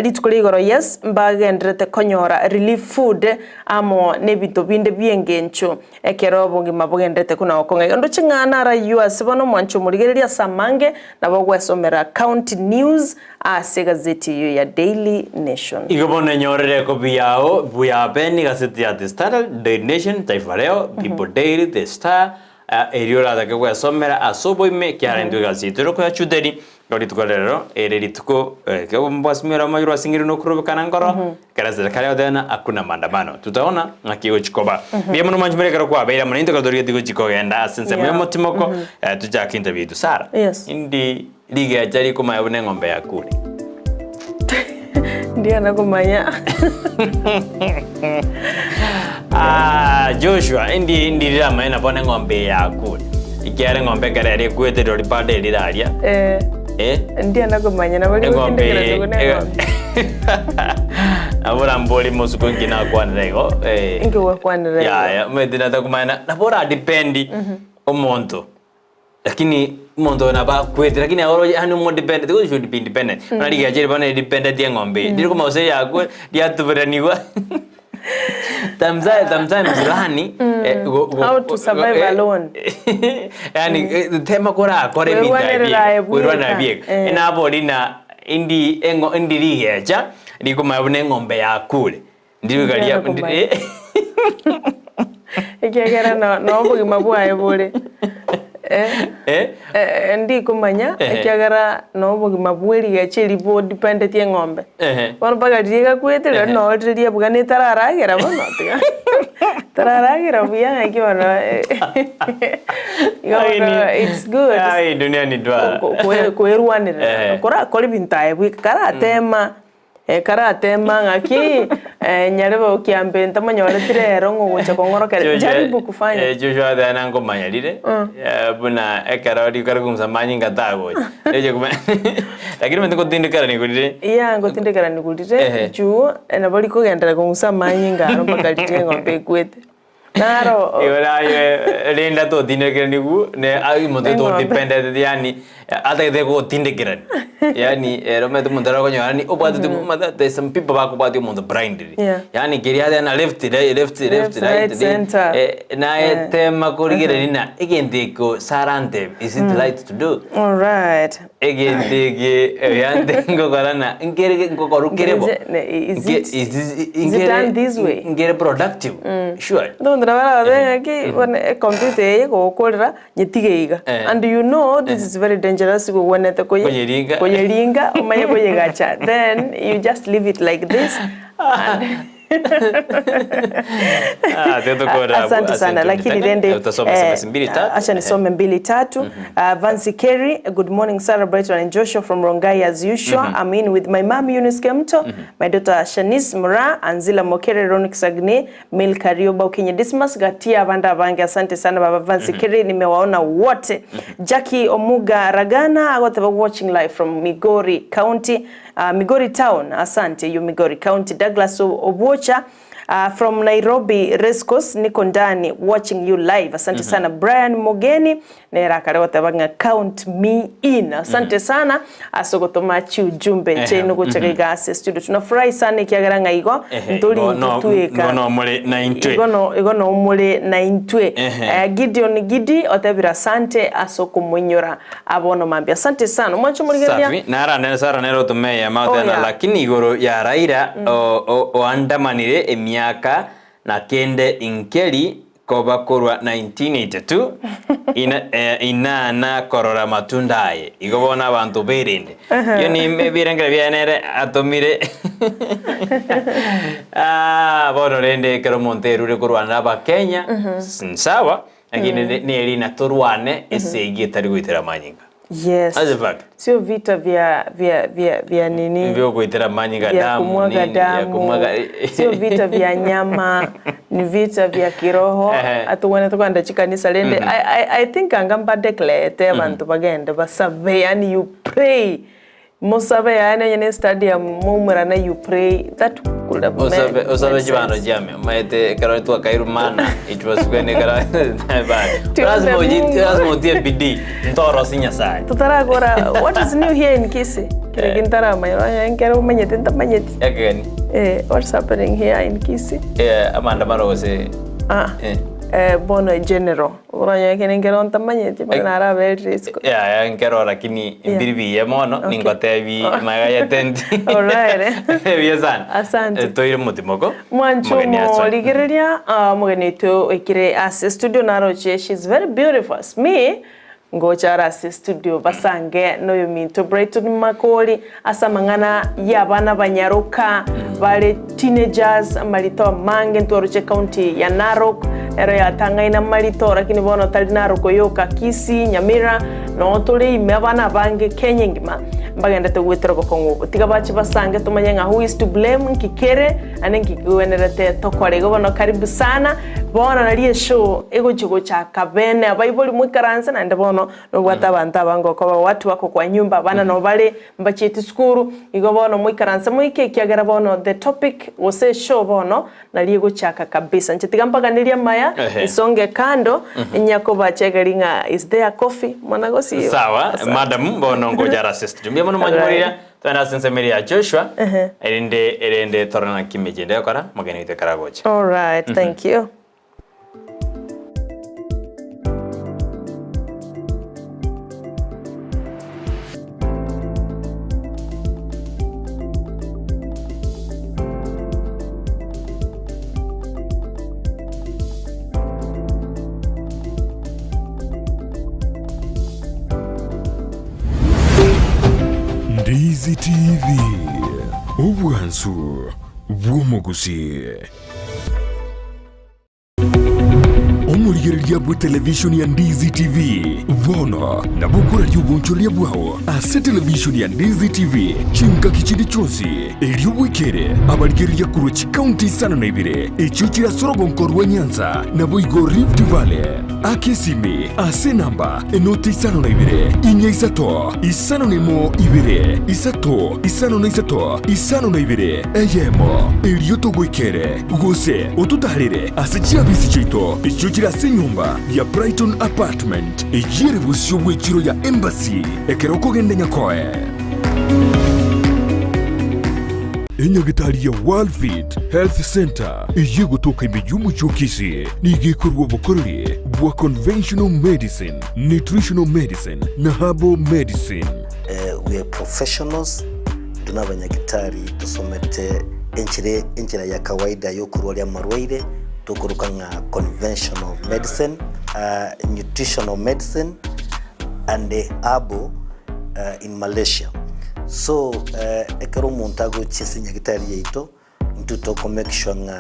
[SPEAKER 3] rituko ria igoro yes mbagenderete konyora relief food amo nebinto binde biengencho ekero obogima bogenderete kona gokong'a. Igo ndoche ng'a narayio ase bono omwancho omorigereria ase amange nabo ogwesomera county news ase egazeti eyio ya Daily Nation.
[SPEAKER 2] Igo bono enyorere ekobi yao buya Ben egazeti ya The Standard, Daily Nation, Taifa Leo, People Daily, The Star, Erio oratake gwesomera ase oboime, ekiagera intwe egasi yaito ere okoyachuteri, Igo rituko rero ere rituko mbwasimire omoyo rwasingire nokorobekana nkoro ekero serikali egoteba hakuna maandamano tutaona ng'aki egochi koba. Mbuya mono mwanchi more ekero kwabeire amo naintwe ekero torigetie gochi kogenda ase ensemo
[SPEAKER 3] Yeah.
[SPEAKER 2] y'omotimoko tochake interview yaito. Sarah,
[SPEAKER 3] Yes.
[SPEAKER 2] indi rigecha rikomanya buna eng'ombe yakure?
[SPEAKER 3] Ndiana komanya.
[SPEAKER 2] Ah, Joshua, indi indi riramanye nabo neng'ombe eye yakure. Ekiagera eng'ombe ekero ere ekwete rirorio bado erire aria.
[SPEAKER 3] Eh,
[SPEAKER 2] Eh?
[SPEAKER 3] ndiana komanya nabo
[SPEAKER 2] Eng'ombe eye.
[SPEAKER 3] rigotindekera neng'ombe.
[SPEAKER 2] Nabo orambori mosuko inki nakwanera igo. Eh.
[SPEAKER 3] Inki gwakwanera igo?
[SPEAKER 2] Yaya, omanyete natakomanya nabo oradepend omonto. Lakini omonto oyo nabo akwete lakini aye oroche yaani omo dependent you should be independent. Buna rigecho eri bono ridependent eng'ombe eye, riri komanya gose yakwe riatuberaniwa sometimes learn go go
[SPEAKER 3] How to survive alone.
[SPEAKER 2] yaani tema korakore ebinto
[SPEAKER 3] Kwerwanerera aye
[SPEAKER 2] ebi kwerwanerera
[SPEAKER 3] bweka.
[SPEAKER 2] bieka.
[SPEAKER 3] Eh.
[SPEAKER 2] Nabori ng'a indi eng'o indi rigecha rikomanya buna eng'ombe yakure. Ndiruga ria
[SPEAKER 3] Ndiana komanya. Ekiagera no no obogima bwaye bore. Eh,
[SPEAKER 2] Eh?
[SPEAKER 3] eh, ndikomanya
[SPEAKER 2] Ehe.
[SPEAKER 3] ekiagera no obogima bwa erigecho eri bodependeti eng'ombe.
[SPEAKER 2] Ehe.
[SPEAKER 3] Bono mpaka riria egakwete rirorio
[SPEAKER 2] Ehe.
[SPEAKER 3] noo rire riabuga netararagera bono tiga tararagera buya ng'aki bono igo bono it's good.
[SPEAKER 2] Ai, dunia ni duara.
[SPEAKER 3] Koerwanerera
[SPEAKER 2] Ehe.
[SPEAKER 3] korakore ebinto aye bweka karatema Karatema ng'aki nyarebe okiambe ntamonyoreti rero ng'o ogocha kong'orokereria. Jaribu kufanya.
[SPEAKER 2] Joshua agateba nangomanya rire buna ekero rikare kong'usa amanyinga tagocha. Reche komanya lakini omanyete ngotindekerani rire.
[SPEAKER 3] Yeah, ngotindekerani rire
[SPEAKER 2] Ehe.
[SPEAKER 3] juu nabo rikogenderera kong'usa amanyinga aro mpaka riria eng'ombe ekwete. Naro
[SPEAKER 2] Igo naye rende atotindekeraniwu ne omonto
[SPEAKER 3] Eng'ombe.
[SPEAKER 2] otodependete yaani atagete gotindekerani yaani ere omanyete omonto arakonyora yaani obwatete omanyete there's some people bakobwatia omonto blindly
[SPEAKER 3] Yeah.
[SPEAKER 2] yaani keria aria na left right left left
[SPEAKER 3] Left,
[SPEAKER 2] right
[SPEAKER 3] right, center.
[SPEAKER 2] naye
[SPEAKER 3] Eh.
[SPEAKER 2] tema korigereria ng'a egento eko sarante is it right to do
[SPEAKER 3] Alright.
[SPEAKER 2] Egento eke oyande ngokora na nkere ngokoru kere bo.
[SPEAKER 3] Ngeche- ne- is
[SPEAKER 2] Nke-
[SPEAKER 3] it-
[SPEAKER 2] is this-
[SPEAKER 3] is it
[SPEAKER 2] nkere-
[SPEAKER 3] done this way?
[SPEAKER 2] Nkere productive. Sure.
[SPEAKER 3] Ntogontera barabe ng'aki bono ecomputer eye gokorera nyetige iga
[SPEAKER 2] Eh.
[SPEAKER 3] and you know this is very dangerous gogwenerete koye
[SPEAKER 2] Koyeringa.
[SPEAKER 3] koyeringa omanye koyegacha then you just leave it like this and
[SPEAKER 2] Ah, tetokora abu,
[SPEAKER 3] Asante sana
[SPEAKER 2] asante
[SPEAKER 3] lakini
[SPEAKER 2] unitaka.
[SPEAKER 3] rende
[SPEAKER 2] Utasoma
[SPEAKER 3] eh,
[SPEAKER 2] SMS mbili tatu.
[SPEAKER 3] acha nisome mbili tatu. Vancy Kerry, good morning Sarah Brighton and Joshua from Rongai as usual. I'm in with my mom Eunice Kemto, my daughter Shanice Mura, Anzila Mokere, Ronik Sagne, Milka Rioba, Ukinye Dismas, Gatia Abanda Abange. Asante sana baba Vancy Kerry, nimewaona wote. Jackie Omuga Ragana, agoteba watching live from Migori County, Migori Town. Asante you Migori County. Douglas Obuocha from Nairobi Racecourse niko ndani watching you live. Asante sana Brian Mogeni nere akare goteba ng'a count me in. Asante sana ase ogotoma chiujumbe chiaino gocha iga ase studio. Tunafurahi sana ekiagera ng'a igo ntori intwe tweka.
[SPEAKER 2] Igo nomore na intwe.
[SPEAKER 3] Igo no igo nomore na intwe. Gideon Gidi otebire asante ase okomoinyora abono mambia. Asante sana. Omwanche omorigereria.
[SPEAKER 2] Safi, nara Sara nere otome eyemo
[SPEAKER 3] Oh,
[SPEAKER 2] agoteba
[SPEAKER 3] yeah.
[SPEAKER 2] lakini igoro ya Raila oandamanire emiaka na kende inkeri koba korwa 1982 ina, eh, inana korora matunda aye igo bono abanto berende iyo ni ebirengero biaye nere atomire ah, bono rende ekero omonto erure korwana abakenya nsawa lakini neri natorwane esegi etari goitera amanyinga
[SPEAKER 3] Yes.
[SPEAKER 2] That's a fact.
[SPEAKER 3] Sio vita vya vya vya vya nini?
[SPEAKER 2] Vyo kuitera manyinga
[SPEAKER 3] vya
[SPEAKER 2] damu
[SPEAKER 3] kumwaga
[SPEAKER 2] nini, ya
[SPEAKER 3] damu.
[SPEAKER 2] kumwaga
[SPEAKER 3] Sio vita vya nyama, ni vita vya kiroho.
[SPEAKER 2] Ehe.
[SPEAKER 3] Atugwene tukanda chikanisa rende. I, I, I think anga mba declare te abantu bagende basabe yani you pray. Mosabe yani onye ne stadium moumerane you pray that could have
[SPEAKER 2] Osabe
[SPEAKER 3] made
[SPEAKER 2] osabe
[SPEAKER 3] made
[SPEAKER 2] chibando
[SPEAKER 3] sense.
[SPEAKER 2] chiame maete ekero twakairumana it was when ekero
[SPEAKER 3] Tuombe
[SPEAKER 2] lazima uji
[SPEAKER 3] Mungu.
[SPEAKER 2] lazima utie bidii ntorosi Nyasaye
[SPEAKER 3] Tutarakora what is new here in Kisii? Kere kintaramanya onye nkere omanyete ntamanyeti.
[SPEAKER 2] ekegeni
[SPEAKER 3] Eh, what's happening here in Kisii?
[SPEAKER 2] eh amandamano gose
[SPEAKER 3] Ah.
[SPEAKER 2] eh
[SPEAKER 3] Eh, bono general. Okonya kene nkero ntamanyeti bono naraberire isiko.
[SPEAKER 2] Ya, ya nkero lakini mbiri biya mono
[SPEAKER 3] Okay.
[SPEAKER 2] ningotebi maga ya tenti.
[SPEAKER 3] Alright.
[SPEAKER 2] Biya sana.
[SPEAKER 3] Asante.
[SPEAKER 2] Eh, Toire motimoko.
[SPEAKER 3] Mwancho
[SPEAKER 2] Mogeni asante.
[SPEAKER 3] morigereria ah, omogeni oito oikire ase studio naroche she's very beautiful as me. Ngocha are ase studio basange noyominto Brighton Makori ase amang'ana y'abana banyaroka bare teenagers amarito amange ntwaroche county ya Narok ero yatang'aine amarito lakini bono tari Narok yoka Kisii, Nyamira noo tore ime abana abange Kenya engima mbagendete goetera obokong'u obo. Tiga bache basange tomanye ng'a who is to blame nki kere naende nki kegwenerete tokore. Igo bono karibu sana. Bono nario eshow egochia gochaka bene abaibori moikaranse naende bono nobwate abanto abange okoba watu wako kwa nyumba abana nabo bare mbachieti sukuru igo bono moikaranse moike ekiagera bono the topic gose eshow bono nario egochaka kabisa. Inche tiga mpaganerie amaya
[SPEAKER 2] Ehe.
[SPEAKER 3] nsonge kando nyakobachegeria ng'a is there coffee mwana gosiba.
[SPEAKER 2] Sawa,
[SPEAKER 3] Asante.
[SPEAKER 2] madam bono ngocha are ase studio. Mbuya mono
[SPEAKER 3] Alright.
[SPEAKER 2] mwanyimorire, twende ase ensemo eria ya Joshua,
[SPEAKER 3] Ehe.
[SPEAKER 2] erinde erinde torore naki emechie ende egokora, omogeni oito ekero agocha.
[SPEAKER 3] Alright, thank you.
[SPEAKER 1] Ndizi TV, obwansu bw'omogusii. Omorigereria bwe televishoni ya Ndizi TV bono nabo okoraria obonchoreria bwao ase televishoni ya Ndizi TV chingaki chinde chionsi erio bwekere abarigereria korwa chikaunti isano na ibere echio chire ase orogonko rwa Nyanza naboigo Rift Valley. Aka esimi ase enamba enoti 52 4 3 5 2 3 5 3 52 eyemo, erio togoikere, gose ototaarere ase chiabisi chiaito echio chire ase enyomba ya Brighton Apartment, eyio ere bosio bw'echiro ya Embassy ekero okogenda Nyakoe. Enyagetari ya Worldfit Health Centre Eyio egotoka ime y'omochie o Kisii nigo ekorua obokoreri bwa conventional medicine, nutritional medicine na herbal medicine.
[SPEAKER 7] We are professionals, intwe nabanyagitari tosomete enchera enchera ya kawaida yokorwaria amarwaire tokoroka ng'a conventional medicine, nutritional medicine and herbal in Malaysia. So ekero omonto agochia ase enyagitari yaito. Intwe toko make sure ng'a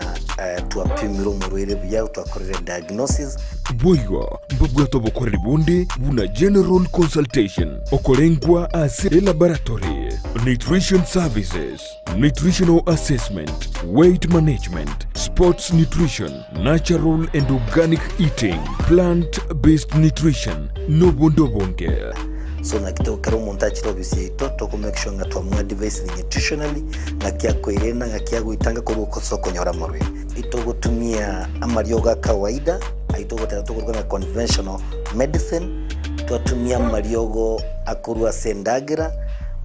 [SPEAKER 7] twapimire omorwaire buya, twakorire diagnosis.
[SPEAKER 1] Boigo mbabwate obokoreri bonde buna general consultation, okorengwa ase elaboratory, nutrition services, nutritional assessment, weight management, sports nutrition, natural and organic eating, plant based nutrition, nobonde obonge.
[SPEAKER 7] So naki to ekero omonto achire ofisi yaito, toko make sure ng'a twamoadvisire nutritionally, ng'aki akoirena, ng'aki agoitanga korwa ase okonyora amarwaire. Itogotumia amariogo a kawaida, ayio togoteba tokoruga ng'a conventional medicine, twatumia amariogo akorwa ase endagera,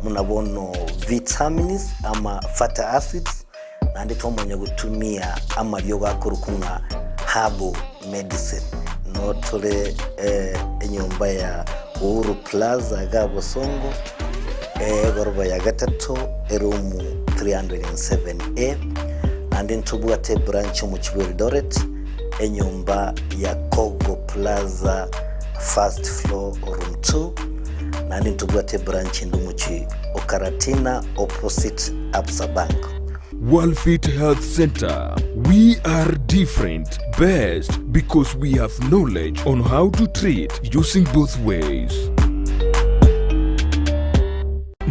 [SPEAKER 7] buna bono vitamins ama fatty acids, Naende twamanya gotumia amariogo akorokwa ng'a herbal medicine. Noo tore enyomba ya Uhuru Plaza igaa Bosongo, egoroba ya gatato, eroom 307A. Naende ntobwate ebranch omochie bwa Eldoret, enyomba ya Kogo Plaza first floor room 2. Naende ntobwate ebranch ende omochie o Karatina opposite Absa Bank.
[SPEAKER 1] Worldfit Health Center, we are different, best because we have knowledge on how to treat using both ways.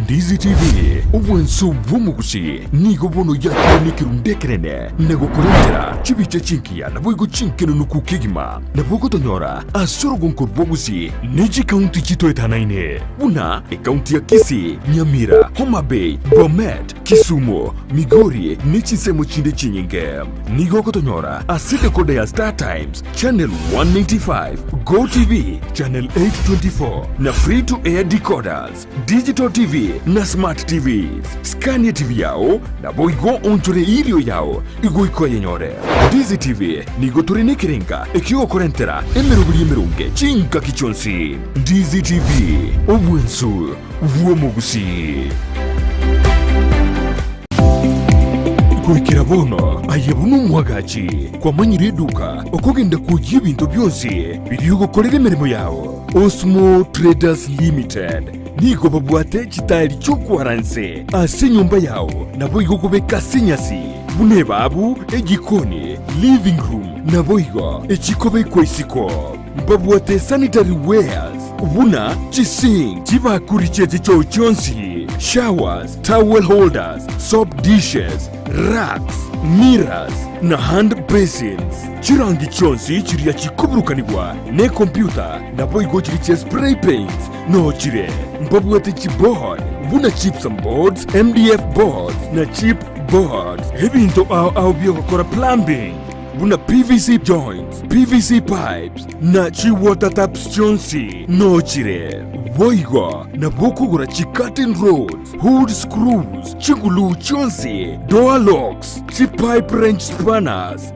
[SPEAKER 1] Ndizi TV, obwanso bw'omogusi nigo bono yakire nekerundu ekenene na gokorentera chibicha chingiya naboigo chinkenunuku kegima. Nabo ogotonyora ase orogonko rw'obosie ne chikaunti chitoetanaine buna ekaunti ya Kisii, Nyamira, Homa Bay, Bomet, Kisumu, Migori ne chinsemo chinde chinyinge. Nigo ogotonyora ase decoder ya Star Times, Channel 195, Go TV, Channel 824 na Free to Air decoders, Digital TV na Smart TVs. Scania TV yao naboigo onchore irio yao igoika oyenyore. Ndizi TV nigo tore nekerenga ekiogokorentera emeroberi emeronge chingaki chionsi. Ndizi TV, obwensu bw'omogusii. Goikera bono aye buna omwagachi kwamanyire eduka okogenda kwoyia ebinto bionsi biria ogokorera emeremo yao. Osmo Traders Limited nigo babwate chitaeri chi'okwara nse ase enyomba yao, naboigo kobeka ase enyasi, buna ebabu, ejikoni, living room, naboigo echikobekwa isiko. Mbabwate sanitary wares buna chisink, chibakuri chi'echichoo chionsi, showers, towel holders, soap dishes, racks, mirrors, na hand basins. Chirangi chionsi chiria chikoburukanigwa nekompyuta naboigo chiria chia spray paints noo chire. Mbabwate chiboard buna gypsum boards, MDF boards na chip boards. Ebinto ao ao biogokora plumbing buna PVC joints, PVC pipes na chi water taps chionsi noo chire. Boigo nabo okogora chi curtain rods, hood screws, chiguluu chionsi, door locks, chi pipe wrench spanners,